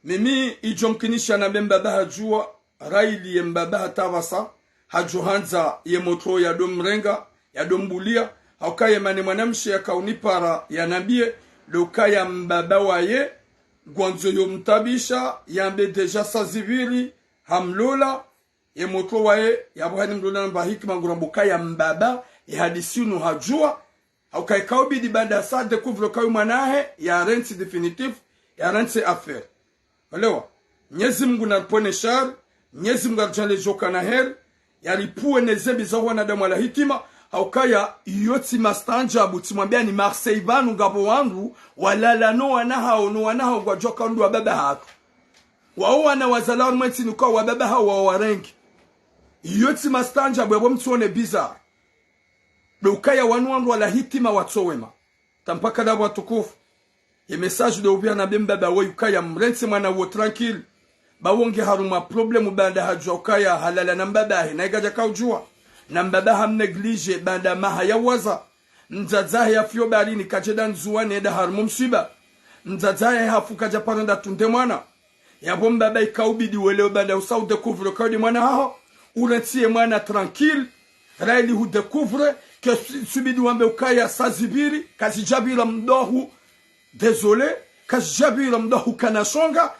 mimi idjo mkinisha nambe mbaba hadjuwa, raili ye mbaba hata pvasa, hadjo handza ye motro ya do mrenga, ya do mbuliya, haukaya mane mwanamshe yaka unipara yanambiye, do kaya mbaba waye, ngwandzo yo mtabisha, yambe déjà saa zipvili, hamlola, ye motro waye, yapvo hani mlola namba hikima ngurambo kaya mbaba, ye hadisi unu hadjuwa, hauka ika ubidi baanda sa découvre ka uyu mwana hahe, yarentsi définitif, yarentsi affaire. Olewa, Mnyezi Mungu naripvone shari, Mnyezi Mungu aridjaanlie djoka na heri, yaripvuwe ne zembi za wanadamu wala hitima, haukaya iyo tsi mastaanjabu, tsi mwambiani Marseille pvanu ngapvo wandru, walala no wana hawo, no wana hawo ngwadjoka ndo wa baba hatru. Wawo wana wazalwa harumwa entsi inu ka wa baba hawo wawarenge. Iyo tsi mastaanjabu yapvo mtsione bizarre. Be ukaya wanu wandru wala hitima watso wema. Tampaka dapvo watukufu. Ye message de upvia nambe mbaba we ukaya mrentsi mwana wo tranquille. Ba wo nge harumwa problème baanda hadjuwa ukaya halala na mbaba hahe na ikadjaka udjuwa. Na mbaba hamnégligé baanda maha ya waza. Mdzadze hahe yafiyo baharini kadjenda Ndzuwani enda harumwa mswiba. Mdzadze hahe hafu kadjaparo enda tunde mwana. Yapvo mbaba ika ubidi welewe baanda usa udécouvre ka wede mwana haho, urentsiye mwana tranquille, raili hudécouvre, ke su-, subidi wambe ukaya saa zipvili, kazidjapvira mdru hu, désolé, kazidjapvira mdru hu kana shonga,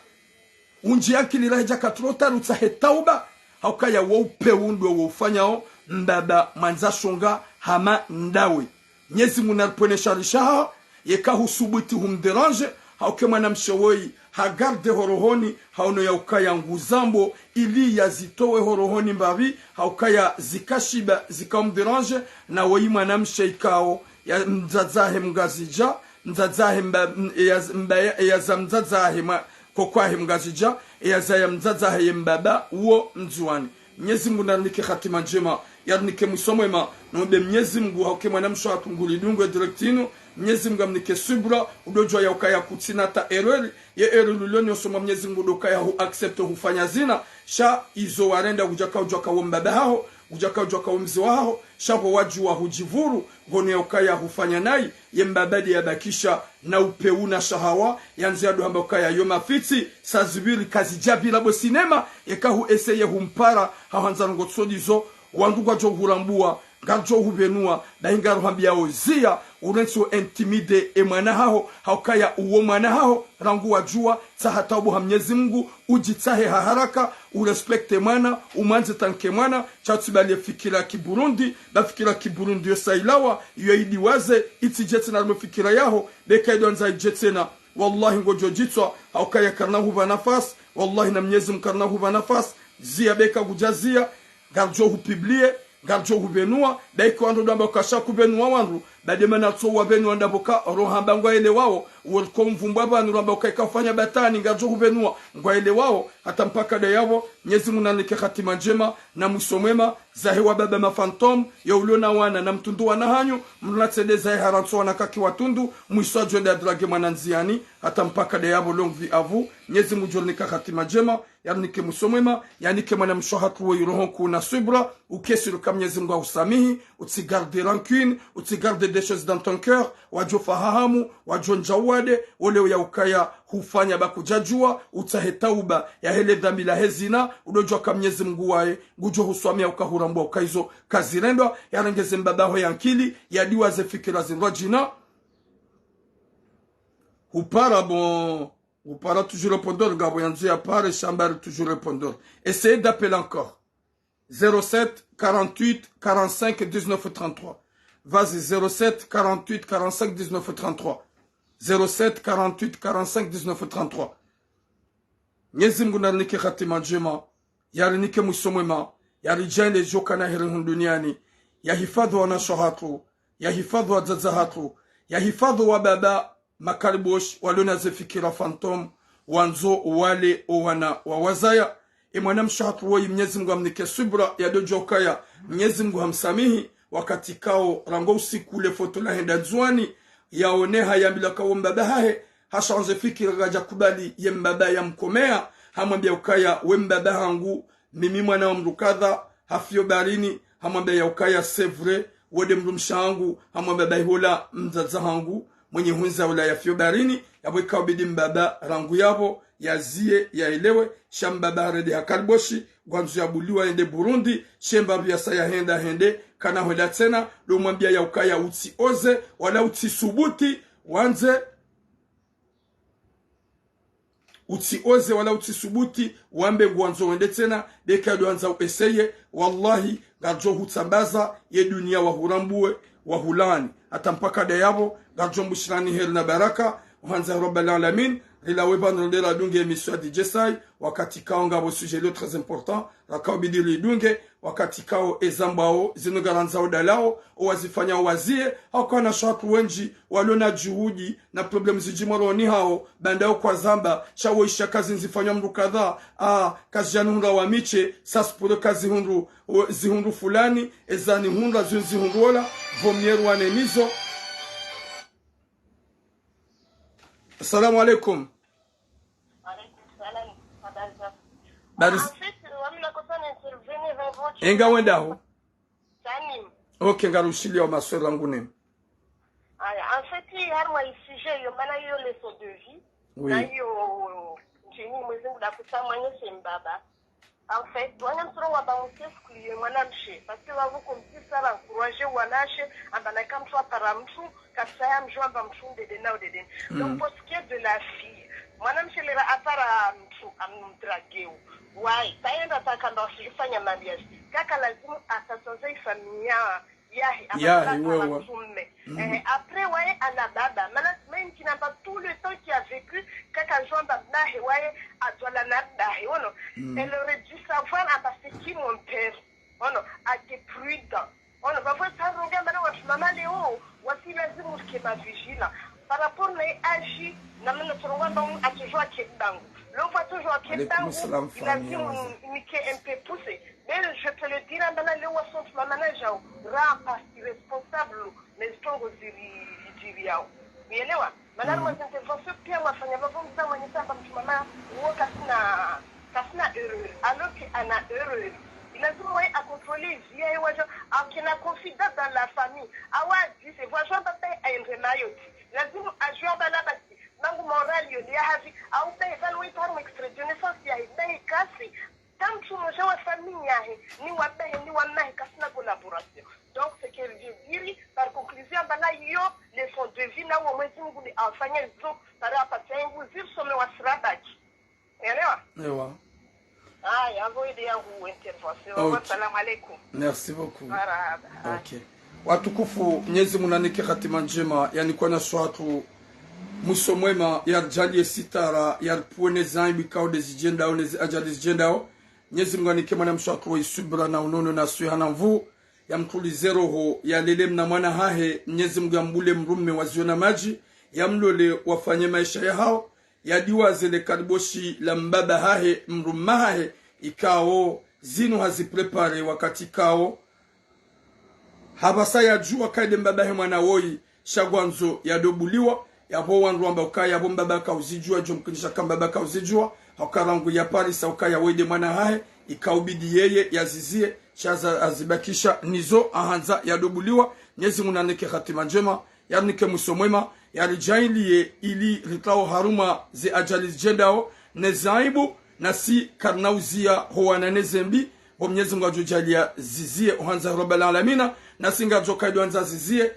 Undji ya akili rahe djaka trop tard utsahe tauba, haukaya wo upvewu ndo wo ufanyao mbaba mwandza shonga hama ndawe. Mnyezi Mungu naripvwene shari shahaho, yeka husubuti humdéranger, hauke mwanamshe woyi, hagarde ho rohoni, haono yaukaya nguzambo, ili yazitowe ho rohoni mbapvi, haukaya zikashiba, zikaumdéranger, na woyi mwanamshe ikao, ya mdzadzahe mngazidja, mdzadzahe mba, m, ya, mba, ya, ya za mdzadzahe mwa, kokwahe mngazidja, ya za ya mdzadzahe ye mbaba, uwo mdzuwani. Mnyezi Mungu narinike hatima ndjema, yarinike mwiso mwema, nombe Mnyezi Mungu hauke mwanamshe hatru ngulidungwe direct inu, Mnyezi Mungu amnike subra, udodjwa yaukaya kutsina ta erreur, ye erreur luloni osoma Mnyezi Mungu dokaya hu accepte hufanya zina, sha izo warenda kudjaka udjwaka wo mbaba haho, kudjaka udjwaka wo mze wahaho, sha pvo wadjuwa hudjivuru, ngono yaukaya hufanya nayi, ye mbaba de yabakisha na upvewu na shahawa, yandzo yado hamba ukaya yo mafitsi, sa zipviri kazidjapvira bo sinema, yeka hu essayer humpara, hahandza ndrongo tsi ndizo, wandru ngwadjo hurambuwa, ngardjo hupvenua, bahi ngaruhambiyawo ziya, urentsi wo intimider e mwana haho, haukaya uwo mwana haho, rangu wadjuwa, tsaha tauba ha Mnyezi Mungu, udjitsahe ha haraka, urespecte mwana, umwandze tant que mwana, sha utsibaliye fikira ki Burundi, ba fikira ki Burundi yo sa ilawa, yo idiwaze, itsidje tsena harumwa fikira yaho, beka idwandza idje tsena. Wallahi ngodjo djitswa, haukaya karina hupva nafasi, wallahi na Mnyezi Mungu karina hupva nafasi, ziya beka kudja ziya, ngardjo hupublier, ngardjo hupvenua, bahi ko wandru dwamba kasha kupvenua wandru, bade mana tso wapvenua ndapvo ka rohamba ngwaelewao, wo riko mvumbwa pvanu ramba ukaika ufanya batwani, ngardjo hupvenua, ngwaelewao, hata mpaka de yapvo, Mnyezi Mungu narinike hatima ndjema, na mwiso mwema, zahe wa baba ma fantôme, ya ulio na wana, na mtundu wana hanyu, mruna tsende zahe harantso wana kaki watundu, mwiso adjo enda adrage mwana ndziani, hata mpaka de yapvo, longue vie à vous, Mnyezi Mungu djorinika hatima ndjema, yarinike mwiso mwema, yanike mwanamshe hatru woyi roho nkuu na subra, ukesiri ka Mnyezi Mungu ahusamihi, utsigarde rancune, utsigarde des choses dans ton cœur, wadjo fahamu, wadjo ndja uwade, ole uyaukaya hufanya ba kudjadjuwa, utsahe tauba, yahe le dhambi lahe zina, udodjuwa ka Mnyezi Mungu waye, ngudjo huswamiha uka hurambuwa uka izo kazirendwa, yarenge ze mbaba ho ya nkili, yadiwaze fikira zindrwadjina. Hupara bon, hupara toujours répondeur, ngapvo yandzo yapare, sha mba ri toujours répondeur. Essayez d'appeler encore. Zéro sept, quarante-huit, quarante-cinq, dix-neuf, trente-trois. Vas-y, zéro sept, quarante-huit, quarante-cinq, dix-neuf, trente-trois. Zéro sept, quarante-huit, quarante-cinq, dix-neuf, trente-trois. Mnyezi Mungu narinike hatima ndjema, yarinike mwiso mwema, yaridjaanlie djo kana heri hunu duniani, yahifadhwi wanashe hatru, yahifadhwi wadzadze hatru, yahifadhwi wa baba makariboshi, walio na ze fikira fantôme, wandzo wale o wana wa wazaya. E mwanamshe hatru woyi Mnyezi Mungu amnike subra, yadodjuwa ukaya Mnyezi Mungu hamsamihi, wakati kao rangu usiku le foto lahenda Ndzuwani, yaoneha yambilwa ka wo mbaba hahe, hashandze fikira kadja kubali ye mbaba yamkomeya, hamwambiya ukaya we mbaba hangu, mimi mwana wa mdru kadha, hafiyo baharini, hamwambiya yaukaya c'est vrai, wo de mdrumshe hangu, hamwambiya bahi hola mdzadze hangu, mwenye hundza ula yafiyo baharini, yapvo ika ubidi mbaba rangu yapvo, yaziye, yaelewe, sha mbaba harende ha kariboshi, ngwandzo yabuliwa yende Burundi, she mbapvi yasa yahenda hende, kana hwenda tsena, lo mwambiya yaukaya utsioze, wala utsisubuti, wandze, utsioze wala utsisubuti, wambe ngwandzo wende tsena, beka ndo wandza uessayé, wallahi, ngardjo hutsambaza, ye duniya wahurambuwe, wahulaani. Hata mpaka de yapvo, ngardjo mbushirani heri na baraka, uhandza Rabbal Alamin, rilawe pvanu rende radunge émission ya D J Sai, wakati kao ngapvo sujet lio très important, raka ubidi ridunge, wakati kao ezambwao, zinu ngarandzao dalao, owazifanyao waziye, hauka wanashe hatru wendji, walio na juhudi, na problème zindji mwaroni hawo, baanda yo kwazamba, sha wo isha kazi nzifanywa mdru kadha, ah, kazi djanihundra wa miche, ça se pourrait kazi hundru, o, zihundru fulani, ezanihundra, zinu zihundru ola, vaut mieux rwane nizo. Assalamu alaikum. Alaikum salam. Habari zako? Habari z- En fait, wami nakosa na intervenir avant. Enga wenda ho? Salim. Ok, ngarushiliya o maswera ngu nini. Aya, en fait, harumwa i sujet yo, mana yo leçon de vie. Oui. Na yo, ndjeni mwezi mbuda kusa mwanye she mbaba. En fait, wanya msoro wamba msefukuli ye mwanamshe. Parce que wapvo ko msisa ba encourager wanashe, amba na ika mdru apara mdru, kabisa ya mdru amba mdru ndede na udede. Mm. Donc, pour ce qui est de la fille, Mwanamshe lera apara mtru amdrageu. Wai, tayenda takamba wafanya mariage. Kaka lazimu atatwaza ifamiya yahe, yahe, apara wewe. Mtrume. Mm. Eh, après, waye ana baba. Mana, même qui n'a pas tout le temps qu'il a vécu, kaka jwamba bahe, waye adwala na bahe, wono. Mm. Elle aurait dû savoir, parce que qui mon père, wono, a été prudent. Wono, bavwe taronga mana wantru mama leo, wasi lazimu ke ma vigilant. Par rapport na âge, na mana taronga ba un a toujours ke bangu. Lo va toujours ke bangu, il a dit, il a dit, il est un peu poussé. Mais je peux le dire, mana leo wasi wantru mama na jao, rapa, irresponsable, mais tongo ziri, ziri yao. Uelewa? Mana harumwa intervention pia mwafanya bavwe msa mwenye samba mtru mama, uo kasina, kasina erreur. Alors que ana erreur. Ilazimu waye a contrôler vie yahe waja, akena confident dans la famille. Awa dit, c'est voisin papa a endre Mayotte. Lazimu ajua bala basi. Bangu moral yo, ya havi, au pe, vanu itaru extrait de naissance yahe, pe kasi. Tant que mmoja wa famille yahe, ni wa bahe, ni wa mahe, kasina collaboration. Donc, ce que je dirais, par conclusion, bala yo, leçon de vie, na wo Mwenyezi Mungu ni afanye zo, para apate nguvu, ziri some wa sirabaki. Elewa? Ewa. Aya, avo ide yangu intervention. Ok. Wassalamu alaikum. Merci beaucoup. Marahaba. Ok. Watukufu, Mwenyezi Mungu nanike hatima njema, yani kwa na swatu, mwiso mwema, yaridjaaliye sitara, yaripvuwe ne zaibu ikao de zidjendao, ne zi ajali zidjendao. Mwenyezi Mungu anike mwanamshe wahe subra na unono na swiha na nvuu, yamtulize roho, yalele mna mwana hahe, Mwenyezi Mungu yambule mrume wa ziyo na madji, yamlole wafanye maesha yahao, yadiwaze le kariboshi la mbaba hahe, mrume hahe, ikao, zinu haziprépare wakati ikao, hapvasa yadjuwa kaide mbaba he mwana woyi, sha ngwandzo yadobuliwa, yapvo wandru wamba ukaya yapvo mbaba kauzidjuwa, djo mkinisha ka mbaba kauzidjuwa, hauka rangu yaparisa ukaya woyi de mwana hahe, ikaubidi yeye yaziziye, sha za azibakisha nizo ahandza yadobuliwa, Mwenyezi Mungu nanike hatima njema, yarinike mwiso mwema, yaridjaaliye ili ritrao harumwa ze ajali zidjendao, ne zaibu, nasi karina uziya howana ne zembi, bo Mwenyezi Mungu adjodjaaliya ziziye, ohandza Rabbal Alamina, nasi ngadjo kaidi wandza ziziye,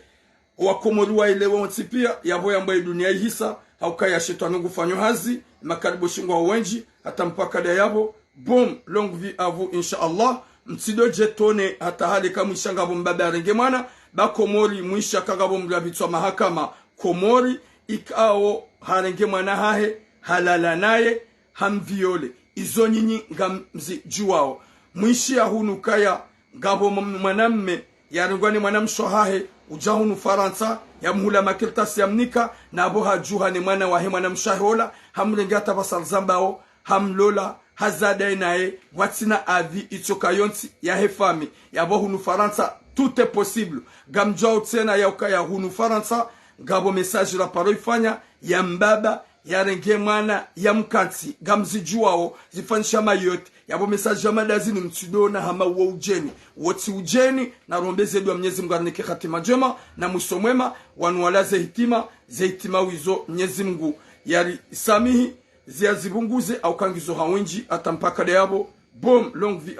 Wakomori waelewe wontsi pia, yapvo yambwa idunia ihisa, hauka ya shetwani ngufanyo hazi, makariboshi ngwao wendji, hata mpaka da yapvo, bon, longue vie à vous, insha Allah, mtsido djetone, hata hale kamwisha ngapvo mbaba yarenge mwana, ba Komori mwisha ka ngapvo mrabitwa mahakama, Komori, ikao harenge mwana hahe, halala naye, hamviole. Izo nyinyi ngamzidjuwao. Mwishiya hunu kaya, ngapvo m-, mwanamme, yarengwa ne mwanamshe hahe, udja hunu Farantsa, yamhula makartasi yamnika, na apvo hadjuha ne mwana wahe mwanamshe hahe ola, hamrenge hata pvasa rizambao, hamlola, hazaa daye naye, watsina avis itsoka yontsi yahe famille, yapvo hunu Farantsa, tout est possible. Ngamdjuwao tsena yaukaya hunu Farantsa, ngapvo message raparo ifanya, ya mbaba, yarenge mwana, yamkantsi, ngamzidjuwao, zifanyisha Mayotte, yapvo message ya mada zinu mtsido ona hama uwo udjeni. Wotsi udjeni, na rombe ze dua Mwenyezi Mungu arinike hatima njema, na mwiso mwema, wanu wala ze hitima, ze hitima wizo Mwenyezi Mungu yarisamihi, ziyazipvunguze, hauka ngizo ha wendji, hata mpaka da yapvo, bon, longue vie à